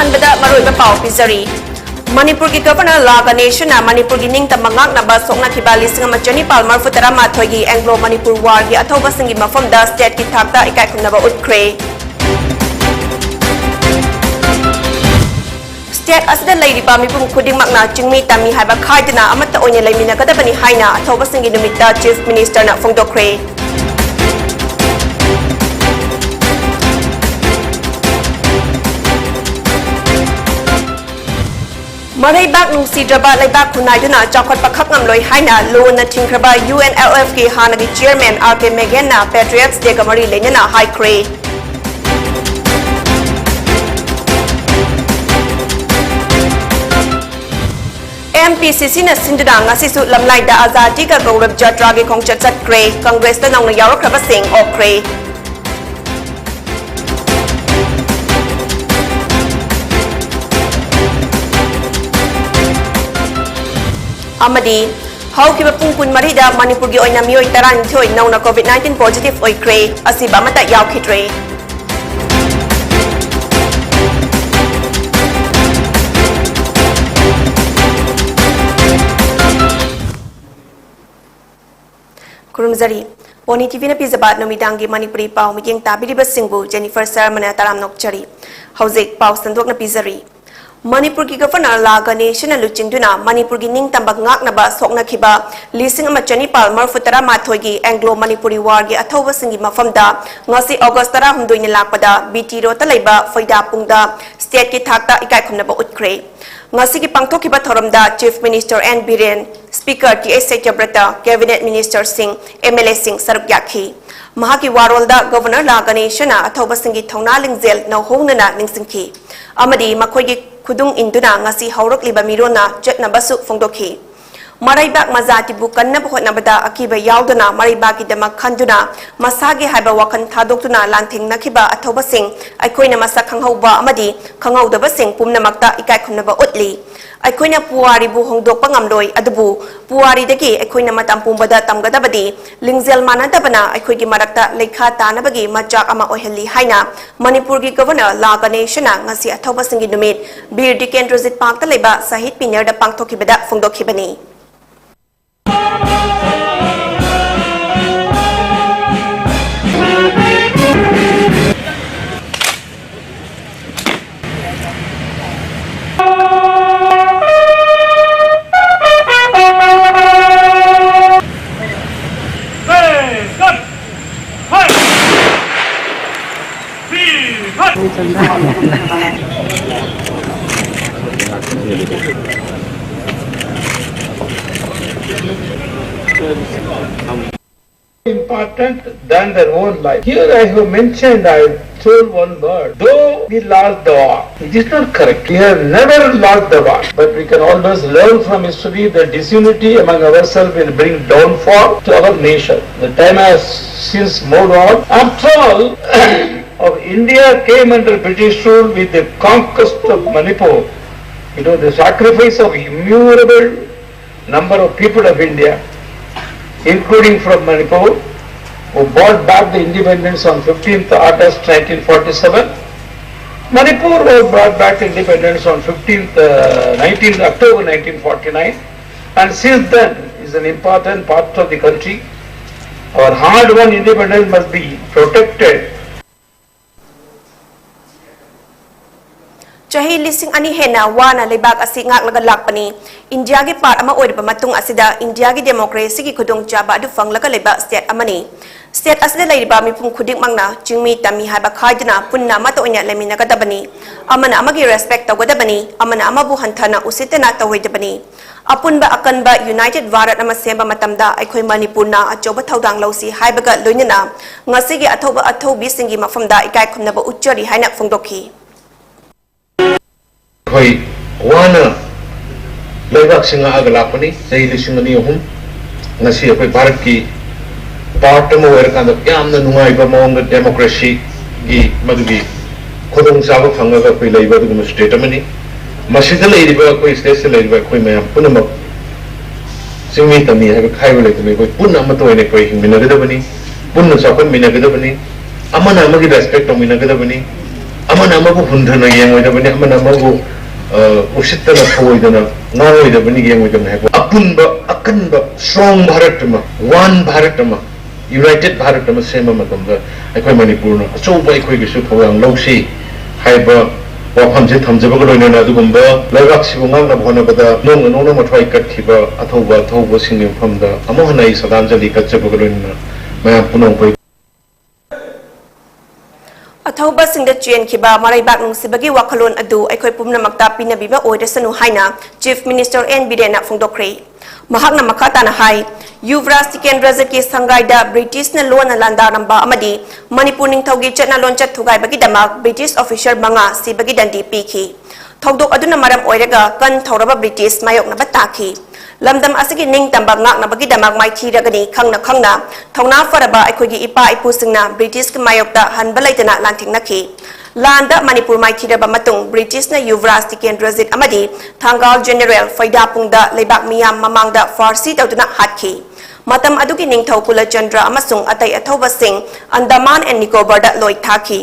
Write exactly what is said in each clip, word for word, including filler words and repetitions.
ꯑꯍꯥꯟꯕꯗ ꯃꯔꯨꯑꯣꯏꯕ ꯄꯥꯎ ꯄꯤꯖꯔꯤ꯫ ꯃꯅꯤꯄꯨꯔꯒꯤ Governor ꯂꯥ ꯒꯅꯦꯁꯟꯅ ꯃꯅꯤꯄꯨꯔꯒꯤ ꯅꯤꯡꯇꯝꯕ ꯉꯥꯛꯅꯕ ꯁꯣꯛꯅꯈꯤꯕ ꯂꯤꯁꯤꯡ ꯑꯃ ꯆꯅꯤꯄꯥꯜ ꯃꯔꯤꯐꯨ ꯇꯔꯥ ꯃꯥꯊꯣꯏꯒꯤ Anglo Manipur Warꯒꯤ ꯑꯊꯧꯕꯁꯤꯡꯒꯤ ꯃꯐꯝꯗ stateꯀꯤ ꯊꯥꯛꯇ ꯏꯀꯥꯏ ꯈꯨꯝꯅꯕ ꯎꯠꯈ꯭ꯔꯦ꯫ State ꯑꯁꯤꯗ ꯂꯩꯔꯤꯕ ꯃꯤꯄꯨꯝ ꯈꯨꯗꯤꯡꯃꯛꯅ ꯆꯤꯡꯃꯤ ꯇꯝꯃꯤ ꯍꯥꯏꯕ ꯈꯥꯏꯗꯅ ꯑꯃꯠꯇ ꯑꯣꯏꯅ ꯂꯩꯃꯤꯟꯅꯒꯗꯕꯅꯤ ꯍꯥꯏꯅ ꯑꯊꯧꯕꯁꯤꯡꯒꯤ ꯅꯨꯃꯤꯠꯇ Chief Ministerꯅ ꯐꯣꯡꯗꯣꯛꯈ꯭ꯔꯦ꯫ ꯃꯔꯩꯕꯥꯛ ꯅꯨꯡꯁꯤꯗ꯭ꯔꯕ ꯂꯩꯕꯥꯛ ꯈꯨꯟꯅꯥꯏꯗꯨꯅ ꯆꯥꯎꯈꯠꯄ ꯈꯛ ꯉꯝꯂꯣꯏ ꯍꯥꯏꯅ ꯂꯨꯅ ꯊꯤꯡꯈ꯭ꯔꯕ UNLFꯀꯤ ꯍꯥꯟꯅꯒꯤ Chairman R K Meghenꯅ Patriots Dayꯒ ꯃꯔꯤ ꯂꯩꯅꯅ ꯍꯥꯏꯈ꯭ꯔꯦ꯫ MPCCꯅ ꯁꯤꯟꯗꯨꯅ ꯉꯁꯤꯁꯨ ꯂꯝꯂꯥꯏꯗ ꯑꯖꯥꯗꯤꯒ ꯒꯧꯔꯕ ꯖꯥꯇ꯭ꯔꯥꯒꯤ ꯈꯣꯡꯆꯠ ꯆꯠꯈ꯭ꯔꯦ꯫ ꯀꯪꯒ꯭ꯔꯦꯁꯇ ꯅꯧꯅ ꯌꯥꯎꯔꯛꯈ꯭ꯔꯕꯁꯤꯡ ꯑꯣꯛꯈ꯭ꯔꯦ꯫ ꯑꯃꯗꯤ ꯍꯧꯈꯤꯕ ꯄꯨꯡ ꯀꯨꯟꯃꯔꯤꯗ ꯃꯅꯤꯄꯨꯔꯒꯤ ꯑꯣꯏꯅ ꯃꯤꯑꯣꯏ ꯇꯔꯥꯅꯤꯊꯣꯏ ꯅꯧꯅ COVID nineteen positive ꯑꯣꯏꯈ꯭ꯔꯦ꯫ ꯑꯁꯤꯕ ꯑꯃꯠꯇ ꯌꯥꯎꯈꯤꯗ꯭ꯔꯦ꯫ ꯈꯨꯔꯨꯝꯖꯔꯤ꯫ ꯄꯣꯅꯤ TVꯅ ꯄꯤꯖꯕ ꯅꯨꯃꯤꯗꯥꯡꯒꯤ ꯃꯅꯤꯄꯨꯔꯤ ꯄꯥꯎ ꯃꯤꯠꯌꯦꯡ ꯇꯥꯕꯤꯔꯤꯕꯁꯤꯡꯕꯨ Jennifer ꯁꯔꯃꯅ ꯇꯔꯥꯝꯅ ꯑꯣꯛꯆꯔꯤ꯫ ꯍꯧꯖꯤꯛ ꯄꯥꯎ ꯁꯟꯗꯣꯛꯅ ꯄꯤꯖꯔꯤ꯫ ꯃꯅꯤꯄꯨꯔꯒꯤ Governor ꯂꯥ ꯒꯅꯦꯁꯟꯅ ꯂꯨꯆꯤꯡꯗꯨꯅ ꯃꯅꯤꯄꯨꯔꯒꯤ ꯅꯤꯡꯇꯝꯕ ꯉꯥꯛꯅꯕ ꯁꯣꯛꯅꯈꯤꯕ ꯂꯤꯁꯤꯡ ꯑꯃ ꯆꯅꯤꯄꯥꯜ ꯃꯔꯤꯐꯨ ꯇꯔꯥ ꯃꯥꯊꯣꯏꯒꯤ Anglo Manipur Warꯒꯤ ꯑꯊꯧꯕꯁꯤꯡꯒꯤ ꯃꯐꯝꯗ ꯉꯁꯤ August ꯇꯔꯥꯍꯨꯝꯗꯣꯏꯅ ꯂꯥꯛꯄꯗ BT Roadꯇ ꯂꯩꯕ ꯐꯣꯏꯗꯥ ꯄꯨꯡꯗ stateꯀꯤ ꯊꯥꯛꯇ ꯏꯀꯥꯏ ꯈꯨꯝꯅꯕ ꯎꯠꯈ꯭ꯔꯦ꯫ ꯉꯁꯤꯒꯤ ꯄꯥꯡꯊꯣꯛꯈꯤꯕ ꯊꯧꯔꯝꯗ Chief Minister N Biren, Speaker T H Satyabrata, Cabinet Ministerꯁꯤꯡ, MLAꯁꯤꯡ ꯁꯔꯨꯛ ꯌꯥꯈꯤ꯫ ꯃꯍꯥꯛꯀꯤ ꯋꯥꯔꯣꯜꯗ Governor ꯂꯥ ꯒꯅꯦꯁꯟꯅ ꯑꯊꯧꯕꯁꯤꯡꯒꯤ ꯊꯧꯅꯥ ꯂꯤꯡꯖꯦꯜ ꯅꯧꯍꯧꯅꯅ ꯅꯤꯡꯁꯤꯡꯈꯤ ꯑꯃꯗꯤ ꯃꯈꯣꯏꯒꯤ ꯈꯨꯗꯨꯡ ꯏꯟꯗꯨꯅ ꯉꯁꯤ ꯍꯧꯔꯛꯂꯤꯕ ꯃꯤꯔꯣꯟꯅ ꯆꯠꯅꯕꯁꯨ ꯐꯣꯡꯗꯣꯛꯈꯤ꯫ ꯃꯔꯩꯕꯥꯛ ꯃꯖꯥꯇꯤꯕꯨ ꯀꯟꯅꯕ ꯍꯣꯠꯅꯕꯗ ꯑꯀꯤꯕ ꯌꯥꯎꯗꯅ ꯃꯔꯩꯕꯥꯛꯀꯤꯗꯃꯛ ꯈꯟꯗꯨꯅ ꯃꯁꯥꯒꯤ ꯍꯥꯏꯕ ꯋꯥꯈꯜ ꯊꯥꯗꯣꯛꯇꯨꯅ ꯂꯥꯟꯊꯦꯡꯅꯈꯤꯕ ꯑꯊꯧꯕꯁꯤꯡ ꯑꯩꯈꯣꯏꯅ ꯃꯁꯛ ꯈꯪꯍꯧꯕ ꯑꯃꯗꯤ ꯈꯪꯍꯧꯗꯕꯁꯤꯡ ꯄꯨꯝꯅꯃꯛꯇ ꯏꯀꯥꯏ ꯈꯨꯝꯅꯕ ꯎꯠꯂꯤ꯫ ꯑꯩꯈꯣꯏꯅ ꯄꯨꯋꯥꯔꯤꯕꯨ ꯍꯣꯡꯗꯣꯛꯄ ꯉꯝꯂꯣꯏ, ꯑꯗꯨꯕꯨ ꯄꯨꯋꯥꯔꯤꯗꯒꯤ ꯑꯩꯈꯣꯏꯅ ꯃꯇꯝ ꯄꯨꯝꯕꯗ ꯇꯝꯒꯗꯕꯗꯤ ꯂꯤꯡꯖꯦꯜ ꯃꯥꯟꯅꯗꯕꯅ ꯑꯩꯈꯣꯏꯒꯤ ꯃꯔꯛꯇ ꯂꯩꯈꯥ ꯇꯥꯅꯕꯒꯤ ꯃꯆꯥꯛ ꯑꯃ ꯑꯣꯏꯍꯜꯂꯤ ꯍꯥꯏꯅ ꯃꯅꯤꯄꯨꯔꯒꯤ ꯒꯕꯔꯅꯔ ꯂꯥ ꯒꯅꯦꯁꯟꯅ ꯉꯁꯤ ꯑꯊꯧꯕꯁꯤꯡꯒꯤ ꯅꯨꯃꯤꯠ ꯕꯤꯔ ꯗꯤꯀꯦꯟꯗ꯭ꯔꯖꯤꯠ ꯄꯥꯔꯛꯇ ꯂꯩꯕ ꯁꯍꯤꯗ ꯄꯤꯅꯔꯗ ꯄꯥꯡꯊꯣꯛꯈꯤꯕꯗ ꯐꯣꯡꯗꯣꯛꯈꯤꯕꯅꯤ꯫ Important than their own life. Here I have mentioned, I told one word. Though we lost the war, it is not correct. We have never lost the war. But we can always learn from history that disunity among ourselves will bring downfall to our nation. The time has since moved on. After all, of India came under British rule with the conquest of Manipur. You know, the sacrifice of innumerable number of people of India, including from Manipur, who bought back the independence on fifteenth August nineteen forty-seven. Manipur was brought back independence on fifteenth, uh, nineteenth October nineteen forty-nine, and since then is an important part of the country. Our hard-won independence must be protected. ꯆꯍꯤ ꯂꯤꯁꯤꯡ ꯑꯅꯤ ꯍꯦꯟꯅ ꯋꯥꯅ ꯂꯩꯕꯥꯛ ꯑꯁꯤ ꯉꯥꯛꯂꯒ ꯂꯥꯛꯄꯅꯤ꯫ ꯏꯟꯗꯤꯌꯥꯒꯤ part ꯑꯃ ꯑꯣꯏꯔꯕ ꯃꯇꯨꯡ ꯑꯁꯤꯗ ꯏꯟꯗꯤꯌꯥꯒꯤ ꯗꯦꯃꯣꯀ꯭ꯔꯦꯁꯤꯒꯤ ꯈꯨꯗꯣꯡꯆꯥꯕ ꯑꯗꯨ ꯐꯪꯂꯒ ꯂꯩꯕ ꯁ꯭ꯇꯦꯠ ꯑꯃꯅꯤ꯫ ꯁ꯭ꯇꯦꯠ ꯑꯁꯤꯗ ꯂꯩꯔꯤꯕ ꯃꯤꯄꯨꯝ ꯈꯨꯗꯤꯡꯃꯛꯅ ꯆꯤꯡꯃꯤ ꯇꯝꯃꯤ ꯍꯥꯏꯕ ꯈꯥꯏꯗꯅ ꯄꯨꯟꯅ ꯑꯃꯠꯇ ꯑꯣꯏꯅ ꯂꯩꯃꯤꯟꯅꯒꯗꯕꯅꯤ꯫ ꯑꯃꯅ ꯑꯃꯒꯤ ꯔꯦꯁꯄꯦꯛ ꯇꯧꯒꯗꯕꯅꯤ, ꯑꯃꯅ ꯑꯃꯕꯨ ꯍꯟꯊꯅ ꯎꯁꯤꯠꯇꯅ ꯇꯧꯔꯣꯏꯗꯕꯅꯤ꯫ ꯑꯄꯨꯟꯕ ꯑꯀꯟꯕ ꯌꯨꯅꯥꯏꯇꯦꯗ ꯚꯥꯔꯠ ꯑꯃ ꯁꯦꯝꯕ ꯃꯇꯝꯗ ꯑꯩꯈꯣꯏ ꯃꯅꯤꯄꯨꯔꯅ ꯑꯆꯧꯕ ꯊꯧꯗꯥꯡ ꯂꯧꯁꯤ ꯍꯥꯏꯕꯒ ꯂꯣꯏꯅꯅ ꯉꯁꯤꯒꯤ ꯑꯊꯧꯕ ꯑꯊꯧꯕꯤꯁꯤꯡꯒꯤ ꯃꯐꯝꯗ ꯏꯀꯥꯏ ꯈꯨꯝꯅꯕ ꯎꯠꯆꯔꯤ ꯍꯥꯏꯅ ꯐꯣꯡꯗꯣꯛꯈꯤ꯫ ꯑꯩꯈꯣꯏ ꯋꯥꯅ ꯂꯩꯕꯥꯛꯁꯤ ꯉꯥꯛꯑꯒ ꯂꯥꯛꯄꯅꯤ ꯆꯍꯤ ꯂꯤꯁꯤꯡ ꯑꯅꯤ ꯑꯍꯨꯝ꯫ ꯉꯁꯤ ꯑꯩꯈꯣꯏ ꯚꯥꯔꯠꯀꯤ ꯄꯥꯔꯠ ꯑꯃ ꯑꯣꯏꯔꯀꯥꯟꯗ ꯌꯥꯝꯅ ꯅꯨꯡꯉꯥꯏꯕ ꯃꯑꯣꯡꯗ ꯗꯦꯃꯣꯀ꯭ꯔꯦꯁꯤꯒꯤ ꯃꯗꯨꯒꯤ ꯈꯨꯗꯣꯡꯆꯥꯕ ꯐꯪꯉꯒ ꯑꯩꯈꯣꯏ ꯂꯩꯕ ꯑꯗꯨꯒꯨꯝꯕ ꯁ꯭ꯇꯦꯠ ꯑꯃꯅꯤ꯫ ꯃꯁꯤꯗ ꯂꯩꯔꯤꯕ, ꯑꯩꯈꯣꯏ ꯁ꯭ꯇꯦꯠꯁꯤꯗ ꯂꯩꯔꯤꯕ ꯑꯩꯈꯣꯏ ꯃꯌꯥꯝ ꯄꯨꯝꯅꯃꯛ ꯆꯤꯡꯃꯤ ꯇꯝꯃꯤ ꯍꯥꯏꯕ ꯈꯥꯏꯕ ꯂꯩꯇꯅ ꯑꯩꯈꯣꯏ ꯄꯨꯟꯅ ꯑꯃꯠꯇ ꯑꯣꯏꯅ ꯑꯩꯈꯣꯏ ꯍꯤꯡꯃꯤꯟꯅꯒꯗꯕꯅꯤ, ꯄꯨꯟꯅ ꯆꯥꯎꯈꯠꯃꯤꯟꯅꯒꯗꯕꯅꯤ, ꯑꯃꯅ ꯑꯃꯒꯤ ꯔꯦꯁꯄꯦꯛ ꯇꯧꯃꯤꯟꯅꯒꯗꯕꯅꯤ, ꯑꯃꯅ ꯑꯃꯕꯨ ꯍꯟꯊꯅ ꯌꯦꯡꯉꯣꯏꯗꯕꯅꯤ, ꯑꯃꯅ ꯑꯃꯕꯨ, ꯑ, ꯎꯁꯤꯠꯇꯅ ꯊꯧꯑꯣꯏꯗꯅ ꯉꯥꯡꯉꯣꯏꯗꯕꯅꯤ, ꯌꯦꯡꯉꯣꯏꯗꯕꯅꯤ ꯍꯥꯏꯕ ꯑꯄꯨꯟꯕ, ꯑꯀꯟꯕ, ꯁ꯭ꯇꯔꯣꯡ ꯚꯥꯔꯠ ꯑꯃ, ꯋꯥꯟ ꯚꯥꯔꯠ ꯑꯃ, ꯌꯨꯅꯥꯏꯇꯦꯗ ꯚꯥꯔꯠ ꯑꯃ ꯁꯦꯝꯕ ꯃꯇꯝꯗ ꯑꯩꯈꯣꯏ ꯃꯅꯤꯄꯨꯔꯅ ꯑꯆꯧꯕ ꯑꯩꯈꯣꯏꯒꯤꯁꯨ ꯊꯧꯗꯥꯡ ꯂꯧꯁꯤ ꯍꯥꯏꯕ ꯋꯥꯐꯝꯁꯦ ꯊꯝꯖꯕꯒ ꯂꯣꯏꯅꯅ, ꯑꯗꯨꯒꯨꯝꯕ ꯂꯩꯕꯥꯛꯁꯤꯕꯨ ꯉꯥꯛꯅꯕ ꯍꯣꯠꯅꯕꯗ ꯅꯣꯡꯃ ꯅꯣꯡꯃ ꯃꯊ꯭ꯋꯥꯏ ꯀꯠꯈꯤꯕ ꯑꯊꯧꯕ ꯑꯊꯧꯕꯁꯤꯡꯒꯤ ꯃꯐꯝꯗ ꯑꯃꯨꯛ ꯍꯟꯅ ꯑꯩ ꯁ꯭ꯔꯗꯥꯟꯖꯂꯤ ꯀꯠꯆꯕꯒ ꯂꯣꯏꯅꯅ ꯃꯌꯥꯝ ꯄꯨꯝꯅꯃꯛꯄꯨ ꯑꯩ ꯑꯊꯧꯕꯁꯤꯡꯗ ꯆꯦꯟꯈꯤꯕ ꯃꯔꯩꯕꯥꯛ ꯅꯨꯡꯁꯤꯕꯒꯤ ꯋꯥꯈꯜꯂꯣꯟ ꯑꯗꯨ ꯑꯩꯈꯣꯏ ꯄꯨꯝꯅꯃꯛꯇ ꯄꯤꯅꯕꯤꯕ ꯑꯣꯏꯔꯁꯅꯨ ꯍꯥꯏꯅ ꯆꯤꯐ ꯃꯤꯅꯤꯁꯇꯔ ꯑꯦꯟ ꯕꯤꯔꯦꯟꯅ ꯐꯣꯡꯗꯣꯛꯈ꯭ꯔꯦ꯫ ꯃꯍꯥꯛꯅ ꯃꯈꯥ ꯇꯥꯅ ꯍꯥꯏ, ꯌꯨꯕꯔꯥꯖ ꯇꯤꯀꯦꯟꯗ꯭ꯔꯖꯤꯠꯀꯤ ꯁꯪꯒꯥꯏꯗ ꯕ꯭ꯔꯤꯇꯤꯁꯅ ꯂꯣꯟꯅ ꯂꯥꯟꯗꯥꯔꯝꯕ ꯑꯃꯗꯤ ꯃꯅꯤꯄꯨꯔ ꯅꯤꯡꯊꯧꯒꯤ ꯆꯠꯅ ꯂꯣꯟꯆꯠ ꯊꯨꯒꯥꯏꯕꯒꯤꯗꯃꯛ ꯕ꯭ꯔꯤꯇꯤꯁ ꯑꯣꯐꯤꯁꯔ ꯃꯉꯥ ꯁꯤꯕꯒꯤ ꯗꯟꯗꯤ ꯄꯤꯈꯤ꯫ ꯊꯧꯗꯣꯛ ꯑꯗꯨꯅ ꯃꯔꯝ ꯑꯣꯏꯔꯒ ꯀꯟ ꯊꯧꯔꯕ ꯕ꯭ꯔꯤꯇꯤꯁ ꯃꯥꯌꯣꯛꯅꯕ ꯇꯥꯈꯤ꯫ ꯂꯝꯗꯝ ꯑꯁꯤꯒꯤ ꯅꯤꯡꯇꯝꯕ ꯉꯥꯛꯅꯕꯒꯤꯗꯃꯛ ꯃꯥꯏꯊꯤꯔꯒꯅꯤ ꯈꯪꯅ ꯈꯪꯅ ꯊꯧꯅꯥ ꯐꯔꯕ ꯑꯩꯈꯣꯏꯒꯤ ꯏꯄꯥ ꯏꯄꯨꯁꯤꯡꯅ ꯕ꯭ꯔꯤꯇꯤꯁꯀꯤ ꯃꯥꯌꯣꯛꯇ ꯍꯟꯕ ꯂꯩꯇꯅ ꯂꯥꯟꯊꯦꯡꯅꯈꯤ꯫ ꯂꯥꯟꯗ ꯃꯅꯤꯄꯨꯔ ꯃꯥꯏꯊꯤꯔꯕ ꯃꯇꯨꯡ ꯕ꯭ꯔꯤꯇꯤꯁꯅ ꯌꯨꯕꯔꯥꯖ ꯇꯤꯀꯦꯟꯗ꯭ꯔꯖꯤꯠ ꯑꯃꯗꯤ ꯊꯥꯡꯒꯥꯜ ꯖꯦꯅꯦꯔꯦꯜ ꯐꯩꯗꯥꯄꯨꯡꯗ ꯂꯩꯕꯥꯛ ꯃꯤꯌꯥꯝ ꯃꯃꯥꯡꯗ ꯐꯥꯔꯁꯤ ꯇꯧꯗꯨꯅ ꯍꯥꯠꯈꯤ꯫ ꯃꯇꯝ ꯑꯗꯨꯒꯤ ꯅꯤꯡꯊꯧ ꯀꯨꯂꯆꯟꯗ꯭ꯔ ꯑꯃꯁꯨꯡ ꯑꯇꯩ ꯑꯊꯧꯕꯁꯤꯡ ꯑꯟꯗꯃꯥꯟ ꯑꯦꯟ ꯅꯤꯀꯣꯕꯔꯗ ꯂꯣꯏ ꯊꯥꯈꯤ꯫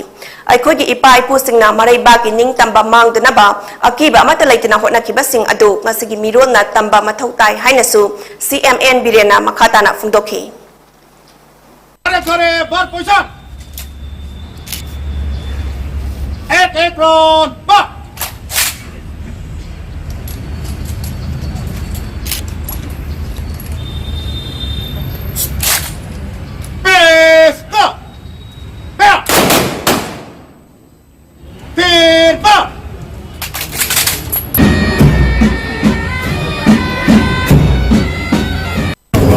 ꯑꯩꯈꯣꯏꯒꯤ ꯏꯄꯥ ꯏꯄꯨꯁꯤꯡꯅ ꯃꯔꯩꯕꯥꯛꯀꯤ ꯅꯤꯡꯇꯝꯕ ꯃꯥꯡꯗꯅꯕ ꯑꯀꯤꯕ ꯑꯃꯠꯇ ꯂꯩꯇꯅ ꯍꯣꯠꯅꯈꯤꯕꯁꯤꯡ ꯑꯗꯨ ꯉꯁꯤꯒꯤ ꯃꯤꯔꯣꯜꯅ ꯇꯝꯕ ꯃꯊꯧ ꯇꯥꯏ ꯍꯥꯏꯅꯁꯨ ꯁꯤ ꯑꯦꯝ ꯑꯦꯟ ꯕꯤꯔꯦꯟꯅ ꯃꯈꯥ ꯇꯥꯅ ꯐꯣꯡꯗꯣꯛꯈꯤ꯫ Fare, fare, bar position. At, at, round, bar. Press, go. Fair. Fire, bar.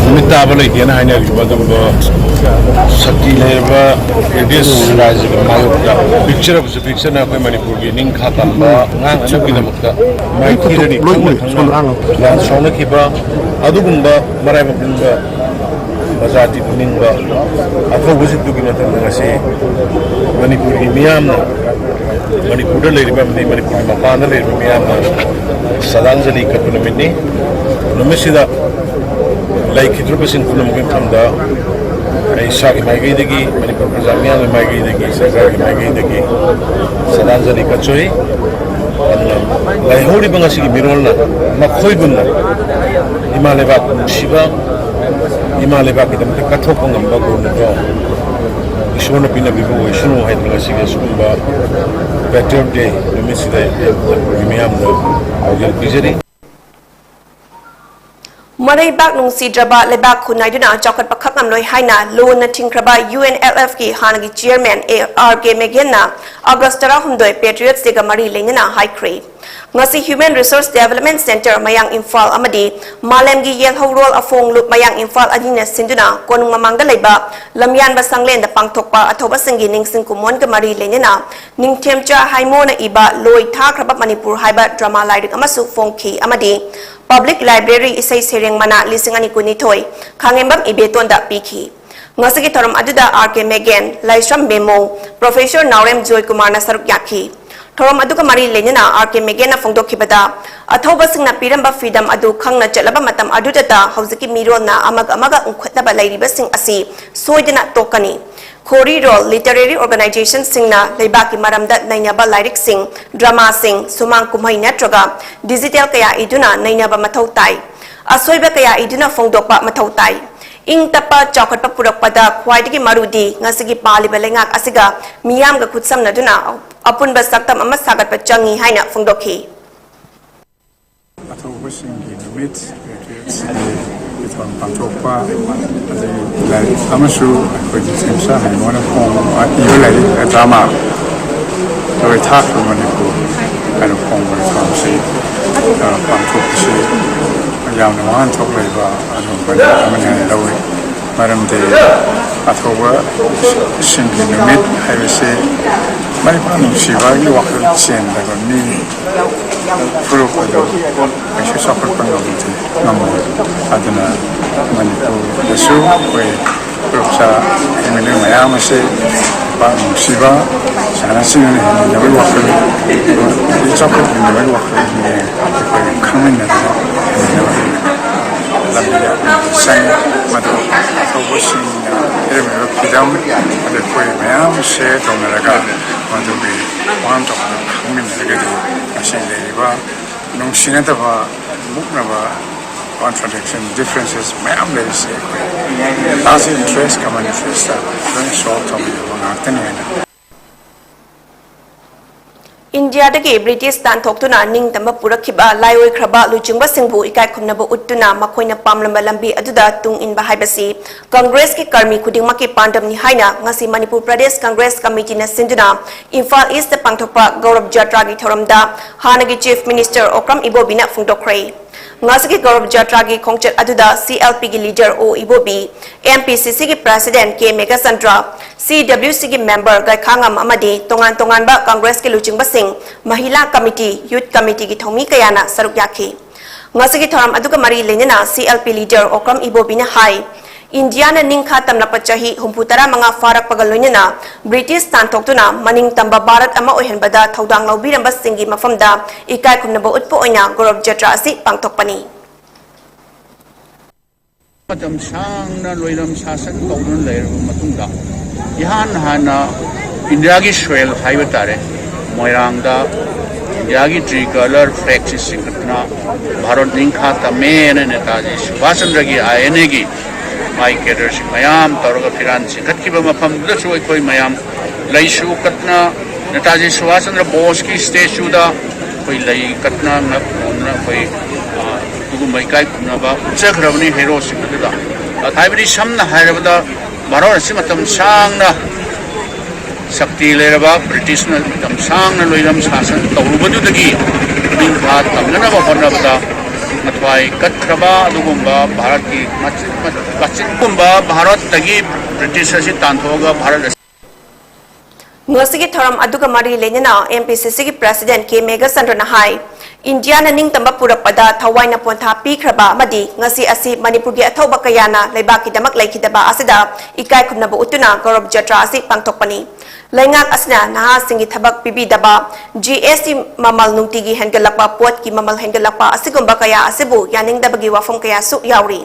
ꯅꯨꯃꯤꯠꯇ ꯑꯕ ꯂꯩꯇꯦꯅ ꯍꯥꯏꯅꯔꯤꯕ ꯑꯗꯨꯒꯨꯝꯕ ꯁꯛꯇꯤ ꯂꯩꯔꯕ ꯕ꯭ꯔꯤꯇꯤꯁ ꯔꯥꯖ꯭ꯌꯒꯤ ꯃꯥꯌꯣꯛꯇ ꯄꯤꯛꯆꯔꯕꯁꯨ ꯄꯤꯛꯆꯅ ꯑꯩꯈꯣꯏ ꯃꯅꯤꯄꯨꯔꯒꯤ ꯅꯤꯡꯈꯥ ꯇꯝꯕ ꯑꯉꯥꯡ ꯑꯅꯧꯕꯒꯤꯗꯃꯛꯇ ꯃꯥꯏꯊꯤꯔꯅꯤ ꯈꯪꯅ ꯈꯪꯅ ꯂꯥꯟ ꯁꯣꯛꯅꯈꯤꯕ ꯑꯗꯨꯒꯨꯝꯕ ꯃꯔꯥꯏꯕꯛ ꯄꯨꯝꯕ ꯄ꯭ꯔꯖꯥꯇꯤ ꯄꯨꯅꯤꯡꯕ ꯑꯊꯧꯕꯁꯤꯡꯗꯨꯒꯤ ꯃꯇꯝꯗ ꯉꯁꯤ ꯃꯅꯤꯄꯨꯔꯒꯤ ꯃꯤꯌꯥꯝꯅ, ꯃꯅꯤꯄꯨꯔꯗ ꯂꯩꯔꯤꯕ ꯑꯃꯗꯤ ꯃꯅꯤꯄꯨꯔꯒꯤ ꯃꯄꯥꯟꯗ ꯂꯩꯔꯤꯕ ꯃꯤꯌꯥꯝꯅ ꯁ꯭ꯔꯗꯥꯟꯖꯂꯤ ꯀꯠꯄ ꯅꯨꯃꯤꯠꯅꯤ꯫ ꯅꯨꯃꯤꯠꯁꯤꯗ ꯂꯩꯈꯤꯗ꯭ꯔꯕꯁꯤꯡ ꯄꯨꯝꯅꯃꯛꯀꯤ ꯃꯐꯝꯗ ꯑꯩ ꯏꯁꯥꯒꯤ ꯃꯥꯏꯀꯩꯗꯒꯤ, ꯃꯅꯤꯄꯨꯔ ꯄ꯭ꯔꯖꯥ ꯃꯤꯌꯥꯝꯒꯤ ꯃꯥꯏꯀꯩꯗꯒꯤ, ꯁꯔꯀꯥꯔꯒꯤ ꯃꯥꯏꯀꯩꯗꯒꯤ ꯁ꯭ꯔꯗꯥꯟꯖꯂꯤ ꯀꯠꯆꯔꯤ꯫ ꯑꯗꯨꯅ ꯂꯩꯍꯧꯔꯤꯕ ꯉꯁꯤꯒꯤ ꯃꯤꯔꯣꯜꯅ ꯃꯈꯣꯏꯒꯨꯝꯅ ꯏꯃꯥ ꯂꯩꯕꯥꯛ ꯅꯨꯡꯁꯤꯕ, ꯏꯃꯥ ꯂꯩꯕꯥꯛꯀꯤꯗꯃꯛꯇ ꯀꯠꯊꯣꯛꯄ ꯉꯝꯕ ꯒꯨꯔꯨ ꯅꯤꯡꯊꯧ ꯏꯁꯣꯔꯅ ꯄꯤꯅꯕꯤꯕ ꯑꯣꯏꯁꯅꯨ ꯍꯥꯏꯗꯅ ꯉꯁꯤꯒꯤ ꯑꯁꯤꯒꯨꯝꯕ Patriot Day ꯅꯨꯃꯤꯠꯁꯤꯗ ꯃꯅꯤꯄꯨꯔꯒꯤ ꯃꯤꯌꯥꯝꯗ ꯄꯥꯎꯖꯦꯜ ꯄꯤꯖꯔꯤ꯫ ꯃꯔꯩꯕꯥꯛ ꯅꯨꯡꯁꯤꯗ꯭ꯔꯕ ꯂꯩꯕꯥꯛ ꯈꯨꯟꯅꯥꯏꯗꯨꯅ ꯆꯥꯎꯈꯠꯄ ꯈꯛ ꯉꯝꯂꯣꯏ ꯍꯥꯏꯅ ꯂꯣꯟꯅ ꯊꯤꯡꯈ꯭ꯔꯕ ꯌꯨ ꯑꯦꯟ ꯑꯦꯜ ꯑꯦꯐꯀꯤ ꯍꯥꯟꯅꯒꯤ ꯆꯤꯌꯔꯃꯦꯟ ꯑꯦ ꯑꯥꯔ ꯀꯦ ꯃꯦꯒꯦꯟꯅ ꯑꯥꯒꯁ ꯇꯔꯥꯍꯨꯝꯗꯣꯏ Patriots Dayꯒ ꯃꯔꯤ ꯂꯩꯅꯅ ꯍꯥꯏꯈ꯭ꯔꯦ꯫ ꯉꯁꯤ Human Resource Development Centre ꯃꯌꯥꯡ ꯏꯝꯐꯥꯜ ꯑꯃꯗꯤ ꯃꯥꯂꯦꯝꯒꯤ ꯌꯦꯜꯍꯧꯔꯣꯜ ꯑꯐꯣꯡ ꯂꯨꯞ ꯃꯌꯥꯡ ꯏꯝꯐꯥꯜ ꯑꯅꯤꯅ ꯁꯤꯟꯗꯨꯅ ꯀꯣꯅꯨꯡ ꯃꯃꯥꯡꯗ ꯂꯩꯕ ꯂꯝꯌꯥꯟꯕ ꯁꯪꯂꯦꯟꯗ ꯄꯥꯡꯊꯣꯛꯄ ꯑꯊꯧꯕꯁꯤꯡꯒꯤ ꯅꯤꯡꯁꯤꯡ ꯀꯨꯝꯑꯣꯟꯒ ꯃꯔꯤ ꯂꯩꯅꯅ ꯅꯤꯡꯊꯦꯝꯆꯥ ꯍꯥꯏꯃꯣꯅ ꯏꯕ ꯂꯣꯏ ꯊꯥꯈ꯭ꯔꯕ ꯃꯅꯤꯄꯨꯔ ꯍꯥꯏꯕ drama ꯂꯥꯏꯔꯤꯛ ꯑꯃꯁꯨ ꯐꯣꯡꯈꯤ ꯑꯃꯗꯤ Public Library ꯏꯁꯩ ꯁꯩꯔꯦꯡ ꯃꯅꯥ ꯂꯤꯁꯤꯡ ꯑꯅꯤ ꯀꯨꯟꯅꯤꯊꯣꯏ ꯈꯥꯉꯦꯝꯕꯝ ꯏꯕꯦꯇꯣꯟꯗ ꯄꯤꯈꯤ꯫ ꯉꯁꯤꯒꯤ ꯊꯧꯔꯝ ꯑꯗꯨꯗ ꯑꯥꯔ ꯀꯦ ꯃꯦꯒꯦꯟ, ꯂꯥꯏꯁ꯭ꯔꯝ ꯕꯦꯃꯣ, ꯄ꯭ꯔꯣꯐꯦꯁꯔ ꯅꯥꯎꯔꯦꯝ ꯖꯣꯏꯀꯨꯃꯥꯔꯅ ꯁꯔꯨꯛ ꯌꯥꯈꯤ꯫ ꯊꯧꯔꯝ ꯑꯗꯨꯒ ꯃꯔꯤ ꯂꯩꯅꯅ ꯑꯥꯔ ꯀꯦ ꯃꯦꯒꯦꯟꯅ ꯐꯣꯡꯗꯣꯛꯈꯤꯕꯗ, ꯑꯊꯧꯕꯁꯤꯡꯅ ꯄꯤꯔꯝꯕ freedom ꯑꯗꯨ ꯈꯪꯅ ꯆꯠꯂꯕ ꯃꯇꯝ ꯑꯗꯨꯗꯇ ꯍꯧꯖꯤꯛꯀꯤ ꯃꯤꯔꯣꯜꯅ ꯑꯃꯒ ꯑꯃꯒ ꯎꯪꯈꯠꯅꯕ ꯂꯩꯔꯤꯕꯁꯤꯡ ꯑꯁꯤ ꯁꯣꯏꯗꯅ ꯇꯣꯛꯀꯅꯤ꯫ ꯈꯣꯔꯤꯔꯣꯜ, literary organizationꯁꯤꯡꯅ ꯂꯩꯕꯥꯛꯀꯤ ꯃꯔꯝꯗ ꯅꯩꯅꯕ ꯂꯥꯏꯔꯤꯛꯁꯤꯡ, dramaꯁꯤꯡ, ꯁꯨꯃꯥꯡ ꯀꯨꯝꯍꯩ ꯅꯠꯇ꯭ꯔꯒ digital ꯀꯌꯥ ꯏꯗꯨꯅ ꯅꯩꯅꯕ ꯃꯊꯧ ꯇꯥꯏ꯫ ꯑꯁꯣꯏꯕ ꯀꯌꯥ ꯏꯗꯨꯅ ꯐꯣꯡꯗꯣꯛꯄ ꯃꯊꯧ ꯇꯥꯏ꯫ ꯏꯪ ꯇꯞꯄ ꯆꯥꯎꯈꯠꯄ ꯄꯨꯔꯛꯄꯗ ꯈ꯭ꯋꯥꯏꯗꯒꯤ ꯃꯔꯨꯗꯤ ꯉꯁꯤꯒꯤ ꯄꯥꯜꯂꯤꯕ ꯂꯩꯉꯥꯛ ꯑꯁꯤꯒ ꯃꯤꯌꯥꯝꯒ ꯈꯨꯠꯁꯝꯅꯗꯨꯅ ꯑꯄꯨꯟꯕ ꯁꯛꯇꯝ ꯑꯃ ꯁꯥꯒꯠꯄ ꯆꯪꯏ ꯍꯥꯏꯅ ꯐꯣꯡꯗꯣꯛꯈꯤ꯫ ꯑꯊꯧꯕꯁꯤꯡꯒꯤ ꯅꯨꯃꯤꯠ, Patriots Day ꯊꯧꯔꯝ ꯄꯥꯡꯊꯣꯛꯄ, ꯑꯗꯒꯤ ꯂꯥꯏꯔꯤꯛ ꯑꯃꯁꯨ ꯑꯩꯈꯣꯏꯒꯤ ꯁꯦꯝꯁꯥ ꯍꯩꯃꯣꯅ ꯐꯣꯡꯕ, ꯏꯕ ꯂꯥꯏꯔꯤꯛ, drama ꯂꯣꯏ ꯊꯥꯈ꯭ꯔꯕ ꯃꯅꯤꯄꯨꯔ ꯍꯥꯏꯅ ꯐꯣꯡꯕ ꯊꯧꯔꯝꯁꯤ, ꯑ, ꯄꯥꯡꯊꯣꯛꯄꯁꯤ ꯌꯥꯝꯅ ꯋꯥꯍꯟꯊꯣꯛ ꯂꯩꯕ ꯑꯗꯨꯒꯨꯝꯕ ꯅꯨꯃꯤꯠ ꯑꯃꯅꯤ ꯍꯥꯏꯅ ꯂꯧꯏ꯫ ꯃꯔꯝꯗꯤ ꯑꯊꯧꯕꯁꯤꯡꯒꯤ ꯅꯨꯃꯤꯠ ꯍꯥꯏꯕꯁꯤ ꯃꯅꯤꯄꯨꯔ ꯅꯨꯡꯁꯤꯕꯒꯤ ꯋꯥꯈꯜ ꯆꯦꯟꯗꯕ ꯃꯤ ꯐꯨꯔꯨꯞ ꯑꯗꯨ ꯀꯩꯁꯨ ꯆꯥꯎꯈꯠꯄ ꯉꯝꯗꯦ, ꯉꯝꯃꯣꯏ꯫ ꯑꯗꯨꯅ ꯃꯅꯤꯄꯨꯔꯗꯁꯨ ꯑꯩꯈꯣꯏ ꯐꯨꯔꯨꯞ ꯆꯥ ꯍꯤꯡꯃꯤꯟꯅꯕ ꯃꯌꯥꯝ ꯑꯁꯤ ꯄꯥꯛ ꯅꯨꯡꯁꯤꯕ, ꯁꯥꯟꯅ ꯁꯤꯡꯅꯅ ꯍꯤꯡꯃꯤꯟꯅꯕꯒꯤ ꯋꯥꯈꯜ, ꯆꯥꯎꯈꯠꯃꯤꯟꯅꯕꯒꯤ ꯋꯥꯈꯜ ꯑꯩꯈꯣꯏ ꯈꯪꯃꯤꯟꯅꯗꯨꯅ ꯍꯤꯡꯃꯤꯟꯅꯕ ꯂꯝꯕꯤꯗ ꯆꯪꯉꯤ꯫ ꯃꯗꯨ ꯑꯊꯧꯕꯁꯤꯡꯅ ꯄꯤꯔꯝꯃꯤꯕ ꯐ꯭ꯔꯤꯗꯝ ꯑꯗꯨ ꯑꯩꯈꯣꯏ ꯃꯌꯥꯝ ꯁꯦꯌꯔ ꯇꯧꯅꯔꯒ ꯃꯗꯨꯒꯤ ꯋꯥꯍꯟꯊꯣꯛꯇꯨ ꯈꯪꯃꯤꯟꯅꯔꯒꯗꯤ ꯉꯁꯤ ꯂꯩꯔꯤꯕ ꯅꯨꯡꯁꯤꯅꯗꯕ, ꯃꯨꯛꯅꯕ, ꯀꯣꯟꯇ꯭ꯔꯥꯗꯤꯛꯁꯟ, ꯗꯤꯐ꯭ꯔꯦꯟꯁꯦꯁ ꯃꯌꯥꯝ ꯂꯩꯔꯤꯁꯦ ꯑꯩꯈꯣꯏ ꯂꯥꯁ ꯏꯟꯇꯔꯦꯁ, ꯀꯃꯟ ꯏꯟꯇꯔꯦꯁꯇ ꯂꯣꯏꯅ ꯁꯣꯜꯕ ꯇꯧꯃꯤꯟꯅꯕ ꯉꯥꯛꯇꯅꯤ ꯍꯥꯏꯅ ꯏꯟꯗꯤꯌꯥꯗꯒꯤ ꯕ꯭ꯔꯤꯇꯤꯁ ꯇꯥꯟꯊꯣꯛꯇꯨꯅ ꯅꯤꯡꯇꯝꯕ ꯄꯨꯔꯛꯈꯤꯕ ꯂꯥꯏꯑꯣꯏꯈ꯭ꯔꯕ ꯂꯨꯆꯤꯡꯕꯁꯤꯡꯕꯨ ꯏꯀꯥꯏ ꯈꯨꯝꯅꯕ ꯎꯠꯇꯨꯅ ꯃꯈꯣꯏꯅ ꯄꯥꯝꯂꯝꯕ ꯂꯝꯕꯤ ꯑꯗꯨꯗ ꯇꯨꯡ ꯏꯟꯕ ꯍꯥꯏꯕꯁꯤ ꯀꯪꯒ꯭ꯔꯦꯁꯀꯤ ꯀꯔꯃꯤ ꯈꯨꯗꯤꯡꯃꯛꯀꯤ ꯄꯥꯟꯗꯝꯅꯤ ꯍꯥꯏꯅ ꯉꯁꯤ ꯃꯅꯤꯄꯨꯔ ꯄ꯭ꯔꯗꯦꯁ ꯀꯪꯒ꯭ꯔꯦꯁ ꯀꯃꯤꯇꯤꯅ ꯁꯤꯟꯗꯨꯅ ꯏꯝꯐꯥꯜ ꯏꯁꯇ ꯄꯥꯡꯊꯣꯛꯄ ꯒꯧꯔꯕ ꯖꯇ꯭ꯔꯥꯒꯤ ꯊꯧꯔꯝꯗ ꯍꯥꯟꯅꯒꯤ ꯆꯤꯐ ꯃꯤꯅꯤꯁꯇꯔ ꯑꯣꯀ꯭ꯔꯝ ꯏꯕꯣꯕꯤꯅ ꯐꯣꯡꯗꯣꯛꯈ꯭ꯔꯦ꯫ ꯉꯁꯤꯒꯤ ꯒꯧꯔꯕ ꯖꯇ꯭ꯔꯥꯒꯤ ꯈꯣꯡꯆꯠ ꯑꯗꯨꯗ ꯁꯤ ꯑꯦꯜ ꯄꯤꯒꯤ ꯂꯤꯗꯔ ꯑꯣ ꯏꯕꯣꯕꯤ, ꯑꯦꯝ ꯄꯤ ꯁꯤ ꯁꯤꯒꯤ ꯄ꯭ꯔꯦꯁꯤꯗꯦꯟꯠ ꯀꯦ ꯃꯦꯘꯆꯟꯗ꯭ꯔ, ꯁꯤ ꯗꯕ꯭ꯂꯤꯎ ꯁꯤꯒꯤ ꯃꯦꯝꯕꯔ ꯒꯥꯏꯈꯥꯉꯝ ꯑꯃꯗꯤ ꯇꯣꯉꯥꯟ ꯇꯣꯉꯥꯟꯕ ꯀꯪꯒ꯭ꯔꯦꯁꯀꯤ ꯂꯨꯆꯤꯡꯕꯁꯤꯡ, ꯃꯍꯤꯂꯥ ꯀꯃꯤꯇꯤ, ꯌꯨꯊ ꯀꯃꯤꯇꯤꯒꯤ ꯊꯧꯃꯤ ꯀꯌꯥꯅ ꯁꯔꯨꯛ ꯌꯥꯈꯤ꯫ ꯉꯁꯤꯒꯤ ꯊꯧꯔꯝ ꯑꯗꯨꯒ ꯃꯔꯤ ꯂꯩꯅꯅ C L P leader Okram ꯏꯕꯣꯕꯤꯅ ꯍꯥꯏ, ꯏꯟꯗꯤꯌꯥꯅ ꯅꯤꯡꯈꯥ ꯇꯝꯂꯛꯄ ꯆꯍꯤ ꯍꯨꯝꯐꯨ ꯇꯔꯥ ꯃꯉꯥ ꯐꯥꯔꯛꯄꯒ ꯂꯣꯏꯅꯅ ꯕ꯭ꯔꯤꯇꯤꯁ ꯇꯥꯟꯊꯣꯛꯇꯨꯅ ꯃꯅꯤꯡ ꯇꯝꯕ ꯚꯥꯔꯠ ꯑꯃ ꯑꯣꯏꯍꯟꯕꯗ ꯊꯧꯗꯥꯡ ꯂꯧꯕꯤꯔꯝꯕꯁꯤꯡꯒꯤ ꯃꯐꯝꯗ ꯏꯀꯥꯏ ꯈꯨꯝꯅꯕ ꯎꯠꯄ ꯑꯣꯏꯅ ꯒꯧꯔꯕ ꯖꯇ꯭ꯔꯥ ꯑꯁꯤ ꯄꯥꯡꯊꯣꯛꯄꯅꯤ꯫ ꯃꯇꯝ ꯁꯥꯡꯅ ꯂꯣꯏꯂꯝ ꯁꯥꯁꯟ ꯇꯧꯗꯨꯅ ꯂꯩꯔꯕ ꯃꯇꯨꯡꯗ, ꯏꯍꯥꯟ ꯍꯥꯟꯅ ꯏꯟꯗꯤꯌꯥꯒꯤ ꯁꯣꯏꯜ ꯍꯥꯏꯕ ꯇꯥꯔꯦ, ꯃꯣꯏꯔꯥꯡꯗ ꯏꯟꯗꯤꯌꯥꯒꯤ ꯇ꯭ꯔꯤ ꯀꯂꯔ ꯐ꯭ꯂꯦꯛꯁꯤ ꯆꯤꯡꯈꯠꯇꯨꯅ ꯚꯥꯔꯠ ꯅꯤꯡꯈꯥ ꯇꯝꯃꯦꯅ ꯅꯦꯇꯥꯖꯤ ꯁꯨꯚꯥꯁ ꯆꯟꯗ꯭ꯔꯒꯤ ꯑꯥꯏ ꯑꯦꯟ ꯑꯦꯒꯤ ꯃꯥꯏ ꯀꯦꯗꯔꯁꯤꯡ ꯃꯌꯥꯝ ꯇꯧꯔꯒ ꯐꯤꯔꯥꯟ ꯆꯤꯡꯈꯠꯈꯤꯕ ꯃꯐꯝꯗꯨꯗꯁꯨ ꯑꯩꯈꯣꯏ ꯃꯌꯥꯝ ꯂꯩꯁꯨ ꯀꯠꯇꯅ, ꯅꯦꯇꯥꯖꯤ ꯁꯨꯚꯥꯁ ꯆꯟꯗ꯭ꯔ ꯕꯣꯁꯀꯤ ꯁ꯭ꯇꯦꯆꯨꯗ ꯑꯩꯈꯣꯏ ꯂꯩ ꯀꯠꯇꯅ ꯉꯛ ꯅꯣꯝꯗꯅ ꯑꯩꯈꯣꯏ, ꯑ, ꯑꯗꯨꯒꯨꯝꯕ ꯏꯀꯥꯏ ꯈꯨꯝꯅꯕ ꯎꯠꯆꯈ꯭ꯔꯕꯅꯤ ꯍꯦꯔꯣꯁꯤꯡ ꯑꯗꯨꯗ꯫ ꯑ, ꯍꯥꯏꯕꯗꯤ ꯁꯝꯅ ꯍꯥꯏꯔꯕꯗ ꯚꯥꯔꯠ ꯑꯁꯤ ꯃꯇꯝ ꯁꯥꯡꯅ ꯁꯛꯇꯤ ꯂꯩꯔꯕ ꯕ꯭ꯔꯤꯇꯤꯁꯅ ꯃꯇꯝ ꯁꯥꯡꯅ ꯂꯣꯏꯂꯝ ꯁꯥꯁꯟ ꯇꯧꯔꯨꯕꯗꯨꯗꯒꯤ ꯅꯤꯡꯈꯥ ꯇꯝꯅꯅꯕ ꯍꯣꯠꯅꯕꯗ ꯃꯊ꯭ꯋꯥꯏ ꯀꯠꯈ꯭ꯔꯕ ꯑꯗꯨꯒꯨꯝꯕ ꯚꯥꯔꯠꯀꯤ ꯃꯆꯤꯟ ꯃꯆꯤꯟꯒꯨꯝꯕ ꯚꯥꯔꯠꯇꯒꯤ ꯕ꯭ꯔꯤꯇꯤꯁ ꯑꯁꯤ ꯇꯥꯟꯊꯣꯛꯑꯒ ꯚꯥꯔꯠ ꯑꯁꯤ ꯉꯁꯤꯒꯤ ꯊꯧꯔꯝ ꯑꯗꯨꯒ ꯃꯔꯤ ꯂꯩꯅꯅ M P C Cꯒꯤ President K ꯃꯦꯘꯆꯟꯗ꯭ꯔꯅ ꯍꯥꯏ, ꯏꯟꯗꯤꯌꯥꯅ ꯅꯤꯡꯇꯝꯕ ꯄꯨꯔꯛꯄꯗ ꯊꯋꯥꯏꯅ ꯄꯣꯟꯊꯥ ꯄꯤꯈ꯭ꯔꯕ ꯑꯃꯗꯤ ꯉꯁꯤ ꯑꯁꯤ ꯃꯅꯤꯄꯨꯔꯒꯤ ꯑꯊꯧꯕ ꯀꯌꯥꯅ ꯂꯩꯕꯥꯛꯀꯤꯗꯃꯛ ꯂꯩꯈꯤꯗꯕ ꯑꯁꯤꯗ ꯏꯀꯥꯏ ꯈꯨꯝꯅꯕ ꯎꯠꯇꯨꯅ ꯒꯧꯔꯕ ꯖꯇ꯭ꯔꯥ ꯑꯁꯤ ꯄꯥꯡꯊꯣꯛꯄꯅꯤ꯫ ꯂꯩꯉꯥꯛ ꯑꯁꯤꯅ ꯅꯍꯥꯁꯤꯡꯒꯤ ꯊꯕꯛ ꯄꯤꯕꯤꯗꯕ, G S T ꯃꯃꯜ ꯅꯨꯡꯇꯤꯒꯤ ꯍꯦꯟꯒꯠꯂꯛꯄ, ꯄꯣꯠꯀꯤ ꯃꯃꯜ ꯍꯦꯟꯒꯠꯂꯛꯄ ꯑꯁꯤꯒꯨꯝꯕ ꯀꯌꯥ ꯑꯁꯤꯕꯨ ꯌꯥꯅꯤꯡꯗꯕꯒꯤ ꯋꯥꯐꯝ ꯀꯌꯥꯁꯨ ꯌꯥꯎꯔꯤ꯫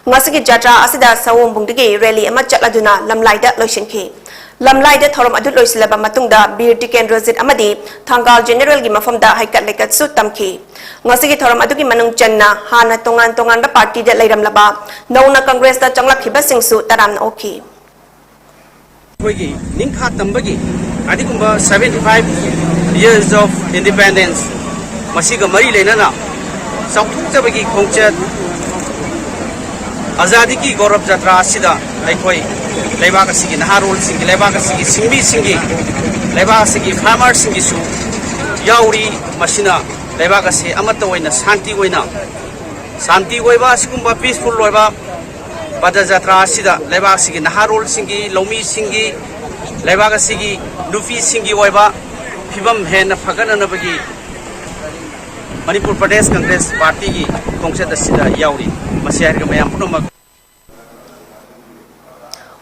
ꯉꯁꯤꯒꯤ ꯖꯇ꯭ꯔꯥ ꯑꯁꯤꯗ ꯁꯑꯣꯝꯕꯨꯡꯗꯒꯤ rally ꯑꯃ ꯆꯠꯂꯗꯨꯅ ꯂꯝꯂꯥꯏꯗ ꯂꯣꯏꯁꯤꯟꯈꯤ꯫ ꯂꯝꯂꯥꯏꯗ ꯊꯧꯔꯝ ꯑꯗꯨ ꯂꯣꯏꯁꯤꯜꯂꯕ ꯃꯇꯨꯡꯗ ꯕꯤꯔ ꯇꯤꯀꯦꯟꯗ꯭ꯔꯖꯤꯠ ꯑꯃꯗꯤ ꯊꯪꯒꯥꯜ Generalꯒꯤ ꯃꯐꯝꯗ ꯍꯩꯀꯠ ꯂꯩꯀꯠꯁꯨ ꯇꯝꯈꯤ꯫ ꯉꯁꯤꯒꯤ ꯊꯧꯔꯝ ꯑꯗꯨꯒꯤ ꯃꯅꯨꯡ ꯆꯟꯅ ꯍꯥꯟꯅ ꯇꯣꯉꯥꯟ ꯇꯣꯉꯥꯟꯕ partyꯗ ꯂꯩꯔꯝꯂꯕ ꯅꯧꯅ Congressꯇ ꯆꯪꯂꯛꯈꯤꯕꯁꯤꯡꯁꯨ ꯇꯔꯥꯝꯅ ꯑꯣꯛꯈꯤ꯫ ꯑꯩꯈꯣꯏꯒꯤ ꯅꯤꯡꯈꯥ ꯇꯝꯕꯒꯤ ꯑꯗꯨꯒꯨꯝꯕ seventy five years of independence ꯃꯁꯤꯒ ꯃꯔꯤ ꯂꯩꯅꯅ ꯆꯥꯎꯊꯣꯛꯆꯕꯒꯤ ꯈꯣꯡꯆꯠ ꯑꯖꯥꯗꯤꯒꯤ ꯒꯧꯔꯕ ꯖꯇ꯭ꯔꯥ ꯑꯁꯤꯗ ꯑꯩꯈꯣꯏ ꯂꯩꯕꯥꯛ ꯑꯁꯤꯒꯤ ꯅꯍꯥꯔꯣꯜꯁꯤꯡꯒꯤ, ꯂꯩꯕꯥꯛ ꯑꯁꯤꯒꯤ ꯁꯤꯟꯃꯤꯁꯤꯡꯒꯤ, ꯂꯩꯕꯥꯛ ꯑꯁꯤꯒꯤ farmerꯁꯤꯡꯒꯤꯁꯨ ꯌꯥꯎꯔꯤ꯫ ꯃꯁꯤꯅ ꯂꯩꯕꯥꯛ ꯑꯁꯤ ꯑꯃꯠꯇ ꯑꯣꯏꯅ ꯁꯥꯟꯇꯤ ꯑꯣꯏꯅ, ꯁꯥꯟꯇꯤ ꯑꯣꯏꯕ ꯑꯁꯤꯒꯨꯝꯕ peaceful ꯑꯣꯏꯕ ꯄꯗ ꯖꯇ꯭ꯔꯥ ꯑꯁꯤꯗ ꯂꯩꯕꯥꯛ ꯑꯁꯤꯒꯤ ꯅꯍꯥꯔꯣꯜꯁꯤꯡꯒꯤ, ꯂꯧꯃꯤꯁꯤꯡꯒꯤ, ꯂꯩꯕꯥꯛ ꯑꯁꯤꯒꯤ ꯅꯨꯄꯤꯁꯤꯡꯒꯤ ꯑꯣꯏꯕ ꯐꯤꯕꯝ ꯍꯦꯟꯅ ꯐꯒꯠꯅꯅꯕꯒꯤ ꯃꯅꯤꯄꯨꯔ ꯄ꯭ꯔꯗꯦꯁ ꯀꯪꯒ꯭ꯔꯦꯁ ꯄꯥꯔꯇꯤꯒꯤ ꯈꯣꯡꯆꯠ ꯑꯁꯤꯗ ꯌꯥꯎꯔꯤ꯫ ꯃꯁꯤ ꯍꯥꯏꯔꯒ ꯃꯌꯥꯝ ꯄꯨꯝꯅꯃꯛ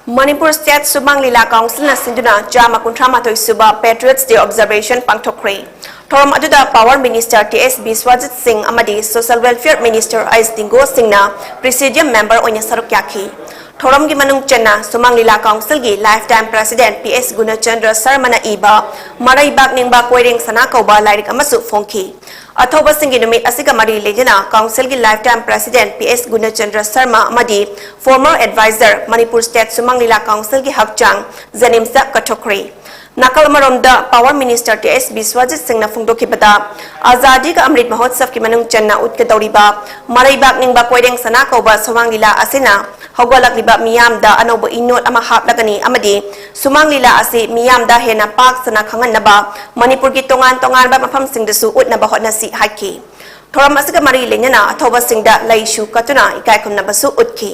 ꯃꯅꯤꯄꯨꯔ State ꯁꯨꯃꯥꯡ ꯂꯤꯂꯥ Councilꯅ ꯁꯤꯟꯗꯨꯅ ꯆꯥꯝꯃ ꯀꯨꯟꯊ꯭ꯔꯥ ꯃꯥꯊꯣꯏ ꯁꯨꯕ Patriots Day Observation ꯄꯥꯡꯊꯣꯛꯈ꯭ꯔꯦ꯫ ꯊꯧꯔꯝ ꯑꯗꯨꯗ Power Minister T S ꯕꯤꯁ꯭ꯋꯥꯖꯤꯠ ꯁꯤꯡ ꯑꯃꯗꯤ Social Welfare Minister ꯑꯩꯆ ꯇꯤꯡꯒꯣ ꯁꯤꯡꯅ Presidium Member ꯑꯣꯏꯅ ꯁꯔꯨꯛ ꯌꯥꯈꯤ꯫ ꯊꯧꯔꯝꯒꯤ ꯃꯅꯨꯡ ꯆꯟꯅ ꯁꯨꯃꯥꯡ ꯂꯤꯂꯥ Councilꯒꯤ Lifetime President P S ꯒꯨꯅꯆꯟꯗ꯭ꯔ ꯁꯔꯃꯅ ꯏꯕ ꯃꯔꯩꯕꯥꯛ ꯅꯤꯡꯕ ꯀꯣꯏꯔꯦꯡ ꯁꯅꯥ ꯀꯧꯕ ꯂꯥꯏꯔꯤꯛ ꯑꯃꯁꯨ ꯐꯣꯡꯈꯤ꯫ ꯑꯊꯧꯕꯁꯤꯡꯒꯤ ꯅꯨꯃꯤꯠ ꯑꯁꯤꯒ ꯃꯔꯤ ꯂꯩꯅꯅ Councilꯒꯤ Lifetime President P S ꯒꯨꯅꯆꯟꯗ꯭ꯔ Sharma ꯑꯃꯗꯤ Former Advisor, Manipur State ꯁꯨꯃꯥꯡ ꯂꯤꯂꯥ Councilꯒꯤ ꯍꯛꯆꯥꯡ ꯖꯦꯅꯤꯝꯁꯇ ꯀꯠꯊꯣꯛꯈ꯭ꯔꯦ꯫ ꯅꯥꯀꯜ ꯑꯃꯔꯣꯝꯗ Power Minister T S ꯕꯤꯁ꯭ꯋꯥꯖꯤꯠ ꯁꯤꯡꯅ ꯐꯣꯡꯗꯣꯛꯈꯤꯕꯗ, ꯑꯖꯥꯗꯤ ꯀ ꯑꯃ꯭ꯔꯤꯠ ꯃꯍꯣꯠꯁꯕꯀꯤ ꯃꯅꯨꯡ ꯆꯟꯅ ꯎꯠꯀꯗꯧꯔꯤꯕ ꯃꯔꯩꯕꯥꯛ ꯅꯤꯡꯕ ꯀꯣꯏꯔꯦꯡ ꯁꯅꯥ ꯀꯧꯕ ꯁꯨꯃꯥꯡ ꯂꯤꯂꯥ ꯑꯁꯤꯅ ꯍꯧꯒꯠꯂꯛꯂꯤꯕ ꯃꯤꯌꯥꯝꯗ ꯑꯅꯧꯕ ꯏꯅꯣꯠ ꯑꯃ ꯍꯥꯞꯂꯒꯅꯤ ꯑꯃꯗꯤ ꯁꯨꯃꯥꯡ ꯂꯤꯂꯥ ꯑꯁꯤ ꯃꯤꯌꯥꯝꯗ ꯍꯦꯟꯅ ꯄꯥꯛ ꯁꯟꯅ ꯈꯪꯍꯟꯅꯕ ꯃꯅꯤꯄꯨꯔꯒꯤ ꯇꯣꯉꯥꯟ ꯇꯣꯉꯥꯟꯕ ꯃꯐꯝꯁꯤꯡꯗꯁꯨ ꯎꯠꯅꯕ ꯍꯣꯠꯅꯁꯤ ꯍꯥꯏꯈꯤ꯫ ꯊꯧꯔꯝ ꯑꯁꯤꯒ ꯃꯔꯤ ꯂꯩꯅꯅ ꯑꯊꯧꯕꯁꯤꯡꯗ ꯂꯩꯁꯨ ꯀꯠꯇꯨꯅ ꯏꯀꯥꯏ ꯈꯨꯝꯅꯕꯁꯨ ꯎꯠꯈꯤ꯫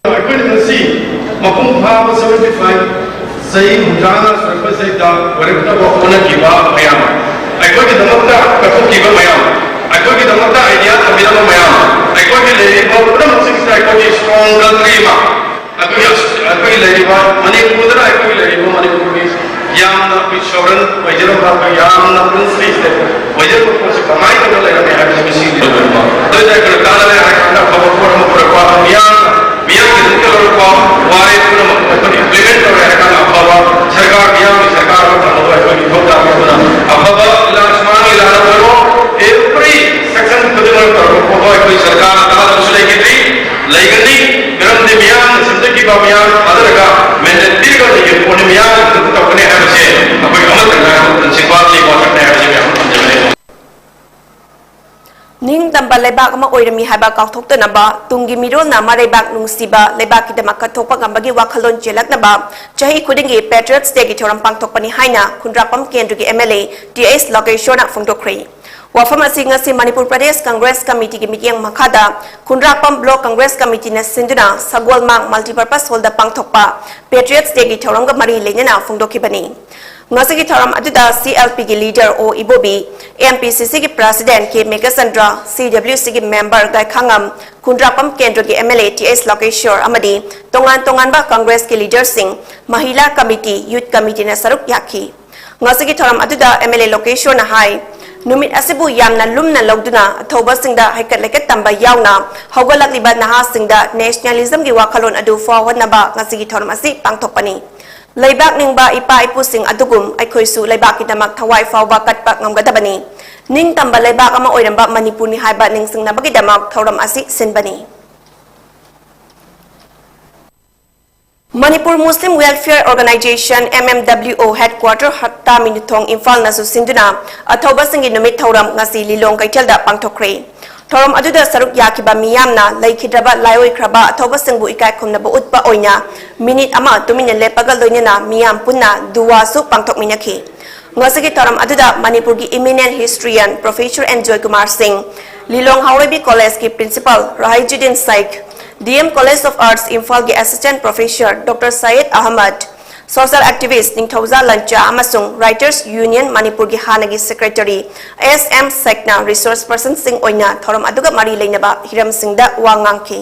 ꯑꯩꯈꯣꯏꯅ ꯉꯁꯤ ꯃꯄꯨꯡ ꯐꯥꯕ seventy five, ꯆꯍꯤ ꯍꯨꯝꯗ꯭ꯔꯥꯉꯥ ꯁꯨꯔꯛꯄꯁꯤꯗ ꯑꯣꯏꯔꯛꯅꯕ ꯍꯣꯠꯅꯈꯤꯕ ꯃꯌꯥꯝ, ꯑꯩꯈꯣꯏꯒꯤꯗꯃꯛꯇ ꯀꯠꯊꯣꯛꯈꯤꯕ ꯃꯌꯥꯝ, ꯑꯩꯈꯣꯏꯒꯤꯗꯃꯛꯇ idea ꯊꯝꯕꯤꯔꯝꯕ ꯃꯌꯥꯝ, ꯑꯩꯈꯣꯏꯒꯤ ꯂꯩꯔꯤꯕ ꯄꯨꯝꯅꯃꯛꯁꯤꯡꯁꯤꯗ ꯑꯩꯈꯣꯏꯒꯤ strong country ꯑꯃ, ꯑꯩꯈꯣꯏꯒꯤ ꯑꯩꯈꯣꯏꯒꯤ ꯂꯩꯔꯤꯕ ꯃꯅꯤꯄꯨꯔꯗꯅ ꯑꯩꯈꯣꯏꯒꯤ ꯂꯩꯔꯤꯕ ꯃꯅꯤꯄꯨꯔꯒꯤ ꯌꯥꯝꯅ ꯑꯩꯈꯣꯏ sovereign ꯑꯣꯏꯖꯔꯝꯕ, ꯑꯩꯈꯣꯏ ꯌꯥꯝꯅ princely state ꯑꯣꯏꯖꯔꯝꯕ ꯄꯣꯠꯁꯤ ꯀꯃꯥꯏꯅ ꯇꯧꯔꯒ ꯂꯩꯔꯝꯃꯤ ꯍꯥꯏꯕꯁꯤ ꯉꯁꯤꯗꯤ ꯂꯣꯏꯅꯃꯛ ꯑꯗꯨꯗ ꯑꯩꯈꯣꯏꯅ ꯀꯥꯟꯅꯔꯦ ꯍꯥꯏꯔꯀꯥꯟꯗ ꯑꯐꯕ ꯄꯣꯠ ꯑꯃ ꯄꯨꯔꯛꯄ, ꯃꯤꯌꯥꯝ ꯃꯤꯌꯥꯝꯒꯤꯗꯃꯛꯇ ꯂꯧꯔꯛꯄ ꯋꯥꯔꯦꯞ ꯄꯨꯝꯅꯃꯛ ꯑꯩꯈꯣꯏꯅ implement ꯇꯧꯔꯦ ꯍꯥꯏꯔꯀꯥꯟꯗ ꯑꯐꯕ ꯁꯔꯀꯥꯔ, ꯃꯤꯌꯥꯝꯒꯤ ꯁꯔꯀꯥꯔ ꯑꯃ ꯊꯝꯕꯗꯣ ꯑꯩꯈꯣꯏꯒꯤ ꯏꯊꯧ ꯇꯥꯕꯅꯤ꯫ ꯑꯗꯨꯅ ꯑꯐꯕ ꯏꯂꯥꯟ ꯁꯨꯃꯥꯡꯒꯤ ꯏꯂꯥꯟ ꯑꯣꯏꯔꯣ, every section ꯈꯨꯗꯤꯡꯃꯛ ꯇꯧꯔꯛꯄ ꯄꯣꯠꯇꯣ ꯑꯩꯈꯣꯏ ꯁꯔꯀꯥꯔꯅ ꯇꯥꯗꯕꯁꯨ ꯂꯩꯈꯤꯗ꯭ꯔꯤ, ꯂꯩꯒꯅꯤ꯫ ꯃꯔꯝꯗꯤ ꯃꯤꯌꯥꯝꯅ ꯁꯦꯝꯖꯈꯤꯕ, ꯃꯤꯌꯥꯝꯅ ꯊꯥꯗꯔꯒ mandate ꯄꯤꯔꯒ ꯂꯩꯈꯤꯕ ꯄꯣꯠꯅꯤ꯫ ꯃꯤꯌꯥꯝꯅ ꯈꯛꯇ ꯇꯧꯒꯅꯤ ꯍꯥꯏꯕꯁꯦ ꯑꯩꯈꯣꯏ ꯑꯃꯠꯇ ꯉꯥꯏꯔꯕ principle ꯑꯃ ꯋꯥꯁꯛꯅꯤ ꯍꯥꯏꯕꯁꯦ ꯃꯌꯥꯝ ꯊꯝꯖꯕꯅꯤ꯫ ꯅꯤꯡꯇꯝꯕ ꯂꯩꯕꯥꯛ ꯑꯃ ꯑꯣꯏꯔꯝꯃꯤ ꯍꯥꯏꯕ ꯀꯥꯎꯊꯣꯛꯇꯅꯕ, ꯇꯨꯡꯒꯤ ꯃꯤꯔꯣꯜꯅ ꯃꯔꯩꯕꯥꯛ ꯅꯨꯡꯁꯤꯕ ꯂꯩꯕꯥꯛꯀꯤꯗꯃꯛ ꯀꯠꯊꯣꯛꯄ ꯉꯝꯕꯒꯤ ꯋꯥꯈꯜꯂꯣꯟ ꯆꯦꯜꯂꯛꯅꯕ ꯆꯍꯤ ꯈꯨꯗꯤꯡꯒꯤ Patriots Dayꯒꯤ ꯊꯧꯔꯝ ꯄꯥꯡꯊꯣꯛꯄꯅꯤ ꯍꯥꯏꯅ ꯈꯨꯟꯗ꯭ꯔꯥꯛꯄꯝ ꯀꯦꯟꯗ꯭ꯔꯒꯤ MLA ꯇꯤ ꯑꯦꯁ ꯂꯣꯀꯦꯁꯣꯔꯅ ꯐꯣꯡꯗꯣꯛꯈ꯭ꯔꯦ꯫ ꯋꯥꯐꯝ ꯑꯁꯤ ꯉꯁꯤ ꯃꯅꯤꯄꯨꯔ ꯄ꯭ꯔꯗꯦꯁ ꯀꯪꯒ꯭ꯔꯦꯁ ꯀꯃꯤꯇꯤꯒꯤ ꯃꯤꯠꯌꯦꯡ ꯃꯈꯥꯗ ꯈꯨꯟꯗ꯭ꯔꯥꯛꯄꯝ Block Congress Committeeꯅ ꯁꯤꯟꯗꯨꯅ ꯁꯒꯣꯜꯃꯥꯡ Multipurpose Hallꯗ ꯄꯥꯡꯊꯣꯛꯄ Patriots Dayꯒꯤ ꯊꯧꯔꯝꯒ ꯃꯔꯤ ꯂꯩꯅꯅ ꯐꯣꯡꯗꯣꯛꯈꯤꯕꯅꯤ꯫ ꯉꯁꯤꯒꯤ ꯊꯧꯔꯝ ꯑꯗꯨꯗ CLPꯒꯤ leader ꯑꯣ ꯏꯕꯣꯕꯤ, MPCCꯒꯤ president ꯀꯦ ꯃꯦꯘꯆꯟꯗ꯭ꯔ, CWCꯒꯤ member ꯒꯥꯏꯈꯥꯉꯝ, ꯈꯨꯟꯗ꯭ꯔꯥꯛꯄꯝ ꯀꯦꯟꯗ꯭ꯔꯒꯤ MLA ꯇꯤ ꯑꯦꯁ ꯂꯣꯀꯦꯁꯣꯔ ꯑꯃꯗꯤ ꯇꯣꯉꯥꯟ ꯇꯣꯉꯥꯟꯕ ꯀꯪꯒ꯭ꯔꯦꯁꯀꯤ leaderꯁꯤꯡ, ꯃꯍꯤꯂꯥ ꯀꯃꯤꯇꯤ, youth committeeꯅ ꯁꯔꯨꯛ ꯌꯥꯈꯤ꯫ ꯉꯁꯤꯒꯤ ꯊꯧꯔꯝ ꯑꯗꯨꯗ MLA ꯂꯣꯀꯦꯁꯣꯔꯅ ꯍꯥꯏ, ꯅꯨꯃꯤꯠ ꯑꯁꯤꯕꯨ ꯌꯥꯝꯅ ꯂꯨꯝꯅ ꯂꯧꯗꯨꯅ ꯑꯊꯧꯕꯁꯤꯡꯗ ꯍꯩꯀꯠ ꯂꯩꯀꯠ ꯇꯝꯕ ꯌꯥꯎꯅ ꯍꯧꯒꯠꯂꯛꯂꯤꯕ ꯅꯍꯥꯁꯤꯡꯗ nationalismꯒꯤ ꯋꯥꯈꯜꯂꯣꯟ ꯑꯗꯨ ꯐꯥꯎꯍꯟꯅꯕ ꯉꯁꯤꯒꯤ ꯊꯧꯔꯝ ꯑꯁꯤ ꯄꯥꯡꯊꯣꯛꯄꯅꯤ꯫ ꯂꯩꯕꯥꯛ ꯅꯤꯡꯕ ꯏꯄꯥ ꯏꯄꯨꯁꯤꯡ ꯑꯗꯨꯒꯨꯝ ꯑꯩꯈꯣꯏꯁꯨ ꯂꯩꯕꯥꯛꯀꯤꯗꯃꯛ ꯊꯋꯥꯏ ꯐꯥꯎꯕ ꯀꯠꯄ ꯉꯝꯒꯗꯕꯅꯤ꯫ ꯅꯤꯡꯇꯝꯕ ꯂꯩꯕꯥꯛ ꯑꯃ ꯑꯣꯏꯔꯝꯕ ꯃꯅꯤꯄꯨꯔꯅꯤ ꯍꯥꯏꯕ ꯅꯤꯡꯁꯤꯡꯅꯕꯒꯤꯗꯃꯛ ꯊꯧꯔꯝ ꯑꯁꯤ ꯁꯤꯟꯕꯅꯤ꯫ Manipur Muslim Welfare Organisation, MMWO headquarter ꯍꯠꯇꯥ ꯃꯤꯅꯨꯊꯣꯡ ꯏꯝꯐꯥꯜꯅꯁꯨ ꯁꯤꯟꯗꯨꯅ ꯑꯊꯧꯕꯁꯤꯡꯒꯤ ꯅꯨꯃꯤꯠ ꯊꯧꯔꯝ ꯉꯁꯤ ꯂꯤꯂꯣꯡ ꯀꯩꯊꯦꯜꯗ ꯄꯥꯡꯊꯣꯛꯈ꯭ꯔꯦ꯫ ꯊꯧꯔꯝ ꯑꯗꯨꯗ ꯁꯔꯨꯛ ꯌꯥꯈꯤꯕ ꯃꯤꯌꯥꯝꯅ ꯂꯩꯈꯤꯗ꯭ꯔꯕ ꯂꯥꯏꯑꯣꯏꯈ꯭ꯔꯕ ꯑꯊꯧꯕꯁꯤꯡꯕꯨ ꯏꯀꯥꯏ ꯈꯨꯝꯅꯕ ꯎꯠꯄ ꯑꯣꯏꯅ ꯃꯤꯅꯤꯠ ꯑꯃ ꯇꯨꯃꯤꯟꯅ ꯂꯦꯞꯄꯒ ꯂꯣꯏꯅꯅ ꯃꯤꯌꯥꯝ ꯄꯨꯟꯅ ꯗꯨꯋꯥꯁꯨ ꯄꯥꯡꯊꯣꯛꯃꯤꯟꯅꯈꯤ꯫ ꯉꯁꯤꯒꯤ ꯊꯧꯔꯝ ꯑꯗꯨꯗ ꯃꯅꯤꯄꯨꯔꯒꯤ eminent historian Professor N Joykumar Singh, ꯂꯤꯂꯣꯡ ꯍꯥꯎꯔꯩꯕꯤ ꯀꯣꯂꯦꯖꯀꯤ principal ꯔꯥꯍꯤꯖꯨꯗꯤꯟ ꯁꯥꯏꯈ, D M College of Arts ꯏꯝꯐꯥꯜꯒꯤ assistant professor Doctor Syed Ahmad, social activist ꯅꯤꯡꯊꯧꯖꯥ ꯂꯟꯆꯥ ꯑꯃꯁꯨꯡ Writers Union ꯃꯅꯤꯄꯨꯔꯒꯤ ꯍꯥꯟꯅꯒꯤ secretary S M ꯁꯥꯏꯈꯅ resource personꯁꯤꯡ ꯑꯣꯏꯅ ꯊꯧꯔꯝ ꯑꯗꯨꯒ ꯃꯔꯤ ꯂꯩꯅꯕ ꯍꯤꯔꯝꯁꯤꯡꯗ ꯋꯥ ꯉꯥꯡꯈꯤ꯫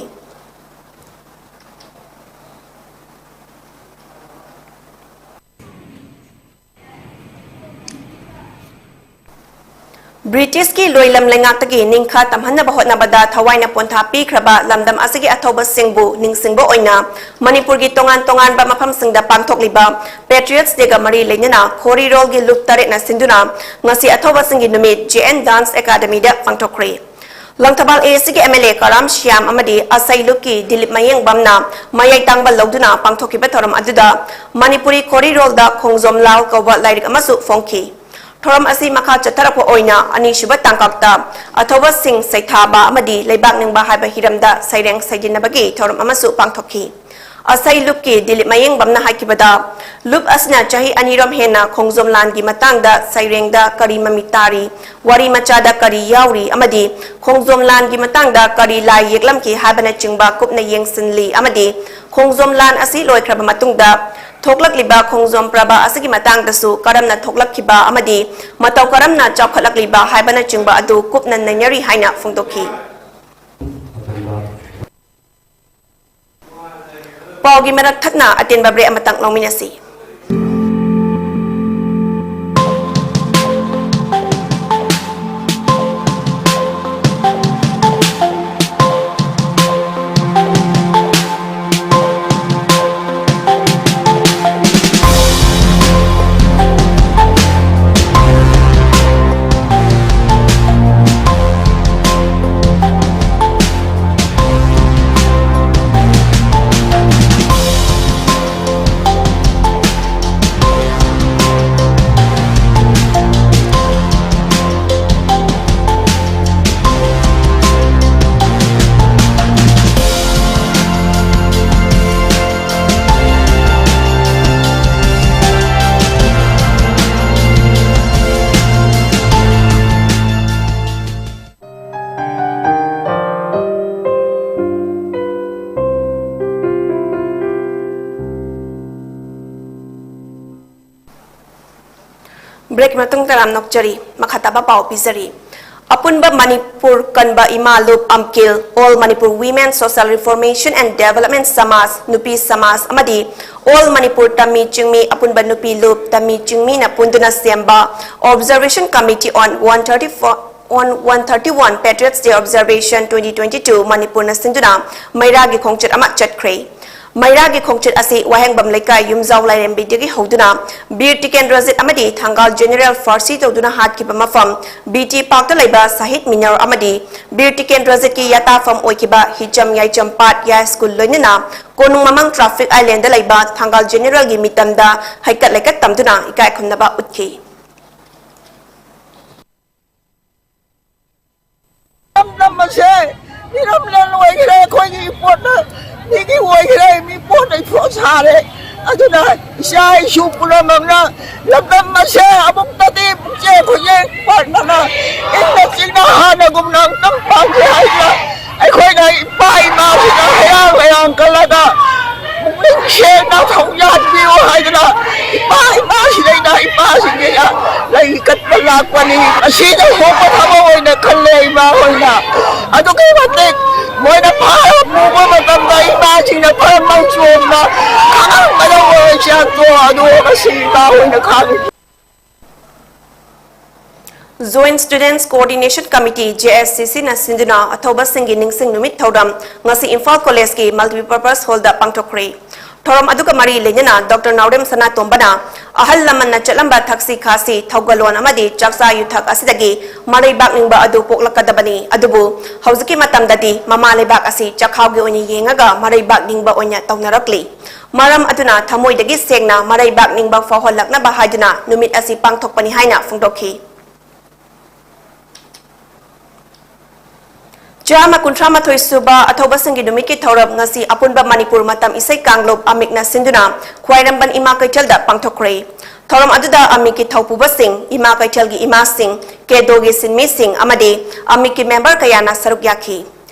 ꯕ꯭ꯔꯤꯇꯤꯁꯀꯤ ꯂꯣꯏꯂꯝ ꯂꯩꯉꯥꯛꯇꯒꯤ ꯅꯤꯡꯈꯥ ꯇꯝꯍꯟꯅꯕ ꯍꯣꯠꯅꯕꯗ ꯊꯋꯥꯏꯅ ꯄꯣꯟꯊꯥ ꯄꯤꯈ꯭ꯔꯕ ꯂꯝꯗꯝ ꯑꯁꯤꯒꯤ ꯑꯊꯧꯕꯁꯤꯡꯕꯨ ꯅꯤꯡꯁꯤꯡꯕ ꯑꯣꯏꯅ ꯃꯅꯤꯄꯨꯔꯒꯤ ꯇꯣꯉꯥꯟ ꯇꯣꯉꯥꯟꯕ ꯃꯐꯝꯁꯤꯡꯗ ꯄꯥꯡꯊꯣꯛꯂꯤꯕ Patriots Dayꯒ ꯃꯔꯤ ꯂꯩꯅꯅ ꯈꯣꯔꯤꯔꯣꯜꯒꯤ ꯂꯨꯞ ꯇꯔꯦꯠꯅ ꯁꯤꯟꯗꯨꯅ ꯉꯁꯤ ꯑꯊꯧꯕꯁꯤꯡꯒꯤ ꯅꯨꯃꯤꯠ J N Dance Academyꯗ ꯄꯥꯡꯊꯣꯛꯈ꯭ꯔꯦ꯫ Langthabal A Cꯒꯤ M L A ꯀꯔꯥꯝ ꯁ꯭ꯌꯥꯝ ꯑꯃꯗꯤ ꯑꯁꯩ ꯂꯨꯞꯀꯤ ꯗꯤꯂꯤꯞ ꯃꯌꯦꯡꯕꯝꯅ ꯃꯌꯥꯏ ꯇꯥꯡꯕ ꯂꯧꯗꯨꯅ ꯄꯥꯡꯊꯣꯛꯈꯤꯕ ꯊꯧꯔꯝ ꯑꯗꯨꯗ ꯃꯅꯤꯄꯨꯔꯤ ꯈꯣꯔꯤꯔꯣꯜꯗ ꯈꯣꯡꯖꯣꯝ ꯂꯥꯜ ꯀꯧꯕ ꯂꯥꯏꯔꯤꯛ ꯑꯃꯁꯨ ꯐꯣꯡꯈꯤ꯫ ꯊꯧꯔꯝ ꯑꯁꯤ ꯃꯈꯥ ꯆꯠꯊꯔꯛꯄ ꯑꯣꯏꯅ ꯑꯅꯤꯁꯨꯕ ꯇꯥꯡꯀꯛꯇ ꯑꯊꯧꯕꯁꯤꯡ ꯁꯩꯊꯥꯕ ꯑꯃꯗꯤ ꯂꯩꯕꯥꯛ ꯅꯤꯡꯕ ꯍꯥꯏꯕ ꯍꯤꯔꯝꯗ ꯁꯩꯔꯦꯡ ꯁꯩꯗꯤꯟꯅꯕꯒꯤ ꯊꯧꯔꯝ ꯑꯃꯁꯨ ꯄꯥꯡꯊꯣꯛꯈꯤ꯫ ꯑꯁꯩ ꯂꯨꯞꯀꯤ ꯗꯤꯂꯤꯞ ꯃꯌꯦꯡꯕꯝꯅ ꯍꯥꯏꯈꯤꯕꯗ, ꯂꯨꯞ ꯑꯁꯤꯅ ꯆꯍꯤ ꯑꯅꯤꯔꯣꯝ ꯍꯦꯟꯅ ꯈꯣꯡꯖꯣꯝ ꯂꯥꯟꯒꯤ ꯃꯇꯥꯡꯗ ꯁꯩꯔꯦꯡꯗ ꯀꯔꯤ ꯃꯃꯤ ꯇꯥꯔꯤ, ꯋꯥꯔꯤ ꯃꯆꯥꯗ ꯀꯔꯤ ꯌꯥꯎꯔꯤ ꯑꯃꯗꯤ ꯈꯣꯡꯖꯣꯝ ꯂꯥꯟꯒꯤ ꯃꯇꯥꯡꯗ ꯀꯔꯤ ꯂꯥꯏ ꯌꯦꯛꯂꯝꯈꯤ ꯍꯥꯏꯕꯅꯆꯤꯡꯕ ꯀꯨꯞꯅ ꯌꯦꯡꯁꯤꯜꯂꯤ ꯑꯃꯗꯤ ꯈꯣꯡꯖꯣꯝ ꯂꯥꯟ ꯑꯁꯤ ꯂꯣꯏꯈ꯭ꯔꯕ ꯃꯇꯨꯡꯗ ꯊꯣꯛꯂꯛꯂꯤꯕ ꯈꯣꯡꯖꯣꯝ ꯄ꯭ꯔꯕ ꯑꯁꯤꯒꯤ ꯃꯇꯥꯡꯗꯁꯨ ꯀꯔꯝꯅ ꯊꯣꯛꯂꯛꯈꯤꯕ ꯑꯃꯗꯤ ꯃꯇꯧ ꯀꯔꯝꯅ ꯆꯥꯎꯈꯠꯂꯛꯂꯤꯕ ꯍꯥꯏꯕꯅꯆꯤꯡꯕ ꯑꯗꯨ ꯀꯨꯞꯅ ꯅꯩꯅꯔꯤ ꯍꯥꯏꯅ ꯐꯣꯡꯗꯣꯛꯈꯤ꯫ ꯄꯥꯎꯒꯤ ꯃꯔꯛ ꯊꯠꯅ ꯑꯇꯦꯟꯕ break ꯑꯃꯇꯪ ꯂꯧꯃꯤꯟꯅꯁꯤ꯫ Break ꯃꯇꯨꯡ ꯇꯔꯥꯝ ꯅꯣꯛꯆꯔꯤ꯫ ꯃꯈꯥ ꯇꯥꯕ ꯄꯥꯎ ꯄꯤꯖꯔꯤ꯫ ꯑꯄꯨꯟꯕ ꯃꯅꯤꯄꯨꯔ ꯀꯟꯕ ꯏꯃꯥ ꯂꯨꯞ ꯑꯝꯀꯤꯜ, All Manipur Women Social Reformation and Development Samaj, ꯅꯨꯄꯤ ꯁꯃꯥꯖ ꯑꯃꯗꯤ All Manipur ꯇꯝꯃꯤ ꯆꯤꯡꯃꯤ ꯑꯄꯨꯟꯕ ꯅꯨꯄꯤ ꯂꯨꯞ ꯇꯝꯃꯤ ꯆꯤꯡꯃꯤꯅ ꯄꯨꯟꯗꯨꯅ ꯁꯦꯝꯕ Observation Committee on one thirty-four, on one thirty-one Patriots Day Observation twenty twenty-two ꯃꯅꯤꯄꯨꯔꯅ ꯁꯤꯟꯗꯨꯅ ꯃꯩꯔꯥꯒꯤ ꯈꯣꯡꯆꯠ ꯑꯃ ꯆꯠꯈ꯭ꯔꯦ꯫ ꯃꯩꯔꯥꯒꯤ ꯈꯣꯡꯆꯠ ꯑꯁꯤ ꯋꯥꯍꯦꯡꯕꯝ ꯂꯩꯀꯥꯏ ꯌꯨꯝꯖꯥꯎ ꯂꯥꯏꯔꯦꯝꯕꯤꯗꯒꯤ ꯍꯧꯗꯨꯅ ꯕꯤꯔ ꯇꯤꯀꯦꯟꯗ꯭ꯔꯖꯤꯠ ꯑꯃꯗꯤ ꯊꯪꯒꯥꯜ ꯖꯦꯅꯦꯔꯦꯜ ꯐꯥꯔꯁꯤ ꯇꯧꯗꯨꯅ ꯍꯥꯠꯈꯤꯕ ꯃꯐꯝ ꯕꯤ ꯇꯤ ꯄꯥꯔꯛꯇ ꯂꯩꯕ ꯁꯍꯤꯗ ꯃꯤꯅꯔ ꯑꯃꯗꯤ ꯕꯤꯔ ꯇꯤꯀꯦꯟꯗ꯭ꯔꯖꯤꯠꯀꯤ ꯌꯥꯇꯥꯐꯝ ꯑꯣꯏꯈꯤꯕ ꯍꯤꯖꯝ ꯌꯥꯏꯆꯝ ꯄꯥꯠ ꯌꯥꯏ ꯁ꯭ꯀꯨꯜ ꯂꯣꯏꯅꯅ ꯀꯣꯅꯨꯡ ꯃꯃꯥꯡ ꯇ꯭ꯔꯥꯐꯤꯛ ꯑꯥꯏꯂꯦꯟꯗ ꯂꯩꯕ ꯊꯪꯒꯥꯜ ꯖꯦꯅꯦꯔꯦꯜꯒꯤ ꯃꯤꯇꯝꯗ ꯍꯩꯀꯠ ꯂꯩꯀꯠ ꯇꯝꯗꯨꯅ ꯏꯀꯥꯏ ꯈꯨꯝꯅꯕ ꯎꯠꯈꯤ꯫ ꯂꯝꯗꯝ ꯑꯁꯦ ꯃꯤꯔꯝ ꯂꯦꯟ ꯑꯣꯏꯈ꯭ꯔꯦ꯫ ꯑꯩꯈꯣꯏꯒꯤ ꯏꯄꯣꯠꯅ ꯃꯤꯒꯤ ꯑꯣꯏꯈ꯭ꯔꯦ꯫ ꯃꯤ ꯄꯣꯠꯅ ꯏꯐꯣꯠ ꯁꯥꯔꯦ꯫ ꯑꯗꯨꯅ ꯏꯆꯥ ꯏꯁꯨ ꯄꯨꯝꯅꯃꯛꯅ ꯂꯝꯗꯝ ꯑꯁꯦ ꯑꯃꯨꯛꯇꯗꯤ ꯄꯨꯛꯆꯦꯜ ꯈꯣꯏꯖꯦꯜ ꯄꯥꯟꯗꯅ ꯏꯪꯅ ꯆꯤꯛꯅ ꯍꯥꯟꯅꯒꯨꯝꯅ ꯑꯃꯨꯛꯇꯪ ꯄꯥꯟꯁꯦ ꯍꯥꯏꯗꯅ ꯑꯩꯈꯣꯏꯅ ꯏꯄꯥ ꯏꯃꯥꯁꯤꯡꯅ ꯍꯩꯔꯥꯡ ꯂꯩꯔꯥꯡ ꯀꯜꯂꯒ ꯄꯨꯛꯅꯤꯡ ꯁꯦꯡꯅ ꯊꯧꯖꯥꯟꯕꯤꯌꯨ ꯍꯥꯏꯗꯅ ꯏꯄꯥ ꯏꯃꯥꯁꯤꯗꯩꯗ ꯏꯄꯥꯁꯤꯡꯗꯩꯗ ꯂꯩ ꯀꯠꯄ ꯂꯥꯛꯄꯅꯤ꯫ ꯑꯁꯤꯗ ꯊꯣꯛꯄ ꯊꯕꯛ ꯑꯣꯏꯅ ꯈꯜꯂꯦ ꯏꯃꯥ ꯍꯣꯏꯅ꯫ ꯑꯗꯨꯛꯀꯤ ꯃꯇꯤꯛ ꯃꯣꯏꯅ ꯐꯥꯔ ꯄꯨꯕ ꯃꯇꯝꯗ ꯏꯃꯥꯁꯤꯡꯅ ꯐꯔ ꯃꯪ ꯆꯣꯝꯅ ꯈꯪꯉꯝꯒꯗꯧꯕ ꯑꯣꯏꯔꯁꯨ ꯑꯗꯨ ꯉꯁꯤ ꯏꯃꯥ ꯍꯣꯏꯅ ꯈꯪꯉꯤ꯫ Joint Students Coordination Committee, J S C C ꯅ ꯁꯤꯟꯗꯨꯅ ꯑꯊꯧꯕꯁꯤꯡꯒꯤ ꯅꯤꯡꯁꯤꯡ ꯅꯨꯃꯤꯠ ꯊꯧꯔꯝ ꯉꯁꯤ ꯏꯝꯐꯥꯜ ꯀꯣꯂꯦꯖꯀꯤ Multipurpose Hall ꯗ ꯄꯥꯡꯊꯣꯛꯈ꯭ꯔꯦ꯫ ꯊꯧꯔꯝ ꯑꯗꯨꯒ ꯃꯔꯤ ꯂꯩꯅꯅ ꯗꯣꯛꯇꯔ ꯅꯥꯎꯔꯦꯝ ꯁꯅꯥꯇꯣꯝꯕꯅ ꯑꯍꯜ ꯂꯃꯟꯅ ꯆꯠꯂꯝꯕ ꯊꯛꯁꯤ ꯈꯥꯁꯤ, ꯊꯧꯒꯜꯂꯣꯟ ꯑꯃꯗꯤ ꯆꯥꯛꯆꯥ ꯌꯨꯊꯛ ꯑꯁꯤꯗꯒꯤ ꯃꯔꯩꯕꯥꯛꯅꯤꯡꯕ ꯑꯗꯨ ꯄꯣꯛꯂꯛꯀꯗꯕꯅꯤ, ꯑꯗꯨꯕꯨ ꯍꯧꯖꯤꯛꯀꯤ ꯃꯇꯝꯗꯗꯤ ꯃꯃꯥ ꯂꯩꯕꯥꯛ ꯑꯁꯤ ꯆꯈꯥꯎꯒꯤ ꯑꯣꯏꯅ ꯌꯦꯡꯉꯒ ꯃꯔꯩꯕꯥꯛꯅꯤꯡꯕ ꯑꯣꯏꯅ ꯇꯧꯅꯔꯛꯂꯤ꯫ ꯃꯔꯝ ꯑꯗꯨꯅ ꯊꯃꯣꯏꯗꯒꯤ ꯁꯦꯡꯅ ꯃꯔꯩꯕꯥꯛꯅꯤꯡꯕ ꯐꯥꯎꯍꯜꯂꯛꯅꯕ ꯍꯥꯏꯗꯨꯅ ꯅꯨꯃꯤꯠ ꯑꯁꯤ ꯄꯥꯡꯊꯣꯛꯄꯅꯤ ꯍꯥꯏꯅ ꯐꯣꯡꯗꯣꯛꯈꯤ꯫ ꯆꯥꯝꯃ ꯀꯨꯟꯊ꯭ꯔꯥ ꯃꯥꯊꯣꯏ ꯁꯨꯕ ꯑꯊꯧꯕꯁꯤꯡꯒꯤ ꯅꯨꯃꯤꯠꯀꯤ ꯊꯧꯔꯝ ꯉꯁꯤ ꯑꯄꯨꯟꯕ ꯃꯅꯤꯄꯨꯔ ꯃꯇꯝ ꯏꯁꯩ ꯀꯥꯡꯂꯨꯞ ꯑꯃꯤꯛꯅ ꯁꯤꯟꯗꯨꯅ ꯈ꯭ꯋꯥꯏꯔꯝꯕꯟ ꯏꯃꯥ ꯀꯩꯊꯦꯜꯗ ꯄꯥꯡꯊꯣꯛꯈ꯭ꯔꯦ꯫ ꯊꯧꯔꯝ ꯑꯗꯨꯗ ꯑꯃꯤꯛꯀꯤ ꯊꯧꯄꯨꯕꯁꯤꯡ, ꯏꯃꯥ ꯀꯩꯊꯦꯜꯒꯤ ꯏꯃꯥꯁꯤꯡ, ꯀꯦꯗꯣꯒꯤ ꯁꯤꯟꯃꯤꯁꯤꯡ ꯑꯃꯗꯤ ꯑꯃꯤꯛꯀꯤ ꯃꯦꯝꯕꯔ ꯀꯌꯥꯅ ꯁꯔꯨꯛ ꯌꯥꯈꯤ꯫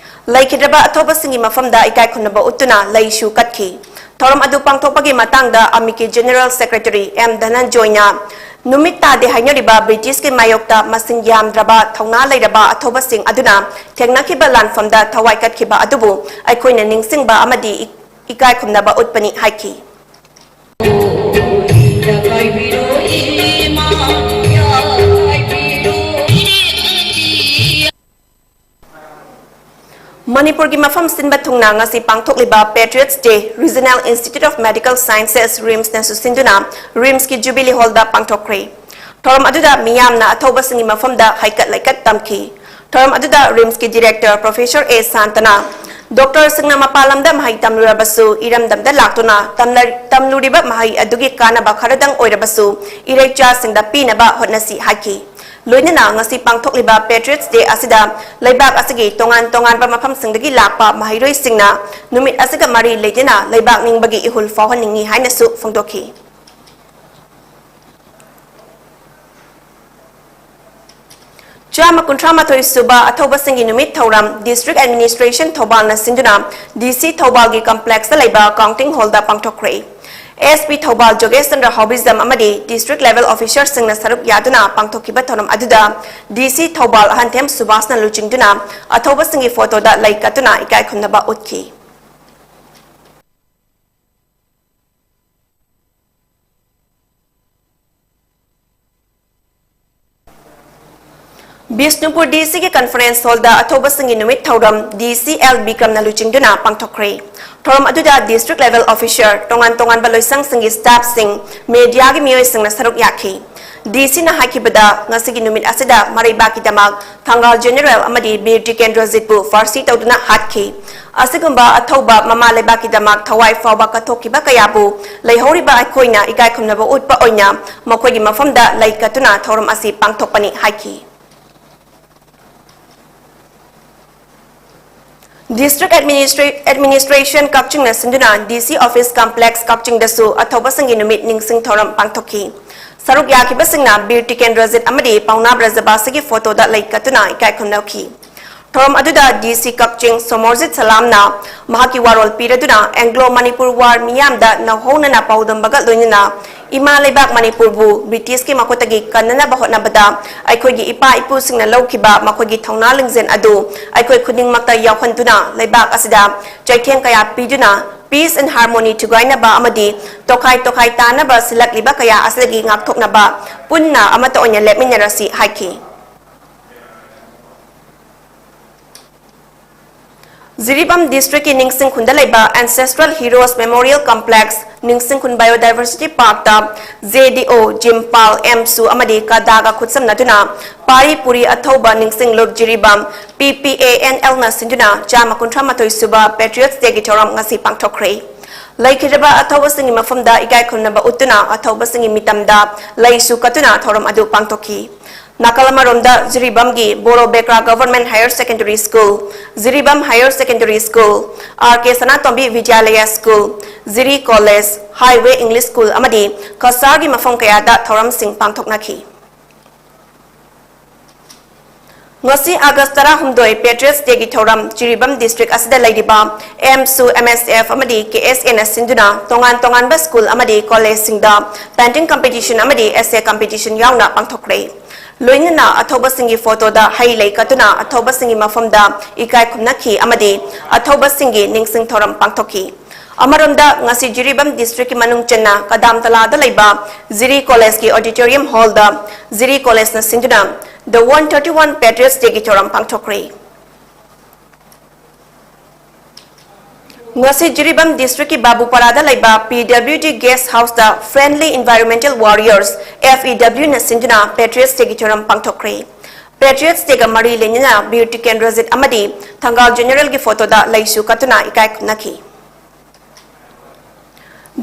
ꯂꯩꯈꯤꯗ꯭ꯔꯕ ꯑꯊꯧꯕꯁꯤꯡꯒꯤ ꯃꯐꯝꯗ ꯏꯀꯥꯏ ꯈꯨꯝꯅꯕ ꯎꯠꯇꯨꯅ ꯂꯩꯁꯨ ꯀꯠꯈꯤ꯫ ꯊꯧꯔꯝ ꯑꯗꯨ ꯄꯥꯡꯊꯣꯛꯄꯒꯤ ꯃꯇꯥꯡꯗ ꯑꯃꯤꯛꯀꯤ General Secretary ꯑꯦꯝ ꯙꯅꯟꯖꯣꯏꯅ ꯅꯨꯃꯤꯠ ꯇꯥꯗꯦ ꯍꯥꯏꯅꯔꯤꯕ ꯕ꯭ꯔꯤꯇꯤꯁꯀꯤ ꯃꯥꯌꯣꯛꯇ ꯃꯁꯤꯡ ꯌꯥꯝꯗ꯭ꯔꯕ ꯊꯧꯅꯥ ꯂꯩꯔꯕ ꯑꯊꯧꯕꯁꯤꯡ ꯑꯗꯨꯅ ꯊꯦꯡꯅꯈꯤꯕ ꯂꯥꯟꯐꯝꯗ ꯊꯋꯥꯏ ꯀꯠꯈꯤꯕ ꯑꯗꯨꯕꯨ ꯑꯩꯈꯣꯏꯅ ꯅꯤꯡꯁꯤꯡꯕ ꯑꯃꯗꯤ ꯏ-, ꯏꯀꯥꯏ ꯈꯨꯝꯅꯕ ꯎꯠꯄꯅꯤ ꯍꯥꯏꯈꯤ꯫ ꯃꯅꯤꯄꯨꯔꯒꯤ ꯃꯐꯝ ꯁꯤꯟꯕ ꯊꯨꯡꯅ ꯉꯁꯤ ꯄꯥꯡꯊꯣꯛꯂꯤꯕ Patriots Day Regional Institute of Medical Sciences, ꯔꯤꯝꯁꯅꯁꯨ ꯁꯤꯟꯗꯨꯅ ꯔꯤꯝꯁꯀꯤ ꯖꯨꯕꯤꯂꯤ ꯍꯣꯜꯗ ꯄꯥꯡꯊꯣꯛꯈ꯭ꯔꯦ꯫ ꯊꯧꯔꯝ ꯑꯗꯨꯗ ꯃꯤꯌꯥꯝꯅ ꯑꯊꯧꯕꯁꯤꯡꯒꯤ ꯃꯐꯝꯗ ꯍꯩꯀꯠ ꯂꯩꯀꯠ ꯇꯝꯈꯤ꯫ ꯊꯧꯔꯝ ꯑꯗꯨꯗ ꯔꯤꯝꯁꯀꯤ ꯗꯤꯔꯦꯛꯇꯔ ꯄ꯭ꯔꯣꯐꯦꯁꯔ ꯑꯦ ꯁꯥꯟꯇꯅ, ꯗꯣꯛꯇꯔꯁꯤꯡꯅ ꯃꯄꯥꯟ ꯂꯝꯗ ꯃꯍꯩ ꯇꯝꯂꯨꯔꯕꯁꯨ ꯏꯔꯝꯗꯝꯗ ꯂꯥꯛꯇꯨꯅ ꯇꯝꯅ-, ꯇꯝꯂꯨꯔꯤꯕ ꯃꯍꯩ ꯑꯗꯨꯒꯤ ꯀꯥꯟꯅꯕ ꯈꯔꯗꯪ ꯑꯣꯏꯔꯕꯁꯨ ꯏꯔꯩꯆꯥꯁꯤꯡꯗ ꯄꯤꯅꯕ ꯍꯣꯠꯅꯁꯤ ꯍꯥꯏꯈꯤ꯫ ꯂꯣꯏꯅꯅ ꯉꯁꯤ ꯄꯥꯡꯊꯣꯛꯂꯤꯕ Patriots Day ꯑꯁꯤꯗ ꯂꯩꯕꯥꯛ ꯑꯁꯤꯒꯤ ꯇꯣꯉꯥꯟ ꯇꯣꯉꯥꯟꯕ ꯃꯐꯝꯁꯤꯡꯗꯒꯤ ꯂꯥꯛꯄ ꯃꯍꯩꯔꯣꯏꯁꯤꯡꯅ ꯅꯨꯃꯤꯠ ꯑꯁꯤꯒ ꯃꯔꯤ ꯂꯩꯅꯅ ꯂꯩꯕꯥꯛ ꯅꯤꯡꯕꯒꯤ ꯏꯍꯨꯜ ꯐꯥꯎꯍꯟꯅꯤꯡꯏ ꯍꯥꯏꯅꯁꯨ ꯐꯣꯡꯗꯣꯛꯈꯤ꯫ ꯆꯥꯝꯃ ꯀꯨꯟꯊ꯭ꯔꯥ ꯃꯥꯊꯣꯏ ꯁꯨꯕ ꯑꯊꯧꯕꯁꯤꯡꯒꯤ ꯅꯨꯃꯤꯠ ꯊꯧꯔꯝ District Administration ꯊꯧꯕꯥꯜꯅ ꯁꯤꯟꯗꯨꯅ D C ꯊꯧꯕꯥꯜꯒꯤ ꯀꯝꯄ꯭ꯂꯦꯛꯁꯇ ꯂꯩꯕ ꯀꯥꯎꯟꯇꯤꯡ ꯍꯣꯜꯗ ꯄꯥꯡꯊꯣꯛꯈ꯭ꯔꯦ꯫ ꯑꯦꯁ ꯄꯤ ꯊꯧꯕꯥꯜ ꯖꯣꯒꯦꯁ ꯆꯟꯗ꯭ꯔ ꯍꯥꯎꯕꯤꯖꯝ ꯑꯃꯗꯤ ꯗꯤꯁꯇ꯭ꯔꯤꯛ ꯂꯦꯚꯦꯜ ꯑꯣꯐꯤꯁꯔꯁꯤꯡꯅ ꯁꯔꯨꯛ ꯌꯥꯗꯨꯅ ꯄꯥꯡꯊꯣꯛꯈꯤꯕ ꯊꯧꯔꯝ ꯑꯗꯨꯗ D C ꯊꯧꯕꯥꯜ ꯑꯍꯟꯊꯦꯝ ꯁꯨꯕꯥꯁꯅ ꯂꯨꯆꯤꯡꯗꯨꯅ ꯑꯊꯧꯕꯁꯤꯡꯒꯤ ꯐꯣꯇꯣꯗ ꯂꯩ ꯀꯠꯇꯨꯅ ꯏꯀꯥꯏ ꯈꯨꯝꯅꯕ ꯎꯠꯈꯤ꯫ ꯕꯤꯁꯅꯨꯄꯨꯔ D C ꯒꯤ ꯀꯟꯐꯔꯦꯟꯁ ꯍꯣꯜꯗ ꯑꯊꯧꯕꯁꯤꯡꯒꯤ ꯅꯨꯃꯤꯠ ꯊꯧꯔꯝ D C L ꯕꯤꯀ꯭ꯔꯝꯅ ꯂꯨꯆꯤꯡꯗꯨꯅ ꯄꯥꯡꯊꯣꯛꯈ꯭ꯔꯦ꯫ ꯊꯧꯔꯝ ꯑꯗꯨꯗ ꯗꯤꯁꯇ꯭ꯔꯤꯛ ꯂꯦꯚꯦꯜ ꯑꯣꯐꯤꯁꯔ, ꯇꯣꯉꯥꯟ ꯇꯣꯉꯥꯟꯕ ꯂꯣꯏꯁꯪꯁꯤꯡꯒꯤ ꯁ꯭ꯇꯥꯐꯁꯤꯡ, ꯃꯦꯗꯤꯌꯥꯒꯤ ꯃꯤꯑꯣꯏꯁꯤꯡꯅ ꯁꯔꯨꯛ ꯌꯥꯈꯤ꯫ D C ꯅ ꯍꯥꯏꯈꯤꯕꯗ, ꯉꯁꯤꯒꯤ ꯅꯨꯃꯤꯠ ꯑꯁꯤꯗ ꯃꯔꯩꯕꯥꯛꯀꯤꯗꯃꯛ ꯊꯪꯒꯥꯜ ꯖꯦꯅꯦꯔꯦꯜ ꯑꯃꯗꯤ ꯕꯤꯔ ꯇꯤꯀꯦꯟꯗ꯭ꯔꯖꯤꯠꯄꯨ ꯐꯥꯔꯁꯤ ꯇꯧꯗꯨꯅ ꯍꯥꯠꯈꯤ꯫ ꯑꯁꯤꯒꯨꯝꯕ ꯑꯊꯧꯕ ꯃꯃꯥ ꯂꯩꯕꯥꯛꯀꯤꯗꯃꯛ ꯊꯋꯥꯏ ꯐꯥꯎꯕ ꯀꯠꯊꯣꯛꯈꯤꯕ ꯀꯌꯥꯕꯨ ꯂꯩꯍꯧꯔꯤꯕ ꯑꯩꯈꯣꯏꯅ ꯏꯀꯥꯏ ꯈꯨꯝꯅꯕ ꯎꯠꯄ ꯑꯣꯏꯅ ꯃꯈꯣꯏꯒꯤ ꯃꯐꯝꯗ ꯂꯩ ꯀꯠꯇꯨꯅ ꯊꯧꯔꯝ ꯑꯁꯤ ꯄꯥꯡꯊꯣꯛꯄꯅꯤ ꯍꯥꯏꯈꯤ꯫ District Administra-, Administration ꯀꯛꯆꯤꯡꯅ ꯁꯤꯟꯗꯨꯅ D C Office Complex ꯀꯛꯆꯤꯡꯗꯁꯨ ꯑꯊꯧꯕꯁꯤꯡꯒꯤ ꯅꯨꯃꯤꯠ ꯅꯤꯡꯁꯤꯡ ꯊꯧꯔꯝ ꯄꯥꯡꯊꯣꯛꯈꯤ꯫ ꯁꯔꯨꯛ ꯌꯥꯈꯤꯕꯁꯤꯡꯅ ꯕꯤꯔ ꯇꯤꯀꯦꯟꯗ꯭ꯔꯖꯤꯠ ꯑꯃꯗꯤ ꯄꯥꯎꯅꯥ ꯕ꯭ꯔꯖꯕꯥꯁꯤꯒꯤ ꯐꯣꯇꯣꯗ ꯂꯩ ꯀꯠꯇꯨꯅ ꯏꯀꯥꯏ ꯈꯨꯝꯅꯈꯤ꯫ ꯊꯧꯔꯝ ꯑꯗꯨꯗ D C ꯀꯛꯆꯤꯡ ꯁꯣꯃꯣꯔꯖꯤꯠ ꯁꯂꯥꯝꯅ ꯃꯍꯥꯛꯀꯤ ꯋꯥꯔꯣꯜ ꯄꯤꯔꯗꯨꯅ Anglo Manipur War ꯃꯤꯌꯥꯝꯗ ꯅꯧꯍꯧꯅꯅ ꯄꯥꯎꯗꯝꯕꯒ ꯂꯣꯏꯅꯅ ꯏꯃꯥ ꯂꯩꯕꯥꯛ ꯃꯅꯤꯄꯨꯔꯕꯨ ꯕ꯭ꯔꯤꯇꯤꯁꯀꯤ ꯃꯈꯨꯠꯇꯒꯤ ꯀꯟꯅꯅꯕ ꯍꯣꯠꯅꯕꯗ ꯑꯩꯈꯣꯏꯒꯤ ꯏꯄꯥ ꯏꯄꯨꯁꯤꯡꯅ ꯂꯧꯈꯤꯕ ꯃꯈꯣꯏꯒꯤ ꯊꯧꯅꯥ ꯂꯤꯡꯖꯦꯜ ꯑꯗꯨ ꯑꯩꯈꯣꯏ ꯈꯨꯗꯤꯡꯃꯛꯇ ꯌꯥꯎꯍꯟꯗꯨꯅ ꯂꯩꯕꯥꯛ ꯑꯁꯤꯗ ꯆꯩꯊꯦꯡ ꯀꯌꯥ ꯄꯤꯗꯨꯅ peace and harmony ꯊꯨꯒꯥꯏꯅꯕ ꯑꯃꯗꯤ ꯇꯣꯈꯥꯏ ꯇꯣꯈꯥꯏ ꯇꯥꯅꯕ ꯁꯤꯜꯂꯛꯂꯤꯕ ꯀꯌꯥ ꯑꯁꯤꯗꯒꯤ ꯉꯥꯛꯊꯣꯛꯅꯕ ꯄꯨꯟꯅ ꯑꯃꯠꯇ ꯑꯣꯏꯅ ꯂꯦꯞꯃꯤꯟꯅꯔꯁꯤ ꯍꯥꯏꯈꯤ꯫ ꯖꯤꯔꯤꯕꯥꯝ ꯗꯤꯁꯇ꯭ꯔꯤꯛꯀꯤ ꯅꯤꯡꯁꯤꯡꯈꯨꯟꯗ ꯂꯩꯕ Ancestral Heroes Memorial Complex, ꯅꯤꯡꯁꯤꯡꯈꯨꯟ Biodiversity Parkꯇ JDO, ꯖꯤꯝꯄꯥꯜ, ꯑꯦꯝꯁꯨ ꯑꯃꯗꯤ ꯀꯗꯥꯒ ꯈꯨꯠꯁꯝꯅꯗꯨꯅ ꯄꯥꯔꯤ ꯄꯨꯔꯤ ꯑꯊꯧꯕ ꯅꯤꯡꯁꯤꯡꯂꯨꯞ ꯖꯤꯔꯤꯕꯥꯝ PPANLꯅ ꯁꯤꯟꯗꯨꯅ ꯆꯥꯝꯃ ꯀꯨꯟꯊ꯭ꯔꯥ ꯃꯥꯊꯣꯏ ꯁꯨꯕ Patriots Dayꯒꯤ ꯊꯧꯔꯝ ꯉꯁꯤ ꯄꯥꯡꯊꯣꯛꯈ꯭ꯔꯦ꯫ ꯂꯩꯈꯤꯗ꯭ꯔꯕ ꯑꯊꯧꯕꯁꯤꯡꯒꯤ ꯃꯐꯝꯗ ꯏꯀꯥꯏ ꯈꯨꯝꯅꯕ ꯎꯠꯇꯨꯅ ꯑꯊꯧꯕꯁꯤꯡꯒꯤ ꯃꯤꯇꯝꯗ ꯂꯩꯁꯨ ꯀꯠꯇꯨꯅ ꯊꯧꯔꯝ ꯑꯗꯨ ꯄꯥꯡꯊꯣꯛꯈꯤ꯫ ꯅꯥꯀꯜ ꯑꯃꯔꯣꯝꯗ ꯖꯤꯔꯤꯕꯥꯝꯒꯤ ꯕꯣꯔꯣ ꯕꯦꯀ꯭ꯔꯥ Government Higher Secondary School, Jiribam Higher Secondary School, R K ꯁꯅꯥꯇꯣꯝꯕꯤ ꯕꯤꯗ꯭ꯌꯥꯂꯌ School, ꯖꯤꯔꯤ College, Highway English School ꯑꯃꯗꯤ ꯀꯁꯥꯔꯒꯤ ꯃꯐꯝ ꯀꯌꯥꯗ ꯊꯧꯔꯝꯁꯤꯡ ꯄꯥꯡꯊꯣꯛꯅꯈꯤ꯫ ꯉꯁꯤ ꯑꯥꯒꯁ ꯇꯔꯥꯍꯨꯝꯗꯣꯏ Patriots Dayꯒꯤ ꯊꯧꯔꯝ ꯖꯤꯔꯤꯕꯥꯝ ꯗꯤꯁꯇ꯭ꯔꯤꯛ ꯑꯁꯤꯗ ꯂꯩꯔꯤꯕ ꯑꯦꯝꯁꯨ, MSF ꯑꯃꯗꯤ KSAꯅ ꯁꯤꯟꯗꯨꯅ ꯇꯣꯉꯥꯟ ꯇꯣꯉꯥꯟꯕ ꯁ꯭ꯀꯨꯜ ꯑꯃꯗꯤ ꯀꯣꯂꯦꯖꯁꯤꯡꯗ painting competition ꯑꯃꯗꯤ essay competition ꯌꯥꯎꯅ ꯄꯥꯡꯊꯣꯛꯈ꯭ꯔꯦ꯫ ꯂꯣꯏꯅꯅ ꯑꯊꯧꯕꯁꯤꯡꯒꯤ ꯐꯣꯇꯣꯗ ꯍꯩ ꯂꯩ ꯀꯠꯇꯨꯅ ꯑꯊꯧꯕꯁꯤꯡꯒꯤ ꯃꯐꯝꯗ ꯏꯀꯥꯏ ꯈꯨꯝꯅꯈꯤ ꯑꯃꯗꯤ ꯑꯊꯧꯕꯁꯤꯡꯒꯤ ꯅꯤꯡꯁꯤꯡ ꯊꯧꯔꯝ ꯄꯥꯡꯊꯣꯛꯈꯤ꯫ ꯑꯃꯔꯣꯝꯗ ꯉꯁꯤ ꯖꯤꯔꯤꯕꯥꯝ ꯗꯤꯁꯇ꯭ꯔꯤꯛꯀꯤ ꯃꯅꯨꯡ ꯆꯟꯅ ꯀꯗꯥꯝꯇꯂꯥꯗ ꯂꯩꯕ ꯖꯤꯔꯤ ꯀꯣꯂꯦꯖꯀꯤ auditorium hallꯗ ꯖꯤꯔꯤ ꯀꯣꯂꯦꯖꯅ ꯁꯤꯟꯗꯨꯅ The one thirty one Patriots Dayꯒꯤ ꯊꯧꯔꯝ ꯄꯥꯡꯊꯣꯛꯈ꯭ꯔꯦ꯫ ꯉꯁꯤ ꯖꯤꯔꯤꯕꯥꯝ ꯗꯤꯁꯇ꯭ꯔꯤꯛꯀꯤ ꯕꯥꯕꯨꯄꯥꯔꯥꯗ ꯂꯩꯕ PWD Guest Houseꯇ Friendly Environmental Warriors, FEWꯅ ꯁꯤꯟꯗꯨꯅ Patriots Dayꯒꯤ ꯊꯧꯔꯝ ꯄꯥꯡꯊꯣꯛꯈ꯭ꯔꯦ꯫ Patriots Dayꯒ ꯃꯔꯤ ꯂꯩꯅꯅ ꯕꯤꯔ ꯇꯤꯀꯦꯟꯗ꯭ꯔꯖꯤꯠ ꯑꯃꯗꯤ ꯊꯪꯒꯥꯜ ꯖꯦꯅꯦꯔꯦꯜꯒꯤ ꯐꯣꯇꯣꯗ ꯂꯩꯁꯨ ꯀꯠꯇꯨꯅ ꯏꯀꯥꯏ ꯈꯨꯝꯅꯈꯤ꯫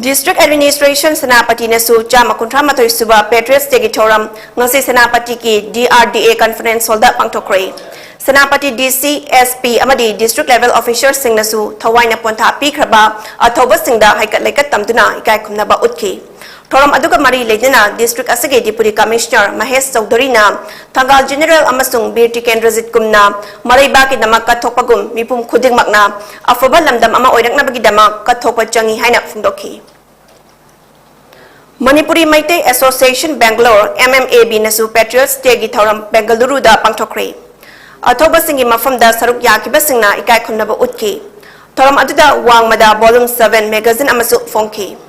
District Administration ꯁꯦꯅꯥꯄꯇꯤꯅꯁꯨ ꯆꯥꯝꯃ ꯀꯨꯟꯊ꯭ꯔꯥ ꯃꯥꯊꯣꯏ ꯁꯨꯕ Patriots Dayꯒꯤ ꯊꯧꯔꯝ ꯉꯁꯤ ꯁꯦꯅꯥꯄꯇꯤꯒꯤ DRDA Conference Hallꯗ ꯄꯥꯡꯊꯣꯛꯈ꯭ꯔꯦ꯫ Senapati DC, SP ꯑꯃꯗꯤ district level officerꯁꯤꯡꯅꯁꯨ ꯊꯋꯥꯏꯅ ꯄꯣꯟꯊꯥ ꯄꯤꯈ꯭ꯔꯕ ꯑꯊꯧꯕꯁꯤꯡꯗ ꯍꯩꯀꯠ ꯂꯩꯀꯠ ꯇꯝꯗꯨꯅ ꯏꯀꯥꯏ ꯈꯨꯝꯅꯕ ꯎꯠꯈꯤ꯫ ꯊꯧꯔꯝ ꯑꯗꯨꯒ ꯃꯔꯤ ꯂꯩꯅꯅ district ꯑꯁꯤꯒꯤ Deputy Commissioner ꯃꯍꯦꯁ ꯆꯧꯙꯨꯔꯤꯅ ꯊꯪꯒꯥꯜ ꯖꯦꯅꯦꯔꯦꯜ ꯑꯃꯁꯨꯡ ꯕꯤꯔ ꯇꯤꯀꯦꯟꯗ꯭ꯔꯖꯤꯠ ꯀꯨꯝꯅ ꯃꯔꯩꯕꯥꯛꯀꯤꯗꯃꯛ ꯀꯠꯊꯣꯛꯄꯒꯨꯝ ꯃꯤꯄꯨꯝ ꯈꯨꯗꯤꯡꯃꯛꯅ ꯑꯐꯕ ꯂꯝꯗꯝ ꯑꯃ ꯑꯣꯏꯔꯛꯅꯕꯒꯤꯗꯃꯛ ꯀꯠꯊꯣꯛꯄ ꯆꯪꯏ ꯍꯥꯏꯅ ꯐꯣꯡꯗꯣꯛꯈꯤ꯫ Manipuri Meitei Association Bangalore, M M A B ꯅꯁꯨ Patriots Day ꯒꯤ ꯊꯧꯔꯝ ꯕꯦꯡꯒꯂꯨꯔꯨꯗ ꯄꯥꯡꯊꯣꯛꯈ꯭ꯔꯦ꯫ ꯑꯊꯧꯕꯁꯤꯡꯒꯤ ꯃꯐꯝꯗ ꯁꯔꯨꯛ ꯌꯥꯈꯤꯕꯁꯤꯡꯅ ꯏꯀꯥꯏ ꯈꯨꯝꯅꯕ ꯎꯠꯈꯤ꯫ ꯊꯧꯔꯝ ꯑꯗꯨꯗ ꯋꯥꯡꯃꯗ Volume seven magazine ꯑꯃꯁꯨ ꯐꯣꯡꯈꯤ꯫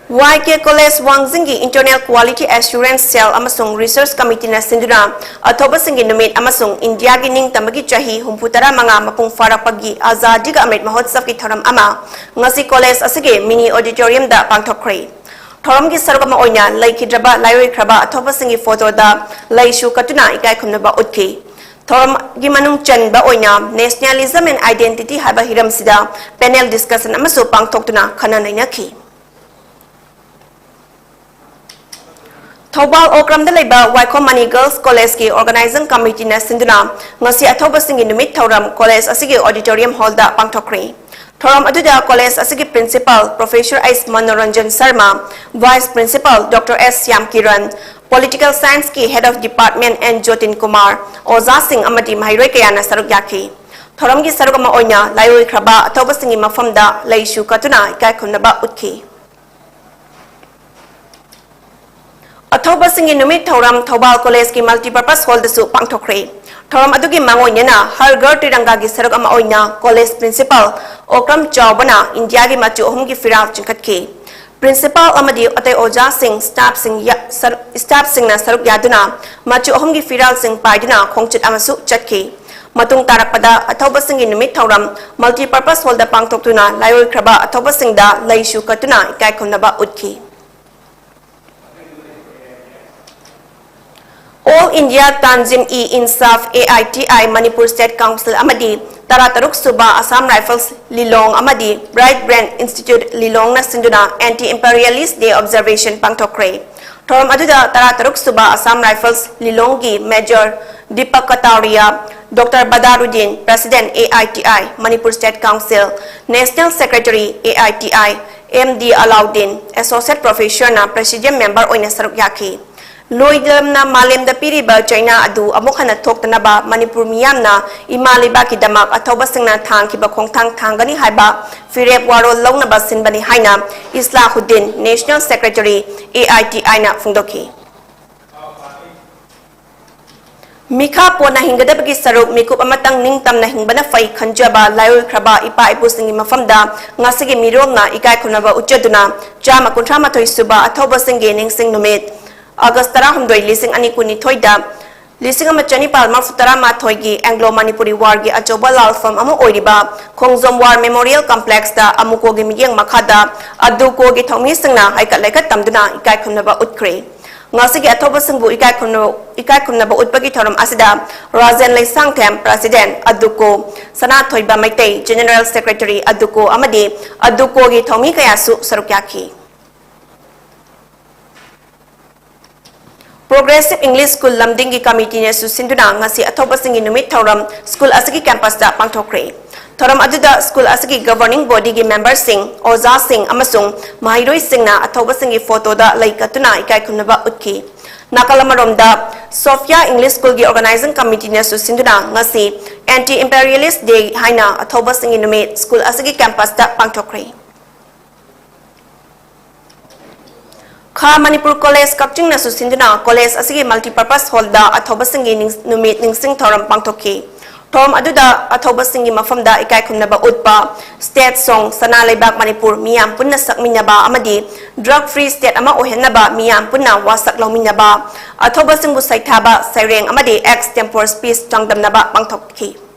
Y K College ꯋꯥꯡꯖꯤꯡꯒꯤ Internal Quality Assurance Cell ꯑꯃꯁꯨꯡ Research Committeeꯅ ꯁꯤꯟꯗꯨꯅ ꯑꯊꯧꯕꯁꯤꯡꯒꯤ ꯅꯨꯃꯤꯠ ꯑꯃꯁꯨꯡ ꯏꯟꯗꯤꯌꯥꯒꯤ ꯅꯤꯡꯇꯝꯕꯒꯤ ꯆꯍꯤ ꯍꯨꯝꯐꯨ ꯇꯔꯥ ꯃꯉꯥ ꯃꯄꯨꯡ ꯐꯥꯔꯛꯄꯒꯤ Azadi Ka Amrit Mahotsavꯒꯤ ꯊꯧꯔꯝ ꯑꯃ ꯉꯁꯤ college ꯑꯁꯤꯒꯤ mini auditoriumꯗ ꯄꯥꯡꯊꯣꯛꯈ꯭ꯔꯦ꯫ ꯊꯧꯔꯝꯒꯤ ꯁꯔꯨꯛ ꯑꯃ ꯑꯣꯏꯅ ꯂꯩꯈꯤꯗ꯭ꯔꯕ ꯂꯥꯏꯑꯣꯏꯈ꯭ꯔꯕ ꯑꯊꯧꯕꯁꯤꯡꯒꯤ photoꯗ ꯂꯩꯁꯨ ꯀꯠꯇꯨꯅ ꯏꯀꯥꯏ ꯈꯨꯝꯅꯕ ꯎꯠꯈꯤ꯫ ꯊꯧꯔꯝꯒꯤ ꯃꯅꯨꯡ ꯆꯟꯕ ꯑꯣꯏꯅ Nationalism and Identity ꯍꯥꯏꯕ ꯍꯤꯔꯝꯁꯤꯗ panel discussion ꯑꯃꯁꯨ ꯄꯥꯡꯊꯣꯛꯇꯨꯅ ꯈꯟꯅ ꯅꯩꯅꯈꯤ꯫ ꯊꯧꯕꯥꯜ ꯑꯣꯀ꯭ꯔꯝꯗ ꯂꯩꯕ ꯋꯥꯏꯈꯣꯝ ꯃꯅꯤ Girls Collegeꯀꯤ Organizing Committeeꯅ ꯁꯤꯟꯗꯨꯅ ꯉꯁꯤ ꯑꯊꯧꯕꯁꯤꯡꯒꯤ ꯅꯨꯃꯤꯠ ꯊꯧꯔꯝ college ꯑꯁꯤꯒꯤ auditorium hallꯗ ꯄꯥꯡꯊꯣꯛꯈ꯭ꯔꯦ꯫ ꯊꯧꯔꯝ ꯑꯗꯨꯗ college ꯑꯁꯤꯒꯤ Principal Professor S Manoranjan Sharma, Vice Principal Doctor S Shyam Kiran, Political Scienceꯀꯤ Head of Department N ꯖꯣꯇꯤꯟ Kumar, ꯑꯣꯖꯥꯁꯤꯡ ꯑꯃꯗꯤ ꯃꯍꯩꯔꯣꯏ ꯀꯌꯥꯅ ꯁꯔꯨꯛ ꯌꯥꯈꯤ꯫ ꯊꯧꯔꯝꯒꯤ ꯁꯔꯨꯛ ꯑꯃ ꯑꯣꯏꯅ ꯂꯥꯏꯑꯣꯏꯈ꯭ꯔꯕ ꯑꯊꯧꯕꯁꯤꯡꯒꯤ ꯃꯐꯝꯗ ꯂꯩꯁꯨ ꯀꯠꯇꯨꯅ ꯏꯀꯥꯏ ꯈꯨꯝꯅꯕ ꯎꯠꯈꯤ꯫ ꯑꯊꯧꯕꯁꯤꯡꯒꯤ ꯅꯨꯃꯤꯠ ꯊꯧꯔꯝ ꯊꯧꯕꯥꯜ collegeꯀꯤ multipurpose hallꯗꯁꯨ ꯄꯥꯡꯊꯣꯛꯈ꯭ꯔꯦ꯫ ꯊꯧꯔꯝ ꯑꯗꯨꯒꯤ ꯃꯥꯡꯑꯣꯏꯅꯅ ꯍꯔ ꯘꯔ ꯇꯤꯔꯪꯒꯥꯒꯤ ꯁꯔꯨꯛ ꯑꯃ ꯑꯣꯏꯅ college principal ꯑꯣꯀ꯭ꯔꯝ ꯆꯥꯎꯕꯅ ꯏꯟꯗꯤꯌꯥꯒꯤ ꯃꯆꯨ ꯑꯍꯨꯝꯒꯤ ꯐꯤꯔꯥꯜ ꯆꯤꯡꯈꯠꯈꯤ꯫ Principal ꯑꯃꯗꯤ ꯑꯇꯩ ꯑꯣꯖꯥꯁꯤꯡ, staffꯁꯤꯡ ꯌꯥ-, ꯁꯔꯨ-, staffꯁꯤꯡꯅ ꯁꯔꯨꯛ ꯌꯥꯗꯨꯅ ꯃꯆꯨ ꯑꯍꯨꯝꯒꯤ ꯐꯤꯔꯥꯜꯁꯤꯡ ꯄꯥꯏꯗꯨꯅ ꯈꯣꯡꯆꯠ ꯑꯃꯁꯨ ꯆꯠꯈꯤ꯫ ꯃꯇꯨꯡ ꯇꯥꯔꯛꯄꯗ ꯑꯊꯧꯕꯁꯤꯡꯒꯤ ꯅꯨꯃꯤꯠ ꯊꯧꯔꯝ multipurpose hallꯗ ꯄꯥꯡꯊꯣꯛꯇꯨꯅ ꯂꯥꯏꯑꯣꯏꯈ꯭ꯔꯕ ꯑꯊꯧꯕꯁꯤꯡꯗ ꯂꯩꯁꯨ ꯀꯠꯇꯨꯅ ꯏꯀꯥꯏ ꯈꯨꯝꯅꯕ ꯎꯠꯈꯤ꯫ All India Tanzim-e-Insaf, A I T I, Manipur State Council ꯑꯃꯗꯤ ꯇꯔꯥꯇꯔꯨꯛ ꯁꯨꯕ Assam Rifles ꯂꯤꯂꯣꯡ ꯑꯃꯗꯤ Bright Brain Institute ꯂꯤꯂꯣꯡꯅ ꯁꯤꯟꯗꯨꯅ Anti-Imperialist Day Observation ꯄꯥꯡꯊꯣꯛꯈ꯭ꯔꯦ꯫ ꯊꯧꯔꯝ ꯑꯗꯨꯗ ꯇꯔꯥꯇꯔꯨꯛ ꯁꯨꯕ Assam Rifles ꯂꯤꯂꯣꯡꯒꯤ Major Deepak Kataria, Doctor Badaruddin, President A I T I, Manipur State Council, National Secretary A I T I, M D Alauddin, Associate Professorꯅ Presidium Member ꯑꯣꯏꯅ ꯁꯔꯨꯛ ꯌꯥꯈꯤ꯫ ꯂꯣꯏꯗꯝꯅ ꯃꯥꯂꯦꯝꯗ ꯄꯤꯔꯤꯕ ꯆꯩꯅꯥ ꯑꯗꯨ ꯑꯃꯨꯛ ꯍꯟꯅ ꯊꯣꯛꯇꯅꯕ ꯃꯅꯤꯄꯨꯔ ꯃꯤꯌꯥꯝꯅ ꯏꯃꯥ ꯂꯩꯕꯥꯛꯀꯤꯗꯃꯛ ꯑꯊꯧꯕꯁꯤꯡꯅ ꯊꯥꯡꯈꯤꯕ ꯈꯣꯡꯊꯥꯡ ꯊꯥꯡꯒꯅꯤ ꯍꯥꯏꯕ ꯐꯤꯔꯦꯞ ꯋꯥꯔꯣꯜ ꯂꯧꯅꯕ ꯁꯤꯟꯕꯅꯤ ꯍꯥꯏꯅ ꯏꯁꯂꯥꯍꯨꯗꯤꯟ, National Secretary, A I T I ꯅ ꯐꯣꯡꯗꯣꯛꯈꯤ꯫ ꯃꯤꯈꯥ ꯄꯣꯟꯅ ꯍꯤꯡꯒꯗꯕꯒꯤ ꯁꯔꯨꯛ ꯃꯤꯀꯨꯞ ꯑꯃꯇꯪ ꯅꯤꯡꯇꯝꯅ ꯍꯤꯡꯕꯅ ꯐꯩ ꯈꯟꯖꯕ ꯂꯥꯏꯑꯣꯏꯈ꯭ꯔꯕ ꯏꯄꯥ ꯏꯄꯨꯁꯤꯡꯒꯤ ꯃꯐꯝꯗ ꯉꯁꯤꯒꯤ ꯃꯤꯔꯣꯜꯅ ꯏꯀꯥꯏ ꯈꯨꯝꯅꯕ ꯎꯠꯆꯗꯨꯅ ꯆꯥꯝꯃ ꯀꯨꯟꯊ꯭ꯔꯥ ꯃꯥꯊꯣꯏ ꯁꯨꯕ ꯑꯊꯧꯕꯁꯤꯡꯒꯤ ꯅꯤꯡꯁꯤꯡ ꯅꯨꯃꯤꯠ ꯑꯒꯁ ꯇꯔꯥꯍꯨꯝꯗꯣꯏ, ꯂꯤꯁꯤꯡ ꯑꯅꯤ ꯀꯨꯟꯅꯤꯊꯣꯏꯗ ꯂꯤꯁꯤꯡ ꯑꯃ ꯆꯅꯤꯄꯥꯜ ꯃꯔꯐꯨ ꯇꯔꯥ ꯃꯥꯊꯣꯏꯒꯤ Anglo Manipuri War ꯒꯤ ꯑꯆꯧꯕ ꯂꯥꯜꯐꯝ ꯑꯃ ꯑꯣꯏꯔꯤꯕ ꯈꯣꯡꯖꯣꯝ War Memorial Complex ꯇ ꯑꯃꯨꯀꯣꯒꯤ ꯃꯤꯠꯌꯦꯡ ꯃꯈꯥꯗ ꯑꯗꯨꯀꯣꯒꯤ ꯊꯧꯃꯤꯁꯤꯡꯅ ꯍꯩꯀꯠ ꯂꯩꯀꯠ ꯇꯝꯗꯨꯅ ꯏꯀꯥꯏ ꯈꯨꯝꯅꯕ ꯎꯠꯈ꯭ꯔꯦ꯫ ꯉꯁꯤꯒꯤ ꯑꯊꯧꯕꯁꯤꯡꯕꯨ ꯏꯀꯥꯏ ꯈꯨꯝꯅ-, ꯏꯀꯥꯏ ꯈꯨꯝꯅꯕ ꯎꯠꯄꯒꯤ ꯊꯧꯔꯝ ꯑꯁꯤꯗ ꯔꯥꯖꯦꯟ ꯂꯩꯁꯥꯡꯊꯦꯝ, President, ꯑꯗꯨꯀꯣ, ꯁꯅꯥꯊꯣꯏꯕ ꯃꯩꯇꯩ, General Secretary, ꯑꯗꯨꯀꯣ, ꯑꯃꯗꯤ ꯑꯗꯨꯀꯣꯒꯤ ꯊꯧꯃꯤ ꯀꯌꯥꯁꯨ ꯁꯔꯨꯛ ꯌꯥꯈꯤ꯫ Progressive English School ꯂꯝꯗꯤꯡꯒꯤ ꯀꯃꯤꯇꯤꯅꯁꯨ ꯁꯤꯟꯗꯨꯅ ꯉꯁꯤ ꯑꯊꯧꯕꯁꯤꯡꯒꯤ ꯅꯨꯃꯤꯠ ꯊꯧꯔꯝ ꯁ꯭ꯀꯨꯜ ꯑꯁꯤꯒꯤ ꯀꯦꯝꯄꯁꯇ ꯄꯥꯡꯊꯣꯛꯈ꯭ꯔꯦ꯫ ꯊꯧꯔꯝ ꯑꯗꯨꯗ ꯁ꯭ꯀꯨꯜ ꯑꯁꯤꯒꯤ governing body ꯒꯤ ꯃꯦꯝꯕꯔꯁꯤꯡ, ꯑꯣꯖꯥꯁꯤꯡ ꯑꯃꯁꯨꯡ ꯃꯍꯩꯔꯣꯏꯁꯤꯡꯅ ꯑꯊꯧꯕꯁꯤꯡꯒꯤ ꯐꯣꯇꯣꯗ ꯂꯩ ꯀꯠꯇꯨꯅ ꯏꯀꯥꯏ ꯈꯨꯝꯅꯕ ꯎꯠꯈꯤ꯫ ꯅꯥꯀꯜ ꯑꯃꯔꯣꯝꯗ, ꯁꯣꯐꯤꯌꯥ English School ꯒꯤ organizing committee ꯅꯁꯨ ꯁꯤꯟꯗꯨꯅ ꯉꯁꯤ Anti Imperialist Day ꯍꯥꯏꯅ ꯑꯊꯧꯕꯁꯤꯡꯒꯤ ꯅꯨꯃꯤꯠ ꯁ꯭ꯀꯨꯜ ꯑꯁꯤꯒꯤ ꯀꯦꯝꯄꯁꯇ ꯄꯥꯡꯊꯣꯛꯈ꯭ꯔꯦ꯫ ꯈꯥ ꯃꯅꯤꯄꯨꯔ ꯀꯣꯂꯦꯖ ꯀꯛꯆꯤꯡꯅꯁꯨ ꯁꯤꯟꯗꯨꯅ ꯀꯣꯂꯦꯖ ꯑꯁꯤꯒꯤ multipurpose hall ꯗ ꯑꯊꯧꯕꯁꯤꯡꯒꯤ ꯅꯤꯡ-, ꯅꯨꯃꯤꯠ ꯅꯤꯡꯁꯤꯡ ꯊꯧꯔꯝ ꯄꯥꯡꯊꯣꯛꯈꯤ꯫ ꯊꯧꯔꯝ ꯑꯗꯨꯗ ꯑꯊꯧꯕꯁꯤꯡꯒꯤ ꯃꯐꯝꯗ ꯏꯀꯥꯏ ꯈꯨꯝꯅꯕ ꯎꯠꯄ, state song, ꯁꯅꯥ ꯂꯩꯕꯥꯛ ꯃꯅꯤꯄꯨꯔ ꯃꯤꯌꯥꯝ ꯄꯨꯟꯅ ꯁꯛꯃꯤꯟꯅꯕ ꯑꯃꯗꯤ drug free state ꯑꯃ ꯑꯣꯏꯍꯟꯅꯕ ꯃꯤꯌꯥꯝ ꯄꯨꯟꯅ ꯋꯥꯁꯛ ꯂꯧꯃꯤꯟꯅꯕ, ꯑꯊꯧꯕꯁꯤꯡꯕꯨ ꯁꯩꯊꯥꯕ, ꯁꯩꯔꯦꯡ ꯑꯃꯗꯤ extempore speech ꯆꯥꯡꯗꯝꯅꯕ ꯄꯥꯡꯊꯣꯛꯈꯤ꯫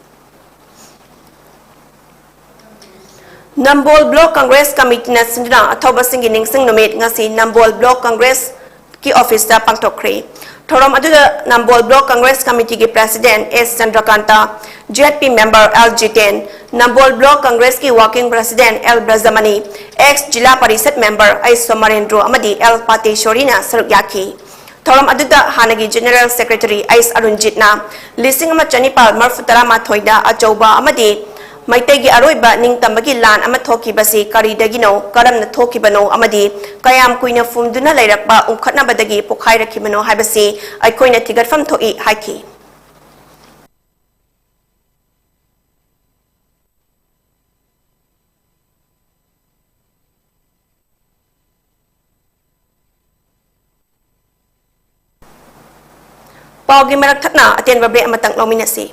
ꯅꯝꯕꯣꯜ Block Congress Committee ꯅ ꯁꯤꯟꯗꯨꯅ ꯑꯊꯧꯕꯁꯤꯡꯒꯤ ꯅꯤꯡꯁꯤꯡ ꯅꯨꯃꯤꯠ ꯉꯁꯤ ꯅꯝꯕꯣꯜ Block Congress ꯀꯤ office ꯇ ꯄꯥꯡꯊꯣꯛꯈ꯭ꯔꯦ꯫ ꯊꯧꯔꯝ ꯑꯗꯨꯗ ꯅꯝꯕꯣꯜ Block Congress Committee ꯒꯤ President S ꯆꯟꯗ꯭ꯔꯀꯥꯟꯇ, Z P member L Jiten, ꯅꯝꯕꯣꯜ Block Congress ꯀꯤ Working President L ꯕ꯭ꯔꯖꯃꯅꯤ, ex ꯖꯤꯂꯥ ꯄꯔꯤꯁꯠ member ꯑꯩꯆ ꯁꯣꯃꯥꯔꯦꯟꯗ꯭ꯔꯣ ꯑꯃꯗꯤ L ꯄꯥꯇꯦꯁꯣꯔꯤꯅ ꯁꯔꯨꯛ ꯌꯥꯈꯤ꯫ ꯊꯧꯔꯝ ꯑꯗꯨꯗ ꯍꯥꯟꯅꯒꯤ General Secretary ꯑꯩꯆ ꯑꯔꯨꯟꯖꯤꯠꯅ ꯂꯤꯁꯤꯡ ꯑꯃ ꯆꯅꯤꯄꯥꯜ ꯃꯔꯐꯨ ꯇꯔꯥ ꯃꯥꯊꯣꯏꯗ ꯑꯆꯧꯕ ꯑꯃꯗꯤ ꯃꯩꯇꯩꯒꯤ ꯑꯔꯣꯏꯕ ꯅꯤꯡꯇꯝꯕꯒꯤ ꯂꯥꯟ ꯑꯃ ꯊꯣꯛꯈꯤꯕꯁꯤ ꯀꯔꯤꯗꯒꯤꯅꯣ, ꯀꯔꯝꯅ ꯊꯣꯛꯈꯤꯕꯅꯣ ꯑꯃꯗꯤ ꯀꯌꯥꯝ ꯀꯨꯏꯅ ꯐꯨꯝꯗꯨꯅ ꯂꯩꯔꯛꯄ ꯎꯪꯈꯠꯅꯕꯗꯒꯤ ꯄꯣꯈꯥꯏꯔꯛꯈꯤꯕꯅꯣ ꯍꯥꯏꯕꯁꯤ ꯑꯩꯈꯣꯏꯅ ꯊꯤꯒꯠꯐꯝ ꯊꯣꯛꯏ ꯍꯥꯏꯈꯤ꯫ ꯄꯥꯎꯒꯤ ꯃꯔꯛ ꯊꯠꯅ ꯑꯇꯦꯟꯕ break ꯑꯃꯇꯪ ꯂꯧꯃꯤꯟꯅꯁꯤ꯫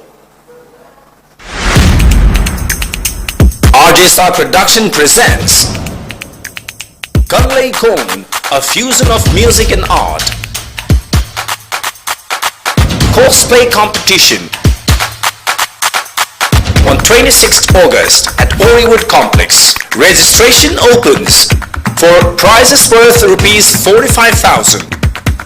R J Star Production presents Kangleikhong, a fusion of music and art. Cosplay competition on twenty-sixth August at Oriwood Complex. Registration opens for prizes worth rupees forty-five thousand.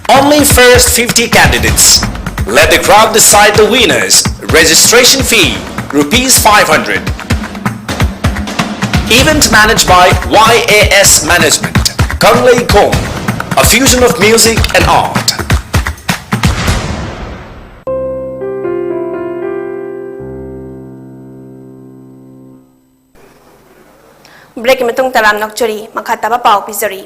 Only first fifty candidates. Let the crowd decide the winners. Registration fee, rupees five hundred. Event managed by Y A S Management. Kangleikhong, a fusion of music and art. Break ꯀꯤ ꯃꯇꯨꯡ ꯇꯔꯥꯝꯅ ꯑꯣꯛꯆꯔꯤ꯫ ꯃꯈꯥ ꯇꯥꯕ ꯄꯥꯎ ꯄꯤꯖꯔꯤ꯫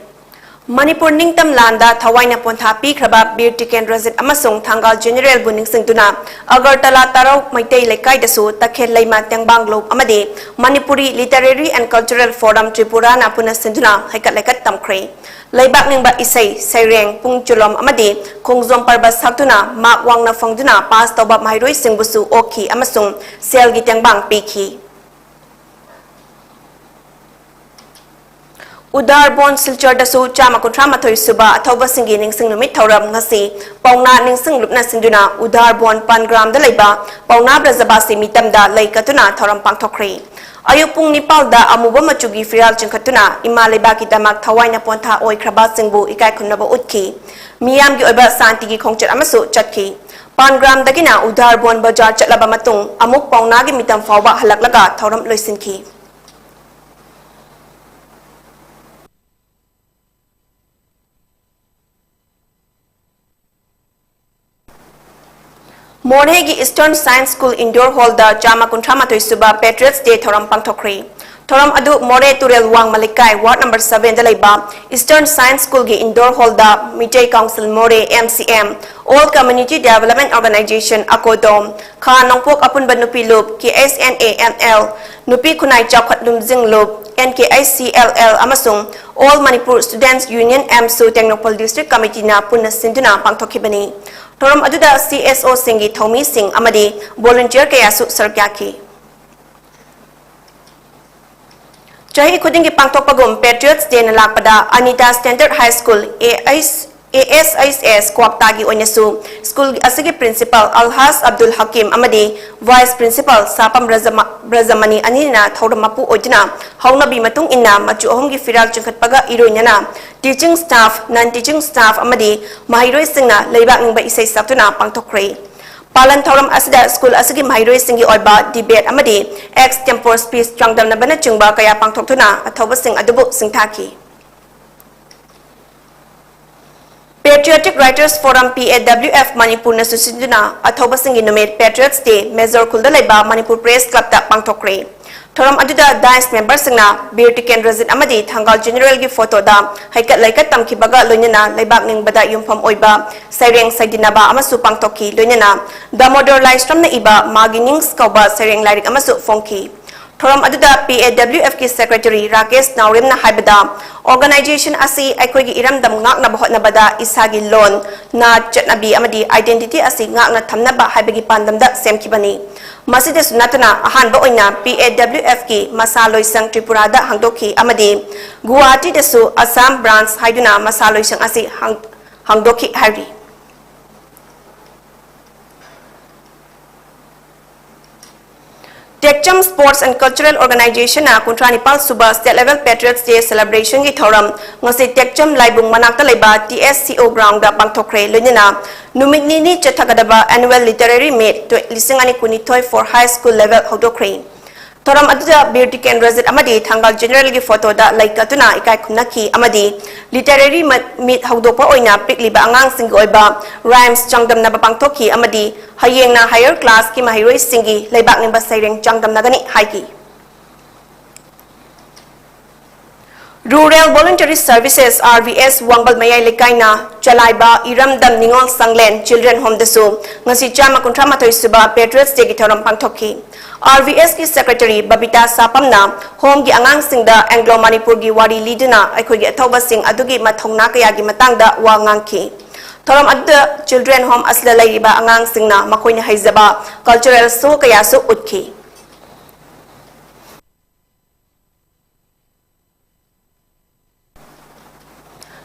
ꯃꯅꯤꯄꯨꯔ ꯅꯤꯡꯇꯝ ꯂꯥꯟꯗ ꯊꯋꯥꯏꯅ ꯄꯣꯟꯊꯥ ꯄꯤꯈ꯭ꯔꯕ ꯕꯤꯔ ꯇꯤꯀꯦꯟꯗ꯭ꯔꯖꯤꯠ ꯑꯃꯁꯨꯡ ꯊꯥꯡꯒꯥꯜ ꯖꯦꯅꯦꯔꯦꯜꯕꯨ ꯅꯤꯡꯁꯤꯡꯗꯨꯅ ꯑꯒꯔꯇꯂꯥ ꯇꯔꯧ ꯃꯩꯇꯩ ꯂꯩꯀꯥꯏꯗꯁꯨ ꯇꯈꯦꯜ ꯂꯩꯃ ꯇꯦꯡꯕꯥꯡ ꯂꯨꯞ ꯑꯃꯗꯤ Manipuri Literary and Cultural Forum ꯇ꯭ꯔꯤꯄꯨꯔꯥꯅ ꯄꯨꯟꯅ ꯁꯤꯟꯗꯨꯅ ꯍꯩꯀꯠ ꯂꯩꯀꯠ ꯇꯝꯈ꯭ꯔꯦ꯫ ꯂꯩꯕꯥꯛ ꯅꯤꯡꯕ ꯏꯁꯩ, ꯁꯩꯔꯦꯡ, ꯄꯨꯡ ꯆꯣꯂꯣꯝ ꯑꯃꯗꯤ ꯈꯣꯡꯖꯣꯝ ꯄꯔꯕ ꯁꯛꯇꯨꯅ ꯃꯥꯛ ꯋꯥꯡꯅ ꯐꯪꯗꯨꯅ ꯄꯥꯁ ꯇꯧꯕ ꯃꯍꯩꯔꯣꯏꯁꯤꯡꯕꯨꯁꯨ ꯑꯣꯛꯈꯤ ꯑꯃꯁꯨꯡ ꯁꯦꯜꯒꯤ ꯇꯦꯡꯕꯥꯡ ꯄꯤꯈꯤ꯫ ꯎꯗꯥꯔ ꯕꯣꯟ ꯁꯤꯜꯆꯔꯗꯁꯨ ꯆꯥꯝꯃ ꯀꯨꯟꯊ꯭ꯔꯥ ꯃꯥꯊꯣꯏ ꯁꯨꯕ ꯑꯊꯧꯕꯁꯤꯡꯒꯤ ꯅꯤꯡꯁꯤꯡ ꯅꯨꯃꯤꯠ ꯊꯧꯔꯝ ꯉꯁꯤ ꯄꯥꯎꯅꯥ ꯅꯤꯡꯁꯤꯡ ꯂꯨꯞꯅ ꯁꯤꯟꯗꯨꯅ ꯎꯗꯥꯔ ꯕꯣꯟ ꯄꯥꯟꯒ꯭ꯔꯥꯝꯗ ꯂꯩꯕ ꯄꯥꯎꯅꯥ ꯕ꯭ꯔꯖꯕꯥꯁꯤ ꯃꯤꯇꯝꯗ ꯂꯩ ꯀꯠꯇꯨꯅ ꯊꯧꯔꯝ ꯄꯥꯡꯊꯣꯛꯈ꯭ꯔꯦ꯫ ꯑꯌꯨꯛ ꯄꯨꯡ ꯅꯤꯄꯥꯜꯗ ꯑꯃꯨꯕ ꯃꯆꯨꯒꯤ ꯐꯤꯔꯥꯜ ꯆꯤꯡꯈꯠꯇꯨꯅ ꯏꯃꯥ ꯂꯩꯕꯥꯛꯀꯤꯗꯃꯛ ꯊꯋꯥꯏꯅ ꯄꯣꯟꯊꯥ ꯑꯣꯏꯈ꯭ꯔꯕꯁꯤꯡꯕꯨ ꯏꯀꯥꯏ ꯈꯨꯝꯅꯕ ꯎꯠꯈꯤ꯫ ꯃꯤꯌꯥꯝꯒꯤ ꯑꯣꯏꯕ ꯁꯥꯟꯇꯤꯒꯤ ꯈꯣꯡꯆꯠ ꯑꯃꯁꯨ ꯆꯠꯈꯤ꯫ ꯄꯥꯟꯒ꯭ꯔꯥꯝꯗꯒꯤꯅ ꯎꯗꯥꯔ ꯕꯣꯟ ꯕꯖꯥꯔ ꯆꯠꯂꯕ ꯃꯇꯨꯡ ꯑꯃꯨꯛ ꯄꯥꯎꯅꯥꯒꯤ ꯃꯤꯇꯝ ꯐꯥꯎꯕ ꯍꯜꯂꯛꯂꯒ ꯊꯧꯔꯝ ꯂꯣꯏꯁꯤꯟꯈꯤ꯫ ꯃꯣꯔꯦꯒꯤ Eastern Science School Indoor Hallꯗ ꯆꯥꯝꯃ ꯀꯨꯟꯊ꯭ꯔꯥ ꯃꯥꯊꯣꯏ ꯁꯨꯕ Patriots Day ꯊꯧꯔꯝ ꯄꯥꯡꯊꯣꯛꯈ꯭ꯔꯦ꯫ ꯊꯧꯔꯝ ꯑꯗꯨ ꯃꯣꯔꯦ ꯇꯨꯔꯦꯜ ꯋꯥꯡꯃ ꯂꯩꯀꯥꯏ, Ward number sevenꯗ ꯂꯩꯕ Eastern Science Schoolꯒꯤ Indoor Hallꯗ Meitei Council Moreh, M C M, All Community Development Organization, ACODOM, ꯈꯥ ꯅꯣꯡꯄꯣꯛ ꯑꯄꯨꯟꯕ ꯅꯨꯄꯤ ꯂꯨꯞ, K S N A N L, ꯅꯨꯄꯤ ꯈꯨꯟꯅꯥꯏ ꯆꯥꯎꯈꯠ ꯂꯨꯝꯖꯤꯡ ꯂꯨꯞ, N K I C L L, ꯑꯃꯁꯨꯡ All Manipur Students Union, AMSU, Tengnoupal District Committeeꯅ ꯄꯨꯟꯅ ꯁꯤꯟꯗꯨꯅ ꯄꯥꯡꯊꯣꯛꯈꯤꯕꯅꯤ꯫ ꯊꯧꯔꯝ ꯑꯗꯨꯗ C S Oꯁꯤꯡꯒꯤ ꯊꯧꯃꯤꯁꯤꯡ ꯑꯃꯗꯤ volunteer ꯀꯌꯥꯁꯨ ꯁꯔꯨꯛ ꯌꯥꯈꯤ꯫ ꯆꯍꯤ ꯈꯨꯗꯤꯡꯒꯤ ꯄꯥꯡꯊꯣꯛꯄꯒꯨꯝ Patriots Dayꯅ ꯂꯥꯛꯄꯗ Anita Standard High School, A S H S, ꯀ꯭ꯋꯥꯛꯇꯥꯒꯤ ꯑꯣꯏꯅꯁꯨ school ꯑꯁꯤꯒꯤ principal ꯑꯜꯍꯥꯖ ꯑꯕꯗꯨꯜ ꯍꯀꯤꯝ ꯑꯃꯗꯤ vice principal ꯁꯥꯄꯝ ꯕ꯭ꯔꯖꯃ-, ꯕ꯭ꯔꯖꯃꯅꯤ ꯑꯅꯤꯅ ꯊꯧꯔꯝ ꯃꯄꯨ ꯑꯣꯏꯗꯨꯅ ꯍꯧꯅꯕꯤ ꯃꯇꯨꯡ ꯏꯟꯅ ꯃꯆꯨ ꯑꯍꯨꯝꯒꯤ ꯐꯤꯔꯥꯜ ꯆꯤꯡꯈꯠꯄꯒ ꯏꯔꯣꯏꯅꯅ teaching staff, non teaching staff ꯑꯃꯗꯤ ꯃꯍꯩꯔꯣꯏꯁꯤꯡꯅ ꯂꯩꯕꯥꯛ ꯅꯤꯡꯕ ꯏꯁꯩ ꯁꯛꯇꯨꯅ ꯄꯥꯡꯊꯣꯛꯈ꯭ꯔꯦ꯫ ꯄꯥꯂꯟ ꯊꯧꯔꯝ ꯑꯁꯤꯗ school ꯑꯁꯤꯒꯤ ꯃꯍꯩꯔꯣꯏꯁꯤꯡꯒꯤ ꯑꯣꯏꯕ debate ꯑꯃꯗꯤ extempore speech ꯆꯥꯡꯗꯝꯅꯕꯅꯆꯤꯡꯕ ꯀꯌꯥ ꯄꯥꯡꯊꯣꯛꯇꯨꯅ ꯑꯊꯧꯕꯁꯤꯡ ꯑꯗꯨꯕꯨ ꯁꯤꯡꯊꯥꯈꯤ꯫ Patriotic Writers Forum, P A W F, ꯃꯅꯤꯄꯨꯔꯅꯁꯨ ꯁꯤꯟꯗꯨꯅ ꯑꯊꯧꯕꯁꯤꯡꯒꯤ ꯅꯨꯃꯤꯠ Patriots Day ꯃꯦꯖꯣꯔ ꯈꯨꯜꯗ ꯂꯩꯕ ꯃꯅꯤꯄꯨꯔ Press Clubꯇ ꯄꯥꯡꯊꯣꯛꯈ꯭ꯔꯦ꯫ ꯊꯧꯔꯝ ꯑꯗꯨꯗ dais memberꯁꯤꯡꯅ ꯕꯤꯔ ꯇꯤꯀꯦꯟꯗ꯭ꯔꯖꯤꯠ ꯑꯃꯗꯤ ꯊꯪꯒꯥꯜ Generalꯒꯤ photoꯗ ꯍꯩꯀꯠ ꯂꯩꯀꯠ ꯇꯝꯈꯤꯕꯒ ꯂꯣꯏꯅꯅ ꯂꯩꯕꯥꯛ ꯅꯤꯡꯕꯗ ꯌꯨꯝꯐꯝ ꯑꯣꯏꯕ ꯁꯩꯔꯦꯡ ꯁꯩꯗꯤꯟꯅꯕ ꯑꯃꯁꯨ ꯄꯥꯡꯊꯣꯛꯈꯤ꯫ ꯂꯣꯏꯅꯅ ꯗꯥꯃꯣꯗꯣꯔ ꯂꯥꯏꯁ꯭ꯔꯝꯅ ꯏꯕ ꯃꯥꯒꯤ ꯅꯤꯡꯁ ꯀꯧꯕ ꯁꯩꯔꯦꯡ ꯂꯥꯏꯔꯤꯛ ꯑꯃꯁꯨ ꯐꯣꯡꯈꯤ꯫ ꯊꯧꯔꯝ ꯑꯗꯨꯗ P A W Fꯀꯤ secretary Rakesh ꯅꯥꯎꯔꯦꯝꯅ ꯍꯥꯏꯕꯗ, organization ꯑꯁꯤ ꯑꯩꯈꯣꯏꯒꯤ ꯏꯔꯝꯗꯝ ꯉꯥꯛꯅꯕ ꯍꯣꯠꯅꯕꯗ ꯏꯁꯥꯒꯤ ꯂꯣꯟ, ꯅꯥꯠ, ꯆꯠꯅꯕꯤ ꯑꯃꯗꯤ identity ꯑꯁꯤ ꯉꯥꯛꯅ ꯊꯝꯅꯕ ꯍꯥꯏꯕꯒꯤ ꯄꯥꯟꯗꯝꯗ ꯁꯦꯝꯈꯤꯕꯅꯤ꯫ ꯃꯁꯤꯗꯁꯨ ꯅꯠꯇꯅ ꯑꯍꯥꯟꯕ ꯑꯣꯏꯅ P A W Fꯀꯤ ꯃꯁꯥ ꯂꯣꯏꯁꯪ ꯇ꯭ꯔꯤꯄꯨꯔꯥꯗ ꯍꯥꯡꯗꯣꯛꯈꯤ ꯑꯃꯗꯤ ꯒꯨꯋꯥꯍꯥꯇꯤꯗꯁꯨ Assam branch ꯍꯥꯏꯗꯨꯅ ꯃꯁꯥ ꯂꯣꯏꯁꯪ ꯑꯁꯤ ꯍꯥꯡ-, ꯍꯥꯡꯗꯣꯛꯈꯤ ꯍꯥꯏꯔꯤ꯫ ꯇꯦꯛꯆꯝ Sports and Cultural Organizationꯅ ꯀꯨꯟꯊ꯭ꯔꯥ ꯅꯤꯄꯥꯜ ꯁꯨꯕ State Level Patriots Day Celebrationꯒꯤ ꯊꯧꯔꯝ ꯉꯁꯤ ꯇꯦꯛꯆꯝ ꯂꯥꯏꯕꯨꯡ ꯃꯅꯥꯛꯇ ꯂꯩꯕ T S C O groundꯗ ꯄꯥꯡꯊꯣꯛꯈ꯭ꯔꯦ꯫ ꯂꯣꯏꯅꯅ ꯅꯨꯃꯤꯠ ꯅꯤꯅꯤ ꯆꯠꯊꯒꯗꯕ Annual Literary Meet ꯇꯨ-, ꯂꯤꯁꯤꯡ ꯑꯅꯤ ꯀꯨꯟꯅꯤꯊꯣꯏ for High School Level ꯍꯧꯗꯣꯛꯈ꯭ꯔꯦ꯫ ꯊꯧꯔꯝ ꯑꯗꯨꯗ ꯕꯤꯔ ꯇꯤꯀꯦꯟꯗ꯭ꯔꯖꯤꯠ ꯑꯃꯗꯤ ꯊꯥꯡꯒꯥꯜ ꯖꯦꯅꯦꯔꯦꯜꯒꯤ ꯐꯣꯇꯣꯗ ꯂꯩ ꯀꯠꯇꯨꯅ ꯏꯀꯥꯏ ꯈꯨꯝꯅꯈꯤ ꯑꯃꯗꯤ literary meet ꯍꯧꯗꯣꯛꯄ ꯑꯣꯏꯅ ꯄꯤꯛꯂꯤꯕ ꯑꯉꯥꯡꯁꯤꯡꯒꯤ ꯑꯣꯏꯕ rhymes ꯆꯥꯡꯗꯝꯅꯕ ꯄꯥꯡꯊꯣꯛꯈꯤ ꯑꯃꯗꯤ ꯍꯌꯦꯡꯅ higher classꯀꯤ ꯃꯍꯩꯔꯣꯏꯁꯤꯡꯒꯤ ꯂꯩꯕꯥꯛ ꯅꯤꯡꯕ ꯁꯩꯔꯦꯡ ꯆꯥꯡꯗꯝꯅꯒꯅꯤ ꯍꯥꯏꯈꯤ꯫ Rural Voluntary Services, RVS, ꯋꯥꯡꯕꯜ ꯃꯌꯥꯏ ꯂꯩꯀꯥꯏꯅ ꯆꯂꯥꯏꯕ ꯏꯔꯝꯗꯝ ꯅꯤꯉꯣꯜ ꯁꯪꯂꯦꯟ Children Homeꯗꯁꯨ ꯉꯁꯤ ꯆꯥꯝꯃ ꯀꯨꯟꯊ꯭ꯔꯥ ꯃꯥꯊꯣꯏ ꯁꯨꯕ Patriots Dayꯒꯤ ꯊꯧꯔꯝ ꯄꯥꯡꯊꯣꯛꯈꯤ꯫ RVSꯀꯤ Secretary ꯕꯕꯤꯇꯥ ꯁꯥꯄꯝꯅ Homeꯒꯤ ꯑꯉꯥꯡꯁꯤꯡꯗ Anglo Manipurꯒꯤ ꯋꯥꯔꯤ ꯂꯤꯗꯨꯅ ꯑꯩꯈꯣꯏꯒꯤ ꯑꯊꯧꯕꯁꯤꯡ ꯑꯗꯨꯒꯤ ꯃꯊꯧꯅꯥ ꯀꯌꯥꯒꯤ ꯃꯇꯥꯡꯗ ꯋꯥ ꯉꯥꯡꯈꯤ꯫ ꯊꯧꯔꯝ ꯑꯗꯨꯗ Children Home ꯑꯁꯤꯗ ꯂꯩꯔꯤꯕ ꯑꯉꯥꯡꯁꯤꯡꯅ ꯃꯈꯣꯏꯅ ꯍꯩꯖꯕ cultural show ꯀꯌꯥꯁꯨ ꯎꯠꯈꯤ꯫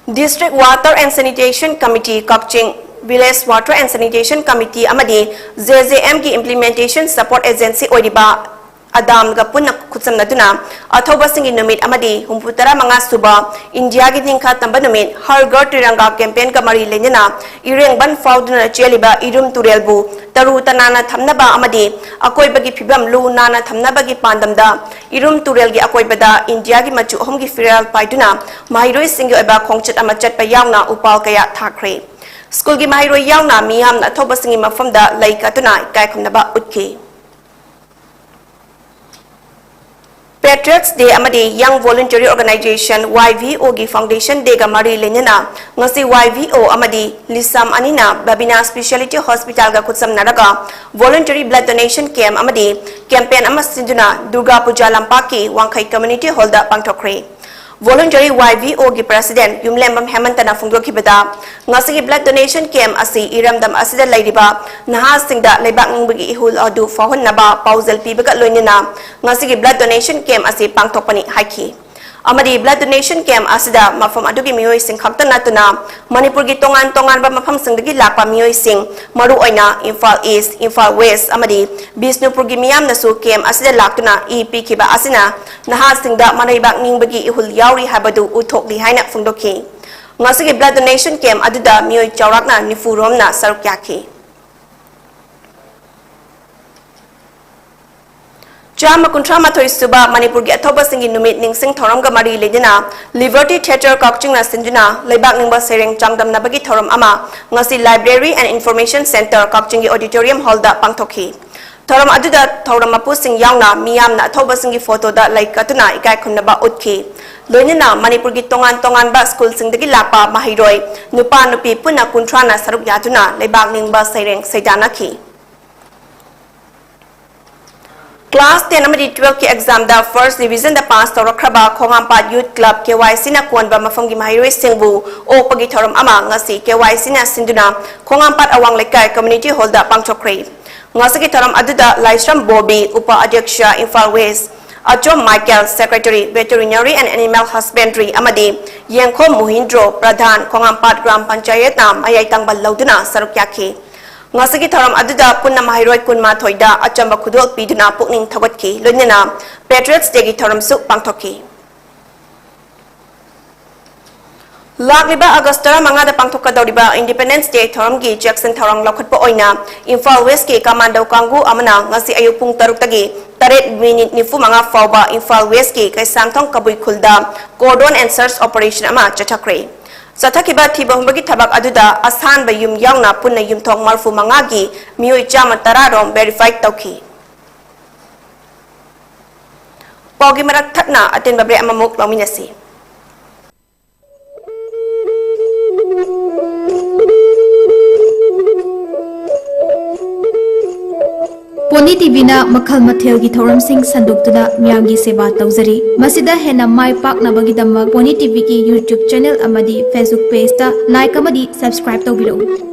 District Water and Sanitation Committee, Kakching, Village Water and Sanitation Committee ꯑꯃꯗꯤ JJMꯒꯤ Implementation Support Agency ꯑꯣꯏꯔꯤꯕ ꯑꯗꯥꯝꯒ ꯄꯨꯟꯅ ꯈꯨꯠꯁꯝꯅꯗꯨꯅ ꯑꯊꯧꯕꯁꯤꯡꯒꯤ ꯅꯨꯃꯤꯠ ꯑꯃꯗꯤ ꯍꯨꯝꯐꯨ ꯇꯔꯥꯃꯉꯥ ꯁꯨꯕ ꯏꯟꯗꯤꯌꯥꯒꯤ ꯅꯤꯡꯈꯥ ꯇꯝꯕ ꯅꯨꯃꯤꯠ ꯍꯔ ꯘꯔ ꯇꯤꯔꯪꯒꯥ campaignꯒ ꯃꯔꯤ ꯂꯩꯅꯅ ꯏꯔꯦꯡꯕꯟ ꯐꯥꯎꯗꯨꯅ ꯆꯦꯜꯂꯤꯕ ꯏꯔꯨꯝ ꯇꯨꯔꯦꯜꯕꯨ ꯇꯔꯨ ꯇꯅꯥꯟꯅ ꯊꯝꯅꯕ ꯑꯃꯗꯤ ꯑꯀꯣꯏꯕꯒꯤ ꯐꯤꯕꯝ ꯂꯨ ꯅꯥꯟꯅ ꯊꯝꯅꯕꯒꯤ ꯄꯥꯟꯗꯝꯗ ꯏꯔꯨꯝ ꯇꯨꯔꯦꯜꯒꯤ ꯑꯀꯣꯏꯕꯗ ꯏꯟꯗꯤꯌꯥꯒꯤ ꯃꯆꯨ ꯑꯍꯨꯝꯒꯤ ꯐꯤꯔꯥꯜ ꯄꯥꯏꯗꯨꯅ ꯃꯍꯩꯔꯣꯏꯁꯤꯡꯒꯤ ꯑꯣꯏꯕ ꯈꯣꯡꯆꯠ ꯑꯃ ꯆꯠꯄ ꯌꯥꯎꯅ ꯎꯄꯥꯜ ꯀꯌꯥ ꯊꯥꯈ꯭ꯔꯦ꯫ ꯁ꯭ꯀꯨꯜꯒꯤ ꯃꯍꯩꯔꯣꯏ ꯌꯥꯎꯅ ꯃꯤꯌꯥꯝꯅ ꯑꯊꯧꯕꯁꯤꯡꯒꯤ ꯃꯐꯝꯗ ꯂꯩ ꯀꯠꯇꯨꯅ ꯏꯀꯥꯏ ꯈꯨꯝꯅꯕ ꯎꯠꯈꯤ꯫ Patriots Day ꯑꯃꯗꯤ Young Voluntary Organization, YVOꯒꯤ Foundation Dayꯒ ꯃꯔꯤ ꯂꯩꯅꯅ ꯉꯁꯤ YVO ꯑꯃꯗꯤ ꯂꯤꯁꯥꯝ ꯑꯅꯤꯅ ꯕꯕꯤꯅꯥ Speciality Hospitalꯒ ꯈꯨꯠꯁꯝꯅꯔꯒ Voluntary Blood Donation Camp ꯑꯃꯗꯤ campaign ꯑꯃ ꯁꯤꯟꯗꯨꯅ ꯗꯨꯔꯒꯥ ꯄꯨꯖꯥ ꯂꯝꯄꯥꯛꯀꯤ ꯋꯥꯡꯈꯩ Community Hallꯗ ꯄꯥꯡꯊꯣꯛꯈ꯭ꯔꯦ꯫ Voluntary YVOꯒꯤ President ꯌꯨꯝꯂꯦꯝꯕꯝ ꯍꯦꯃꯟꯇꯅ ꯐꯣꯡꯗꯣꯛꯈꯤꯕꯗ, ꯉꯁꯤꯒꯤ Blood Donation Camp ꯑꯁꯤ ꯏꯔꯝꯗꯝ ꯑꯁꯤꯗ ꯂꯩꯔꯤꯕ ꯅꯍꯥꯁꯤꯡꯗ ꯂꯩꯕꯥꯛ ꯅꯤꯡꯕꯒꯤ ꯏꯍꯨꯜ ꯑꯗꯨ ꯐꯥꯎꯍꯟꯅꯕ ꯄꯥꯎꯖꯦꯜ ꯄꯤꯕꯒ ꯂꯣꯏꯅꯅ ꯉꯁꯤꯒꯤ Blood Donation Camp ꯑꯁꯤ ꯄꯥꯡꯊꯣꯛꯄꯅꯤ ꯍꯥꯏꯈꯤ꯫ ꯑꯃꯗꯤ Blood Donation Camp ꯑꯁꯤꯗ ꯃꯐꯝ ꯑꯗꯨꯒꯤ ꯃꯤꯑꯣꯏꯁꯤꯡ ꯈꯛꯇ ꯅꯠꯇꯅ ꯃꯅꯤꯄꯨꯔꯒꯤ ꯇꯣꯉꯥꯟ ꯇꯣꯉꯥꯟꯕ ꯃꯐꯝꯁꯤꯡꯗꯒꯤ ꯂꯥꯛꯄ ꯃꯤꯑꯣꯏꯁꯤꯡ, ꯃꯔꯨꯑꯣꯏꯅ ꯏꯝꯐꯥꯜ East, ꯏꯝꯐꯥꯜ West ꯑꯃꯗꯤ ꯕꯤꯁꯅꯨꯄꯨꯔꯒꯤ ꯃꯤꯌꯥꯝꯅꯁꯨ camp ꯑꯁꯤꯗ ꯂꯥꯛꯇꯨꯅ ꯏ ꯄꯤꯈꯤꯕ ꯑꯁꯤꯅ ꯅꯍꯥꯁꯤꯡꯗ ꯃꯔꯩꯕꯥꯛ ꯅꯤꯡꯕꯒꯤ ꯏꯍꯨꯜ ꯌꯥꯎꯔꯤ ꯍꯥꯏꯕꯗꯨ ꯎꯠꯊꯣꯛꯂꯤ ꯍꯥꯏꯅ ꯐꯣꯡꯗꯣꯛꯈꯤ꯫ ꯉꯁꯤꯒꯤ Blood Donation Camp ꯑꯗꯨꯗ ꯃꯤꯑꯣꯏ ꯆꯥꯎꯔꯥꯛꯅ ꯅꯤꯐꯨ ꯔꯣꯝꯅ ꯁꯔꯨꯛ ꯌꯥꯈꯤ꯫ ꯆꯥꯝꯃ ꯀꯨꯟꯊ꯭ꯔꯥ ꯃꯥꯊꯣꯏ ꯁꯨꯕ ꯃꯅꯤꯄꯨꯔꯒꯤ ꯑꯊꯧꯕꯁꯤꯡꯒꯤ ꯅꯨꯃꯤꯠ ꯅꯤꯡꯁꯤꯡ ꯊꯧꯔꯝꯒ ꯃꯔꯤ ꯂꯩꯅꯅ Liberty Theatre ꯀꯛꯆꯤꯡꯅ ꯁꯤꯟꯗꯨꯅ ꯂꯩꯕꯥꯛ ꯅꯤꯡꯕ ꯁꯩꯔꯦꯡ ꯆꯥꯡꯗꯝꯅꯕꯒꯤ ꯊꯧꯔꯝ ꯑꯃ ꯉꯁꯤ Library and Information Centre ꯀꯛꯆꯤꯡꯒꯤ auditorium hallꯗ ꯄꯥꯡꯊꯣꯛꯈꯤ꯫ ꯊꯧꯔꯝ ꯑꯗꯨꯗ ꯊꯧꯔꯝ ꯃꯄꯨꯁꯤꯡ ꯌꯥꯎꯅ ꯃꯤꯌꯥꯝꯅ ꯑꯊꯧꯕꯁꯤꯡꯒꯤ photoꯗ ꯂꯩ ꯀꯠꯇꯨꯅ ꯏꯀꯥꯏ ꯈꯨꯝꯅꯕ ꯎꯠꯈꯤ꯫ ꯂꯣꯏꯅꯅ ꯃꯅꯤꯄꯨꯔꯒꯤ ꯇꯣꯉꯥꯟ ꯇꯣꯉꯥꯟꯕ ꯁ꯭ꯀꯨꯜꯁꯤꯡꯗꯒꯤ ꯂꯥꯛꯄ ꯃꯍꯩꯔꯣꯏ ꯅꯨꯄꯥ ꯅꯨꯄꯤ ꯄꯨꯟꯅ ꯀꯨꯟꯊ꯭ꯔꯥꯅ ꯁꯔꯨꯛ ꯌꯥꯗꯨꯅ ꯂꯩꯕꯥꯛ ꯅꯤꯡꯕ ꯁꯩꯔꯦꯡ ꯁꯩꯗꯥꯅꯈꯤ꯫ Class ten ꯑꯃꯗꯤ twelveꯀꯤ examꯗ first divisionꯗ pass ꯇꯧꯔꯛꯈ꯭ꯔꯕ ꯈꯣꯡꯉꯥꯝꯄꯥꯠ Youth Club KYCꯅ ꯀꯣꯟꯕ ꯃꯐꯝꯒꯤ ꯃꯍꯩꯔꯣꯏꯁꯤꯡꯕꯨ ꯑꯣꯛꯄꯒꯤ ꯊꯧꯔꯝ ꯑꯃ ꯉꯁꯤ KYCꯅ ꯁꯤꯟꯗꯨꯅ ꯈꯣꯡꯉꯥꯝꯄꯥꯠ ꯑꯋꯥꯡ ꯂꯩꯀꯥꯏ community hallꯗ ꯄꯥꯡꯊꯣꯛꯈ꯭ꯔꯦ꯫ ꯉꯁꯤꯒꯤ ꯊꯧꯔꯝ ꯑꯗꯨꯗ ꯂꯥꯏꯁ꯭ꯔꯝ ꯕꯣꯕꯤ, ꯎꯄ ꯑꯗ꯭ꯌꯛꯁ, Imphal West, Achom Michael, Secretary, Veterinary and Animal Husbandry ꯑꯃꯗꯤ ꯌꯦꯡꯈꯣꯝ ꯃꯣꯍꯤꯟꯗ꯭ꯔꯣ, ꯄ꯭ꯔꯙꯥꯟ, ꯈꯣꯡꯉꯥꯝꯄꯥꯠ ꯒ꯭ꯔꯥꯝ ꯄꯟꯆꯥꯌꯠꯅ ꯃꯌꯥꯏ ꯇꯪꯕ ꯂꯧꯗꯨꯅ ꯁꯔꯨꯛ ꯌꯥꯈꯤ꯫ ꯉꯁꯤꯒꯤ ꯊꯧꯔꯝ ꯑꯗꯨꯗ ꯄꯨꯟꯅ ꯃꯍꯩꯔꯣꯏ ꯀꯨꯟꯃꯥꯊꯣꯏꯗ ꯑꯆꯝꯕ ꯈꯨꯗꯣꯜ ꯄꯤꯗꯨꯅ ꯄꯨꯛꯅꯤꯡ ꯊꯧꯒꯠꯈꯤ, ꯂꯣꯏꯅꯅ Patriots Dayꯒꯤ ꯊꯧꯔꯝꯁꯨ ꯄꯥꯡꯊꯣꯛꯈꯤ꯫ ꯂꯥꯛꯂꯤꯕ ꯑꯥꯒꯁ ꯇꯔꯥꯃꯉꯥꯗ ꯄꯥꯡꯊꯣꯛꯀꯗꯧꯔꯤꯕ Independence Day ꯊꯧꯔꯝꯒꯤ ꯆꯦꯛꯁꯤꯟ ꯊꯧꯔꯥꯡ ꯂꯧꯈꯠꯄ ꯑꯣꯏꯅ ꯏꯝꯐꯥꯜ Westꯀꯤ commando ꯀꯥꯡꯕꯨ ꯑꯃꯅ ꯉꯁꯤ ꯑꯌꯨꯛ ꯄꯨꯡ ꯇꯔꯨꯛꯇꯒꯤ ꯇꯔꯦꯠ ꯃꯤꯅꯤꯠ ꯅꯤꯐꯨ ꯃꯉꯥ ꯐꯥꯎꯕ ꯏꯝꯐꯥꯜ Westꯀꯤ ꯀꯩꯁꯥꯝꯊꯣꯡ ꯀꯕꯨꯏ ꯈꯨꯜꯗ cordon and search operation ꯑꯃ ꯆꯠꯊꯈ꯭ꯔꯦ꯫ ꯆꯠꯊꯈꯤꯕ ꯊꯤꯕ ꯍꯨꯝꯕꯒꯤ ꯊꯕꯛ ꯑꯗꯨꯗ ꯑꯁꯥꯟꯕ ꯌꯨꯝ ꯌꯥꯎꯅ ꯄꯨꯟꯅ ꯌꯨꯝꯊꯣꯡ ꯃꯔꯤꯐꯨ ꯃꯉꯥꯒꯤ ꯃꯤꯑꯣꯏ ꯆꯥꯝꯃ ꯇꯔꯥ ꯔꯣꯝ verify ꯇꯧꯈꯤ꯫ ꯄꯥꯎꯒꯤ ꯃꯔꯛ ꯊꯠꯅ ꯑꯇꯦꯟꯕ break ꯑꯃꯃꯨꯛ ꯂꯧꯃꯤꯟꯅꯁꯤ꯫ ꯄꯣꯅꯤ ꯇꯤꯚꯤꯅ ꯃꯈꯜ ꯃꯊꯦꯜꯒꯤ ꯊꯧꯔꯝꯁꯤꯡ ꯁꯟꯗꯣꯛꯇꯨꯅ ꯃꯤꯌꯥꯝꯒꯤ ꯁꯦꯕꯥ ꯇꯧꯖꯔꯤ꯫ ꯃꯁꯤꯗ ꯍꯦꯟꯅ ꯃꯥꯏ ꯄꯥꯛꯅꯕꯒꯤꯗꯃꯛ ꯄꯣꯅꯤ ꯇꯤꯚꯤꯒꯤ YouTube channel ꯑꯃꯗꯤ Facebook pageꯇ like ꯑꯃꯗꯤ subscribe ꯇꯧꯕꯤꯔꯛꯎ꯫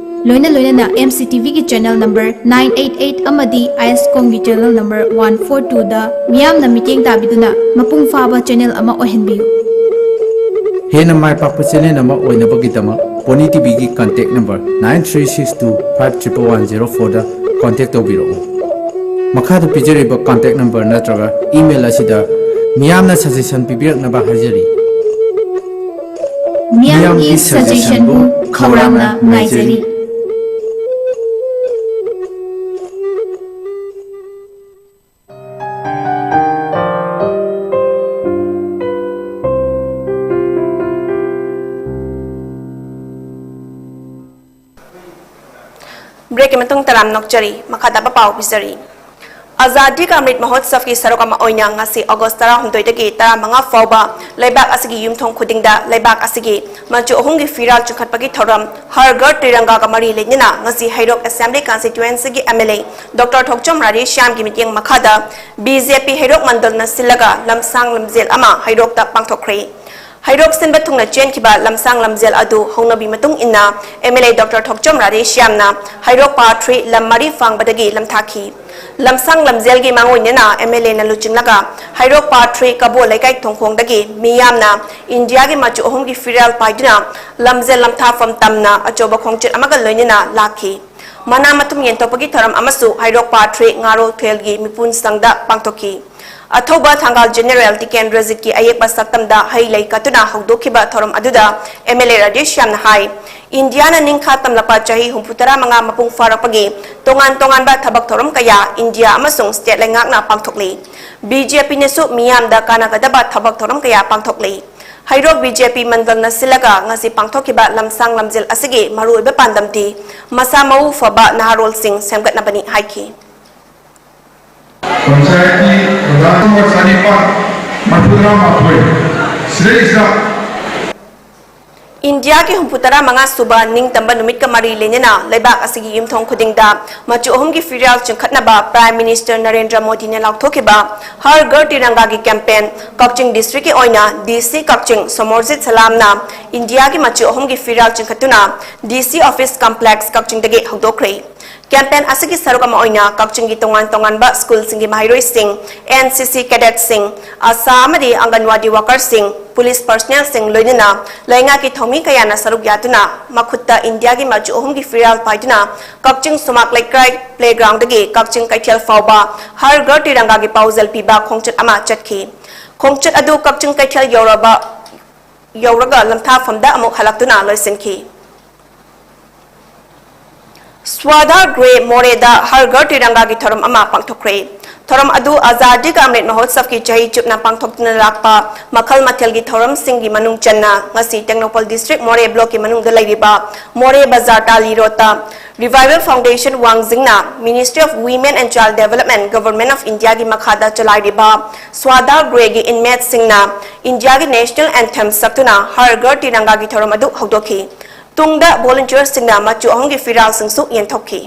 ꯂꯣꯏꯅ ꯂꯣꯏꯅꯅ MCTVꯒꯤ channel number nine eight eight ꯑꯃꯗꯤ ISCOMꯒꯤ channel number one four twoꯗ ꯃꯤꯌꯥꯝꯅ ꯃꯤꯠꯌꯦꯡ ꯇꯥꯕꯤꯗꯨꯅ ꯃꯄꯨꯡ ꯐꯥꯕ channel ꯑꯃ ꯑꯣꯏꯍꯟꯕꯤꯌꯨ꯫ ꯍꯦꯟꯅ ꯃꯥꯏ ꯄꯥꯛꯄ channel ꯑꯃ ꯑꯣꯏꯅꯕꯒꯤꯗꯃꯛ pony ꯇꯤꯚꯤꯒꯤ contact number nine three six two five triple one zero fourꯗ contact ꯇꯧꯕꯤꯔꯛꯎ꯫ ꯃꯈꯥꯗ ꯄꯤꯖꯔꯤꯕ contact number ꯅꯠꯇ꯭ꯔꯒ email ꯑꯁꯤꯗ ꯃꯤꯌꯥꯝꯅ suggestion ꯄꯤꯕꯤꯔꯛꯅꯕ ꯍꯥꯏꯖꯔꯤ꯫ ꯃꯤꯌꯥꯝꯒꯤ suggestionꯕꯨ ꯈꯧꯔꯥꯡꯅ ꯉꯥꯏꯖꯔꯤ꯫ ꯇꯔꯥꯝ ꯅꯣꯛꯆꯔꯤ꯫ ꯃꯈꯥ ꯇꯥꯕ ꯄꯥꯎ ꯄꯤꯖꯔꯤ꯫ ꯑꯖꯥꯗꯤ ꯀꯥ ꯑꯃ꯭ꯔꯤꯠ ꯃꯍꯣꯠꯁꯕꯀꯤ ꯁꯔꯨꯛ ꯑꯃ ꯑꯣꯏꯅ ꯉꯁꯤ ꯑꯣꯒꯁ ꯇꯔꯥꯍꯨꯝꯗꯣꯏꯗꯒꯤ ꯇꯔꯥꯃꯉꯥ ꯐꯥꯎꯕ ꯂꯩꯕꯥꯛ ꯑꯁꯤꯒꯤ ꯌꯨꯝꯊꯣꯡ ꯈꯨꯗꯤꯡꯗ ꯂꯩꯕꯥꯛ ꯑꯁꯤꯒꯤ ꯃꯆꯨ ꯑꯍꯨꯝꯒꯤ ꯐꯤꯔꯥꯜ ꯆꯤꯡꯈꯠꯄꯒꯤ ꯊꯧꯔꯝ ꯍꯔ ꯘꯔ ꯇꯤꯔꯪꯒꯥꯒ ꯃꯔꯤ ꯂꯩꯅꯅ ꯉꯁꯤ ꯍꯩꯔꯣꯛ ꯑꯦꯁꯦꯝꯕ꯭ꯂꯤ ꯀꯟꯁꯇꯤꯇ꯭ꯋꯦꯟꯁꯤꯒꯤ M L A doctor Thokchom ꯔꯥꯙꯦꯁ꯭ꯌꯥꯝꯒꯤ ꯃꯤꯠꯌꯦꯡ ꯃꯈꯥꯗ ꯕꯤ ꯖꯦ ꯄꯤ ꯍꯩꯔꯣꯛ ꯃꯟꯗꯜꯅ ꯁꯤꯜꯂꯒ ꯂꯝꯁꯥꯡ ꯂꯝꯖꯦꯜ ꯑꯃ ꯍꯩꯔꯣꯛꯇ ꯄꯥꯡꯊꯣꯛꯈ꯭ꯔꯦ꯫ ꯍꯩꯔꯣꯛ ꯁꯤꯟꯕ ꯊꯨꯡꯅ ꯆꯦꯟꯈꯤꯕ ꯂꯝꯁꯥꯡ ꯂꯝꯖꯦꯜ ꯑꯗꯨ ꯍꯧꯅꯕꯤ ꯃꯇꯨꯡ ꯏꯟꯅ M L A doctor Thokchom ꯔꯥꯙꯦꯁ꯭ꯌꯥꯝꯅ ꯍꯩꯔꯣꯛ ꯄꯥꯔꯠ ꯊ꯭ꯔꯤ ꯂꯝ ꯃꯔꯤ ꯐꯥꯡꯕꯗꯒꯤ ꯂꯝꯊꯥꯈꯤ꯫ ꯂꯝꯁꯥꯡ ꯂꯝꯖꯦꯜꯒꯤ ꯃꯥꯡꯑꯣꯏꯅꯅ ꯑꯦꯝ ꯑꯦꯜ ꯑꯦꯅ ꯂꯨꯆꯤꯡꯂꯒ ꯍꯩꯔꯣꯛ ꯄꯥꯔꯠ ꯊ꯭ꯔꯤ ꯀꯕꯣ ꯂꯩꯀꯥꯏ ꯊꯣꯡꯈꯣꯡꯗꯒꯤ ꯃꯤꯌꯥꯝꯅ ꯏꯟꯗꯤꯌꯥꯒꯤ ꯃꯆꯨ ꯑꯍꯨꯝꯒꯤ ꯐꯤꯔꯥꯜ ꯄꯥꯏꯗꯨꯅ ꯂꯝꯖꯦꯜ ꯂꯝꯊꯥꯐꯝ ꯇꯝꯅ ꯑꯆꯧꯕ ꯈꯣꯡꯆꯠ ꯑꯃꯒ ꯂꯣꯏꯅꯅ ꯂꯥꯛꯈꯤ꯫ ꯃꯅꯥ ꯃꯊꯨꯝ ꯌꯦꯟꯊꯣꯛꯄꯒꯤ ꯊꯧꯔꯝ ꯑꯃꯁꯨ ꯍꯩꯔꯣꯛ ꯄꯥꯔꯠ ꯊ꯭ꯔꯤ ꯉꯥꯔꯣꯜꯊꯦꯜꯒꯤ ꯃꯤꯄꯨꯟ ꯁꯪꯗ ꯄꯥꯡꯊꯣꯛꯈꯤ꯫ ꯑꯊꯧꯕ ꯊꯪꯒꯥꯜ ꯖꯦꯅꯦꯔꯦꯜ ꯇꯤꯀꯦꯟꯗ꯭ꯔꯖꯤꯠꯀꯤ ꯑꯌꯦꯛꯄ ꯁꯛꯇꯝꯗ ꯍꯩ ꯂꯩ ꯀꯠꯇꯨꯅ ꯍꯧꯗꯣꯛꯈꯤꯕ ꯊꯧꯔꯝ ꯑꯗꯨꯗ ꯑꯦꯝ ꯑꯦꯜ ꯑꯦ ꯔꯥꯙꯦꯁ꯭ꯌꯥꯝꯅ ꯍꯥꯏ, ꯏꯟꯗꯤꯌꯥꯅ ꯅꯤꯡꯈꯥ ꯇꯝꯂꯛꯄ ꯆꯍꯤ ꯍꯨꯝꯐꯨ ꯇꯔꯥ ꯃꯉꯥ ꯃꯄꯨꯡ ꯐꯥꯔꯛꯄꯒꯤ ꯇꯣꯉꯥꯟ ꯇꯣꯉꯥꯟꯕ ꯊꯕꯛ ꯊꯧꯔꯝ ꯀꯌꯥ ꯏꯟꯗꯤꯌꯥ ꯑꯃꯁꯨꯡ ꯁ꯭ꯇꯦꯠ ꯂꯩꯉꯥꯛꯅ ꯄꯥꯡꯊꯣꯛꯂꯤ꯫ ꯕꯤ ꯖꯦ ꯄꯤꯅꯁꯨ ꯃꯤꯌꯥꯝꯗ ꯀꯥꯟꯅꯒꯗꯕ ꯊꯕꯛ ꯊꯧꯔꯝ ꯀꯌꯥ ꯄꯥꯡꯊꯣꯛꯂꯤ꯫ ꯍꯩꯔꯣꯛ ꯕꯤ ꯖꯦ ꯄꯤ ꯃꯟꯗꯜꯅ ꯁꯤꯜꯂꯒ ꯉꯁꯤ ꯄꯥꯡꯊꯣꯛꯈꯤꯕ ꯂꯝꯁꯥꯡ ꯂꯝꯖꯦꯜ ꯑꯁꯤꯒꯤ ꯃꯔꯨꯑꯣꯏꯕ ꯄꯥꯟꯗꯝꯗꯤ ꯃꯁꯥ ꯃꯎ ꯐꯕ ꯅꯍꯥꯔꯣꯜꯁꯤꯡ ꯁꯦꯝꯒꯠꯅꯕꯅꯤ ꯍꯥꯏꯈꯤ꯫ ꯄꯟꯆꯥꯌꯠꯀꯤ ꯄ꯭ꯔꯙꯥꯟ ꯅꯝꯕꯔ ꯆꯅꯤꯄꯥꯟ ꯃꯔꯤꯐꯨꯇꯔꯥ ꯃꯥꯊꯣꯏ ꯁꯤꯗꯩꯁꯤꯗ ꯏꯟꯗꯤꯌꯥꯒꯤ ꯍꯨꯝꯐꯨ ꯇꯔꯥ ꯃꯉꯥ ꯁꯨꯕ ꯅꯤꯡꯇꯝꯕ ꯅꯨꯃꯤꯠꯀ ꯃꯔꯤ ꯂꯩꯅꯅ ꯂꯩꯕꯥꯛ ꯑꯁꯤꯒꯤ ꯌꯨꯝꯊꯣꯡ ꯈꯨꯗꯤꯡꯗ ꯃꯆꯨ ꯑꯍꯨꯝꯒꯤ ꯐꯤꯔꯥꯜ ꯆꯤꯡꯈꯠꯅꯕ Prime Minister ꯅꯔꯦꯟꯗ꯭ꯔ ꯃꯣꯗꯤꯅ ꯂꯥꯎꯊꯣꯛꯈꯤꯕ ꯍꯔ ꯘꯔ ꯇꯤꯔꯪꯒꯥꯒꯤ campaign ꯀꯛꯆꯤꯡ district ꯀꯤ ꯑꯣꯏꯅ D C ꯀꯛꯆꯤꯡ ꯁꯣꯃꯣꯔꯖꯤꯠ ꯁꯂꯥꯝꯅ ꯏꯟꯗꯤꯌꯥꯒꯤ ꯃꯆꯨ ꯑꯍꯨꯝꯒꯤ ꯐꯤꯔꯥꯜ ꯆꯤꯡꯈꯠꯇꯨꯅ D C office complex ꯀꯛꯆꯤꯡꯗꯒꯤ ꯍꯧꯗꯣꯛꯈ꯭ꯔꯦ꯫ Campaign ꯑꯁꯤꯒꯤ ꯁꯔꯨꯛ ꯑꯃ ꯑꯣꯏꯅ ꯀꯛꯆꯤꯡꯒꯤ ꯇꯣꯉꯥꯟ ꯇꯣꯉꯥꯟꯕ school ꯁꯤꯡꯒꯤ ꯃꯍꯩꯔꯣꯏꯁꯤꯡ, N C C cadet ꯁꯤꯡ, ASHA ꯑꯃꯗꯤ ꯑꯪꯒꯟꯋꯥꯗꯤ worker ꯁꯤꯡ, police personnel ꯁꯤꯡ ꯂꯣꯏꯅꯅ ꯂꯩꯉꯥꯛꯀꯤ ꯊꯧꯃꯤ ꯀꯌꯥꯅ ꯁꯔꯨꯛ ꯌꯥꯗꯨꯅ ꯃꯈꯨꯠꯇ ꯏꯟꯗꯤꯌꯥꯒꯤ ꯃꯆꯨ ꯑꯍꯨꯝꯒꯤ ꯐꯤꯔꯥꯜ ꯄꯥꯏꯗꯨꯅ ꯀꯛꯆꯤꯡ ꯁꯨꯃꯥꯛ ꯂꯩꯀꯥꯏ playground ꯗꯒꯤ ꯀꯛꯆꯤꯡ ꯀꯩꯊꯦꯜ ꯐꯥꯎꯕ ꯍꯔ ꯘꯔ ꯇꯤꯔꯪꯒꯥꯒꯤ ꯄꯥꯎꯖꯦꯜ ꯄꯤꯕ ꯈꯣꯡꯆꯠ ꯑꯃ ꯆꯠꯈꯤ꯫ ꯈꯣꯡꯆꯠ ꯑꯗꯨ ꯀꯛꯆꯤꯡ ꯀꯩꯊꯦꯜ ꯌꯧꯔꯕ ꯌꯧꯔꯒ ꯂꯝꯊꯥꯐꯝꯗ ꯑꯃꯨꯛ ꯍꯜꯂꯛꯇꯨꯅ ꯂꯣꯏꯁꯤꯟꯈꯤ꯫ ꯁ꯭ꯋꯥꯙꯥ ꯒ꯭ꯔꯦ ꯃꯣꯔꯦꯗ ꯍꯔ ꯘꯔ ꯇꯤꯔꯪꯒꯥꯒꯤ ꯊꯧꯔꯝ ꯑꯃ ꯄꯥꯡꯊꯣꯛꯈ꯭ꯔꯦ꯫ ꯊꯧꯔꯝ ꯑꯗꯨ ꯑꯖꯥꯗꯤ ꯀꯥ ꯑꯃ꯭ꯔꯤꯠ ꯃꯍꯣꯠꯁꯕꯀꯤ ꯆꯍꯤ ꯆꯨꯞꯅ ꯄꯥꯡꯊꯣꯛꯇꯨꯅ ꯂꯥꯛꯄ ꯃꯈꯜ ꯃꯊꯦꯜꯒꯤ ꯊꯧꯔꯝꯁꯤꯡꯒꯤ ꯃꯅꯨꯡ ꯆꯟꯅ ꯉꯁꯤ ꯇꯦꯡꯅꯧꯄꯜ district ꯃꯣꯔꯦ blockꯀꯤ ꯃꯅꯨꯡꯗ ꯂꯩꯔꯤꯕ ꯃꯣꯔꯦ ꯕꯖꯥꯔ ꯇꯥꯂꯤ roadꯇ Revival Foundation ꯋꯥꯡꯖꯤꯡꯅ Ministry of Women and Child Development, Government of Indiaꯒꯤ ꯃꯈꯥꯗ ꯆꯂꯥꯏꯔꯤꯕ ꯁ꯭ꯋꯥꯙꯥ ꯒ꯭ꯔꯦꯒꯤ inmateꯁꯤꯡꯅ Indiaꯒꯤ national anthem ꯁꯛꯇꯨꯅ ꯍꯔ ꯘꯔ ꯇꯤꯔꯪꯒꯥꯒꯤ ꯊꯧꯔꯝ ꯑꯗꯨ ꯍꯧꯗꯣꯛꯈꯤ꯫ ꯇꯨꯡꯗ volunteerꯁꯤꯡꯅ ꯃꯆꯨ ꯑꯍꯨꯝꯒꯤ ꯐꯤꯔꯥꯜꯁꯤꯡꯁꯨ ꯌꯦꯟꯊꯣꯛꯈꯤ꯫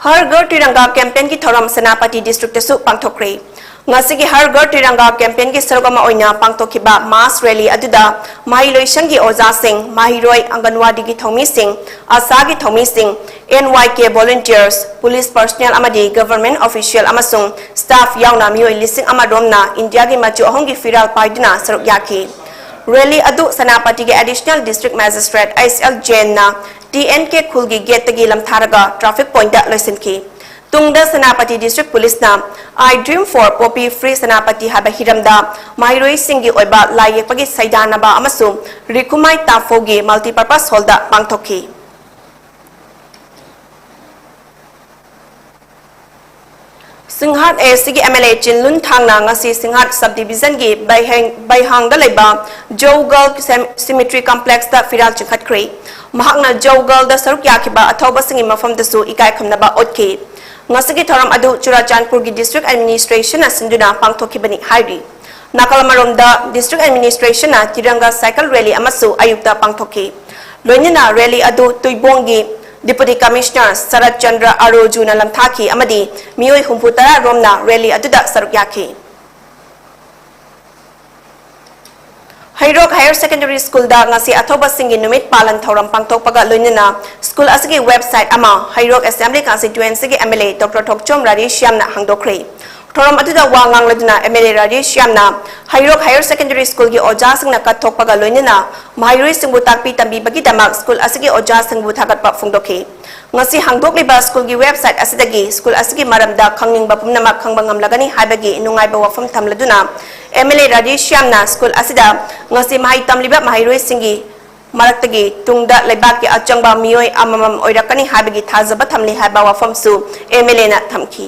ꯍꯔ ꯘꯔ ꯇꯤꯔꯪꯒꯥ campaignꯒꯤ ꯊꯧꯔꯝ ꯁꯦꯅꯥꯄꯇꯤ districtꯇꯁꯨ ꯄꯥꯡꯊꯣꯛꯈ꯭ꯔꯦ꯫ ꯉꯁꯤꯒꯤ ꯍꯔ ꯘꯔ ꯇꯤꯔꯪꯒꯥ campaignꯒꯤ ꯁꯔꯨꯛ ꯑꯃ ꯑꯣꯏꯅ ꯄꯥꯡꯊꯣꯛꯈꯤꯕ mass rally ꯑꯗꯨꯗ ꯃꯍꯩꯂꯣꯏꯁꯪꯒꯤ ꯑꯣꯖꯥꯁꯤꯡ, ꯃꯍꯩꯔꯣꯏ, ꯑꯪꯒꯟꯋꯥꯗꯤꯒꯤ ꯊꯧꯃꯤꯁꯤꯡ, ꯑꯥꯁꯥꯒꯤ ꯊꯧꯃꯤꯁꯤꯡ, NYK volunteers, police personnel ꯑꯃꯗꯤ government official ꯑꯃꯁꯨꯡ staff ꯌꯥꯎꯅ ꯃꯤꯑꯣꯏ ꯂꯤꯁꯤꯡ ꯑꯃ ꯔꯣꯝꯅ ꯏꯟꯗꯤꯌꯥꯒꯤ ꯃꯆꯨ ꯑꯍꯨꯝꯒꯤ ꯐꯤꯔꯥꯜ ꯄꯥꯏꯗꯨꯅ ꯁꯔꯨꯛ ꯌꯥꯈꯤ꯫ Rally ꯑꯗꯨ ꯁꯦꯅꯥꯄꯇꯤꯒꯤ Additional District Magistrate S L Jainꯅ T N K ꯈꯨꯜꯒꯤ gateꯇꯒꯤ ꯂꯝꯊꯥꯔꯒ traffic pointꯇ ꯂꯣꯏꯁꯤꯟꯈꯤ꯫ ꯇꯨꯡꯗ Senapati district policeꯅ I Dream for Poppy Free Senapati ꯍꯥꯏꯕ ꯍꯤꯔꯝꯗ ꯃꯍꯩꯔꯣꯏꯁꯤꯡꯒꯤ ꯑꯣꯏꯕ ꯂꯥꯏ ꯌꯦꯛꯄꯒꯤ ꯁꯩꯗꯥꯅꯕ ꯑꯃꯁꯨꯡ ꯔꯤꯈꯨꯃꯥꯏ ꯇꯥꯐꯧꯒꯤ multipurpose hallꯗ ꯄꯥꯡꯊꯣꯛꯈꯤ꯫ ꯁꯤꯡꯍꯥꯠ ASCꯒꯤ MLA ꯆꯤꯟꯂꯨꯟ ꯊꯥꯡꯅ ꯉꯁꯤ ꯁꯤꯡꯍꯥꯠ subdivisionꯒꯤ ꯕꯩꯍꯦꯡ-, ꯕꯩꯍꯥꯡꯗ ꯂꯩꯕ ꯖꯧꯒꯜ ꯁꯦꯝ-, cemetery complexꯇ ꯐꯤꯔꯥꯜ ꯆꯤꯡꯈꯠꯈ꯭ꯔꯦ꯫ ꯃꯍꯥꯛꯅ ꯖꯧꯒꯜꯗ ꯁꯔꯨꯛ ꯌꯥꯈꯤꯕ ꯑꯊꯧꯕꯁꯤꯡꯒꯤ ꯃꯐꯝꯗꯁꯨ ꯏꯀꯥꯏ ꯈꯨꯝꯅꯕ ꯎꯠꯈꯤ꯫ ꯉꯁꯤꯒꯤ ꯊꯧꯔꯝ ꯑꯗꯨ ꯆꯨꯔꯥꯆꯥꯟꯄꯨꯔꯒꯤ district administrationꯅ ꯁꯤꯟꯗꯨꯅ ꯄꯥꯡꯊꯣꯛꯈꯤꯕꯅꯤ ꯍꯥꯏꯔꯤ꯫ ꯅꯥꯀꯜ ꯑꯃꯔꯣꯝꯗ district administrationꯅ ꯇꯤꯔꯪꯒꯥ cycle rally ꯑꯃꯁꯨ ꯑꯌꯨꯛꯇ ꯄꯥꯡꯊꯣꯛꯈꯤ꯫ ꯂꯣꯏꯅꯅ rally ꯑꯗꯨ ꯇꯨꯏꯕꯣꯡꯒꯤ Deputy Commissioner ꯁꯔꯠ ꯆꯟꯗ꯭ꯔ ꯑꯔꯣꯖꯨꯅ ꯂꯝꯊꯥꯈꯤ ꯑꯃꯗꯤ ꯃꯤꯑꯣꯏ ꯍꯨꯝꯐꯨ ꯇꯔꯥ ꯔꯣꯝꯅ rally ꯑꯗꯨꯗ ꯁꯔꯨꯛ ꯌꯥꯈꯤ꯫ ꯍꯩꯔꯣꯛ Higher Secondary Schoolꯗ ꯉꯁꯤ ꯑꯊꯧꯕꯁꯤꯡꯒꯤ ꯅꯨꯃꯤꯠ ꯄꯥꯂꯟ ꯊꯧꯔꯝ ꯄꯥꯡꯊꯣꯛꯄꯒ ꯂꯣꯏꯅꯅ school ꯑꯁꯤꯒꯤ website ꯑꯃ ꯍꯩꯔꯣꯛ Assembly Constituencyꯒꯤ MLA Doctor ꯊꯣꯛꯆꯣꯝ ꯔꯥꯙꯦꯁ꯭ꯌꯥꯝꯅ ꯍꯥꯡꯗꯣꯛꯈ꯭ꯔꯦ꯫ ꯊꯧꯔꯝ ꯑꯗꯨꯗ ꯋꯥ ꯉꯥꯡꯂꯗꯨꯅ MLA ꯔꯥꯙꯦꯁ꯭ꯌꯥꯝꯅ ꯍꯩꯔꯣꯛ Higher Secondary Schoolꯒꯤ ꯑꯣꯖꯥꯁꯤꯡꯅ ꯀꯠꯊꯣꯛꯄꯒ ꯂꯣꯏꯅꯅ ꯃꯍꯩꯔꯣꯏꯁꯤꯡꯕꯨ ꯇꯥꯛꯄꯤ ꯇꯝꯕꯤꯕꯒꯤꯗꯃꯛ school ꯑꯁꯤꯒꯤ ꯑꯣꯖꯥꯁꯤꯡꯕꯨ ꯊꯥꯒꯠꯄ ꯐꯣꯡꯗꯣꯛꯈꯤ꯫ ꯉꯁꯤ ꯍꯥꯡꯗꯣꯛꯂꯤꯕ schoolꯒꯤ website ꯑꯁꯤꯗꯒꯤ school ꯑꯁꯤꯒꯤ ꯃꯔꯝꯗ ꯈꯪꯅꯤꯡꯕ ꯄꯨꯝꯅꯃꯛ ꯈꯪꯕ ꯉꯝꯂꯒꯅꯤ ꯍꯥꯏꯕꯒꯤ ꯅꯨꯡꯉꯥꯏꯕ ꯋꯥꯐꯝ ꯊꯝꯂꯗꯨꯅ MLA ꯔꯥꯙꯦꯁ꯭ꯌꯥꯝꯅ school ꯑꯁꯤꯗ ꯉꯁꯤ ꯃꯍꯩ ꯇꯝꯂꯤꯕ ꯃꯍꯩꯔꯣꯏꯁꯤꯡꯒꯤ ꯃꯔꯛꯇꯒꯤ ꯇꯨꯡꯗ ꯂꯩꯕꯥꯛꯀꯤ ꯑꯆꯪꯕ ꯃꯤꯑꯣꯏ ꯑꯃꯃꯝ ꯑꯣꯏꯔꯛꯀꯅꯤ ꯍꯥꯏꯕꯒꯤ ꯊꯥꯖꯕ ꯊꯝꯂꯤ ꯍꯥꯏꯕ ꯋꯥꯐꯝꯁꯨ MLAꯅ ꯊꯝꯈꯤ꯫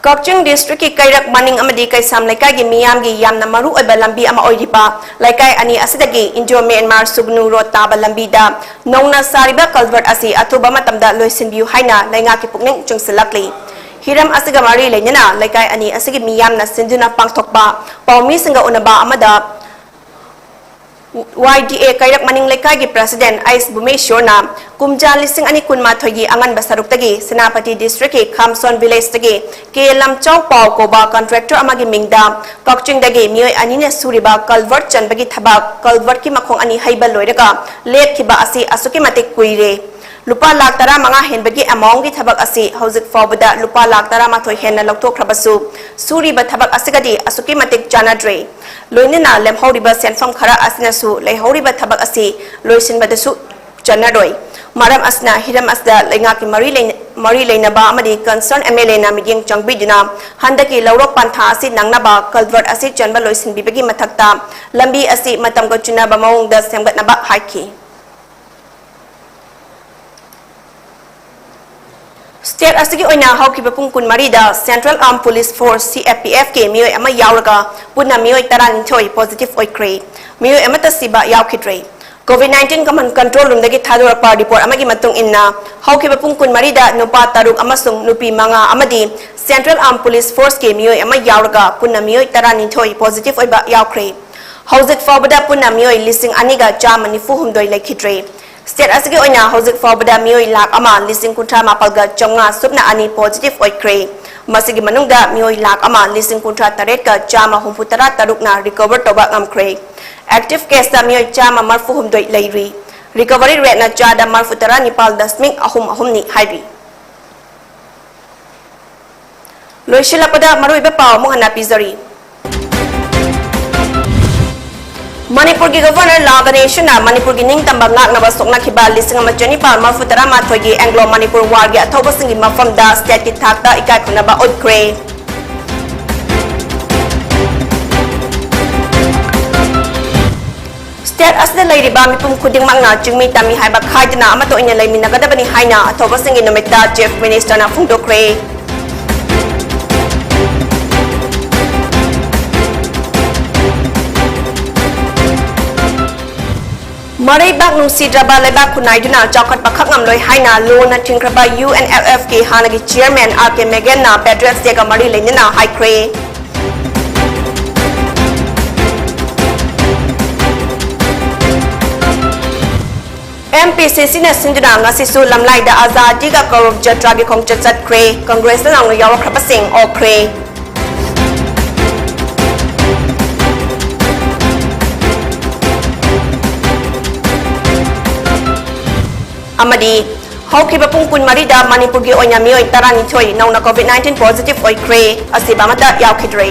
ꯀꯛꯆꯤꯡ districtꯀꯤ ꯀꯩꯔꯛ ꯃꯅꯤꯡ ꯑꯃꯗꯤ ꯀꯩꯁꯥꯝ ꯂꯩꯀꯥꯏꯒꯤ ꯃꯤꯌꯥꯝꯒꯤ ꯌꯥꯝꯅ ꯃꯔꯨ ꯑꯣꯏꯕ ꯂꯝꯕꯤ ꯑꯃ ꯑꯣꯏꯔꯤꯕ ꯂꯩꯀꯥꯏ ꯑꯅꯤ ꯑꯁꯤꯗꯒꯤ Indo Myanmar ꯁꯨꯒꯅꯨ road ꯇꯥꯕ ꯂꯝꯕꯤꯗ ꯅꯧꯅ ꯁꯥꯔꯤꯕ culvert ꯑꯁꯤ ꯑꯊꯨꯕ ꯃꯇꯝꯗ ꯂꯣꯏꯁꯤꯟꯕꯤꯌꯨ ꯍꯥꯏꯅ ꯂꯩꯉꯥꯛꯀꯤ ꯄꯨꯛꯅꯤꯡ ꯆꯤꯡꯁꯤꯜꯂꯛꯂꯤ꯫ ꯍꯤꯔꯝ ꯑꯁꯤꯒ ꯃꯔꯤ ꯂꯩꯅꯅ ꯂꯩꯀꯥꯏ ꯑꯅꯤ ꯑꯁꯤꯒꯤ ꯃꯤꯌꯥꯝꯅ ꯁꯤꯟꯗꯨꯅ ꯄꯥꯡꯊꯣꯛꯄ ꯄꯥꯎꯃꯤꯁꯤꯡꯒ ꯎꯅꯕ ꯑꯃꯗ YDA ꯀꯩꯔꯛ ꯃꯅꯤꯡ ꯂꯩꯀꯥꯏꯒꯤ president ꯑꯩꯁ ꯚꯨꯃꯦꯁ꯭ꯋꯔꯅ ꯀꯨꯝꯖꯥ ꯂꯤꯁꯤꯡ ꯑꯅꯤ ꯀꯨꯟꯃꯥꯊꯣꯏꯒꯤ ꯑꯉꯟꯕ ꯁꯔꯨꯛꯇꯒꯤ ꯁꯦꯅꯥꯄꯇꯤ districtꯀꯤ ꯈꯥꯝꯁꯣꯟ villageꯇꯒꯤ ꯀꯦ ꯂꯝꯆꯥꯎ ꯄꯥꯎ ꯀꯧꯕ contractor ꯑꯃꯒꯤ ꯃꯤꯡꯗ ꯀꯛꯆꯤꯡꯗꯒꯤ ꯃꯤꯑꯣꯏ ꯑꯅꯤꯅ ꯁꯨꯔꯤꯕ culvert ꯆꯟꯕꯒꯤ ꯊꯕꯛ, culvertꯀꯤ ꯃꯈꯣꯡ ꯑꯅꯤ ꯍꯩꯕ ꯂꯣꯏꯔꯒ ꯂꯦꯞꯈꯤꯕ ꯑꯁꯤ ꯑꯁꯨꯛꯀꯤ ꯃꯇꯤꯛ ꯀꯨꯏꯔꯦ꯫ ꯂꯨꯄꯥ ꯂꯥꯈ ꯇꯔꯥꯃꯉꯥ ꯍꯦꯟꯕꯒꯤ amountꯀꯤ ꯊꯕꯛ ꯑꯁꯤ ꯍꯧꯖꯤꯛ ꯐꯥꯎꯕꯗ ꯂꯨꯄꯥ ꯂꯥꯈ ꯇꯔꯥꯃꯥꯊꯣꯏ ꯍꯦꯟꯅ ꯂꯧꯊꯣꯛꯈ꯭ꯔꯕꯁꯨ ꯁꯨꯔꯤꯕ ꯊꯕꯛ ꯑꯁꯤꯒꯗꯤ ꯑꯁꯨꯛꯀꯤ ꯃꯇꯤꯛ ꯆꯥꯟꯅꯗ꯭ꯔꯦ꯫ ꯂꯣꯏꯅꯅ ꯂꯦꯝꯍꯧꯔꯤꯕ ꯁꯦꯟꯐꯝ ꯈꯔ ꯑꯁꯤꯅꯁꯨ ꯂꯩꯍꯧꯔꯤꯕ ꯊꯕꯛ ꯑꯁꯤ ꯂꯣꯏꯁꯤꯟꯕꯗꯁꯨ ꯆꯟꯅꯔꯣꯏ꯫ ꯃꯔꯝ ꯑꯁꯤꯅ ꯍꯤꯔꯝ ꯑꯁꯤꯗ ꯂꯩꯉꯥꯛꯀꯤ ꯃꯔꯤ ꯂꯩꯅ-, ꯃꯔꯤ ꯂꯩꯅꯕ ꯑꯃꯗꯤ concern MLAꯅ ꯃꯤꯠꯌꯦꯡ ꯆꯪꯕꯤꯗꯨꯅ ꯍꯟꯗꯛꯀꯤ ꯂꯧꯔꯣꯛ ꯄꯟꯊꯥ ꯑꯁꯤ ꯅꯪꯅꯕ culvert ꯑꯁꯤ ꯆꯟꯕ ꯂꯣꯏꯁꯤꯟꯕꯤꯕꯒꯤ ꯃꯊꯛꯇ ꯂꯝꯕꯤ ꯑꯁꯤ ꯃꯇꯝꯒ ꯆꯨꯅꯕ ꯃꯑꯣꯡꯗ ꯁꯦꯝꯒꯠꯅꯕ ꯍꯥꯏꯈꯤ꯫ State ꯑꯁꯤꯒꯤ ꯑꯣꯏꯅ ꯍꯧꯈꯤꯕ ꯄꯨꯡ ꯀꯨꯟꯃꯔꯤꯗ Central Armed Police Force, CAPFꯀꯤ ꯃꯤꯑꯣꯏ ꯑꯃ ꯌꯥꯎꯔꯒ ꯄꯨꯟꯅ ꯃꯤꯑꯣꯏ ꯇꯔꯥꯅꯤꯊꯣꯏ positive ꯑꯣꯏꯈ꯭ꯔꯦ꯫ ꯃꯤꯑꯣꯏ ꯑꯃꯠꯇ ꯁꯤꯕ ꯌꯥꯎꯈꯤꯗ꯭ꯔꯦ꯫ COVID nineteen Command Control Roomꯗꯒꯤ ꯊꯥꯗꯣꯔꯛꯄ report ꯑꯃꯒꯤ ꯃꯇꯨꯡ ꯏꯟꯅ, ꯍꯧꯈꯤꯕ ꯄꯨꯡ ꯀꯨꯟꯃꯔꯤꯗ ꯅꯨꯄꯥ ꯇꯔꯨꯛ ꯑꯃꯁꯨꯡ ꯅꯨꯄꯤ ꯃꯉꯥ ꯑꯃꯗꯤ Central Armed Police Forceꯀꯤ ꯃꯤꯑꯣꯏ ꯑꯃ ꯌꯥꯎꯔꯒ ꯄꯨꯟꯅ ꯃꯤꯑꯣꯏ ꯇꯔꯥꯅꯤꯊꯣꯏ positive ꯑꯣꯏꯕ ꯌꯥꯎꯈ꯭ꯔꯦ꯫ ꯍꯧꯖꯤꯛ ꯐꯥꯎꯕꯗ ꯄꯨꯟꯅ ꯃꯤꯑꯣꯏ ꯂꯤꯁꯤꯡ ꯑꯅꯤꯒ ꯆꯥꯝꯃ ꯅꯤꯐꯨ ꯍꯨꯝꯗꯣꯏ ꯂꯩꯈꯤꯗ꯭ꯔꯦ꯫ State ꯑꯁꯤꯒꯤ ꯑꯣꯏꯅ ꯍꯧꯖꯤꯛ ꯐꯥꯎꯕꯗ ꯃꯤꯑꯣꯏ ꯂꯥꯈ ꯑꯃ ꯂꯤꯁꯤꯡ ꯀꯨꯟꯊ꯭ꯔꯥ ꯃꯥꯄꯜꯒ ꯆꯥꯝꯃꯉꯥ ꯁꯨꯞꯅ ꯑꯅꯤ positive ꯑꯣꯏꯈ꯭ꯔꯦ꯫ ꯃꯁꯤꯒꯤ ꯃꯅꯨꯡꯗ ꯃꯤꯑꯣꯏ ꯂꯥꯈ ꯑꯃ ꯂꯤꯁꯤꯡ ꯀꯨꯟꯊ꯭ꯔꯥ ꯇꯔꯦꯠꯀ ꯆꯥꯝꯃ ꯍꯨꯝꯐꯨ ꯇꯔꯥ ꯇꯔꯨꯛꯅ recover ꯇꯧꯕ ꯉꯝꯈ꯭ꯔꯦ꯫ Active caseꯇ ꯃꯤꯑꯣꯏ ꯆꯥꯝꯃ ꯃꯔꯤꯐꯨ ꯍꯨꯝꯗꯣꯏ ꯂꯩꯔꯤ꯫ Recovery rateꯅ ꯆꯥꯗ ꯃꯔꯤꯐꯨ ꯇꯔꯥ ꯅꯤꯄꯥꯜ ꯗꯁꯃꯤꯛ ꯑꯍꯨꯝ ꯑꯍꯨꯝꯅꯤ ꯍꯥꯏꯔꯤ꯫ ꯂꯣꯏꯁꯤꯜꯂꯛꯄꯗ ꯃꯔꯨꯑꯣꯏꯕ ꯄꯥꯎ ꯑꯃꯨꯛ ꯍꯟꯅ ꯄꯤꯖꯔꯤ꯫ ꯃꯅꯤꯄꯨꯔꯒꯤ ꯒꯚꯔꯅꯔ ꯂꯥ ꯒꯅꯦꯁꯟꯅ ꯃꯅꯤꯄꯨꯔꯒꯤ ꯅꯤꯡꯇꯝꯕ ꯉꯥꯛꯅꯕ ꯁꯣꯛꯅꯈꯤꯕ ꯂꯤꯁꯤꯡ ꯑꯃ ꯆꯅꯤꯄꯥꯜ ꯃꯔꯤꯐꯨ ꯇꯔꯥꯃꯥꯊꯣꯏꯒꯤ ꯑꯦꯡꯒ꯭ꯂꯣ ꯃꯅꯤꯄꯨꯔ ꯋꯥꯔꯒꯤ ꯑꯊꯧꯕꯁꯤꯡꯒꯤ ꯃꯐꯝꯗ ꯁ꯭ꯇꯦꯠꯀꯤ ꯊꯥꯛꯇ ꯏꯀꯥꯏ ꯈꯨꯝꯅꯕ ꯎꯠꯈ꯭ꯔꯦ꯫ ꯁ꯭ꯇꯦꯠ ꯑꯁꯤꯗ ꯂꯩꯔꯤꯕ ꯃꯤꯄꯨꯝ ꯈꯨꯗꯤꯡꯃꯛꯅ ꯆꯤꯡꯃꯤ ꯇꯝꯃꯤ ꯍꯥꯏꯕ ꯈꯥꯏꯗꯅ ꯑꯃꯠꯇ ꯑꯣꯏꯅ ꯂꯩꯃꯤꯟꯅꯒꯗꯕꯅꯤ ꯍꯥꯏꯅ ꯑꯊꯧꯕꯁꯤꯡꯒꯤ ꯅꯨꯃꯤꯠꯇ ꯆꯤꯐ ꯃꯤꯅꯤꯁꯇꯔꯅ ꯐꯣꯡꯗꯣꯛꯈ꯭ꯔꯦ꯫ ꯃꯔꯩꯕꯥꯛ ꯅꯨꯡꯁꯤꯗ꯭ꯔꯕ ꯂꯩꯕꯥꯛ ꯈꯨꯟꯅꯥꯏꯗꯨꯅ ꯆꯥꯎꯈꯠꯄ ꯈꯛ ꯉꯝꯂꯣꯏ ꯍꯥꯏꯅ ꯂꯣꯅ ꯊꯤꯡꯈ꯭ꯔꯕ ꯌꯨ ꯑꯦꯟ ꯑꯦꯜ ꯑꯦꯐꯀꯤ ꯍꯥꯟꯅꯒꯤ ꯆꯤꯌꯔꯃꯦꯟ ꯑꯥꯔ ꯀꯦ ꯃꯦꯒꯦꯟꯅ ꯚꯦꯇꯔꯟꯁ ꯗꯦꯒ ꯃꯔꯤ ꯂꯩꯅꯅ ꯍꯥꯏꯈ꯭ꯔꯦ꯫ ꯑꯦꯝ ꯄꯤ ꯁꯤ ꯁꯤꯅ ꯁꯤꯟꯗꯨꯅ ꯉꯁꯤꯁꯨ ꯂꯝꯂꯥꯏꯗ ꯑꯖꯥꯗꯤ ꯀꯥ ꯒꯧꯔꯕ ꯖꯇ꯭ꯔꯥꯒꯤ ꯈꯣꯡꯆꯠ ꯆꯠꯈ꯭ꯔꯦ꯫ ꯀꯪꯒ꯭ꯔꯦꯁꯇ ꯅꯧꯅ ꯌꯥꯎꯔꯛꯈ꯭ꯔꯕꯁꯤꯡ ꯑꯣꯛꯈ꯭ꯔꯦ꯫ ꯑꯃꯗꯤ ꯍꯧꯈꯤꯕ ꯄꯨꯡ ꯀꯨꯟꯃꯔꯤꯗ ꯃꯅꯤꯄꯨꯔꯒꯤ ꯑꯣꯏꯅ ꯃꯤꯑꯣꯏ ꯇꯔꯥꯅꯤꯊꯣꯏ ꯅꯧꯅ ꯀꯣꯚꯤꯗ ꯅꯥꯏꯟꯇꯤꯟ ꯄꯣꯖꯤꯇꯤꯚ ꯑꯣꯏꯈ꯭ꯔꯦ꯫ ꯑꯁꯤꯕ ꯑꯃꯠꯇ ꯌꯥꯎꯈꯤꯗ꯭ꯔꯦ꯫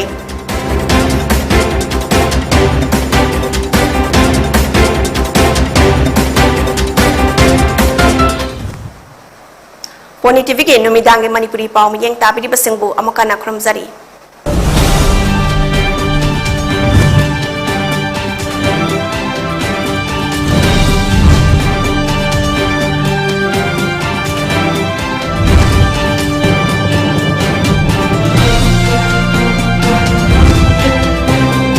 ꯄꯣꯅꯤ ꯇꯤꯚꯤꯒꯤ ꯅꯨꯃꯤꯗꯥꯡꯒꯤ ꯃꯅꯤꯄꯨꯔꯤ ꯄꯥꯎ ꯃꯤꯠꯌꯦꯡ ꯇꯥꯕꯤꯔꯤꯕꯁꯤꯡꯕꯨ ꯑꯃꯨꯛ ꯍꯟꯅ ꯈꯨꯔꯨꯝꯖꯔꯤ꯫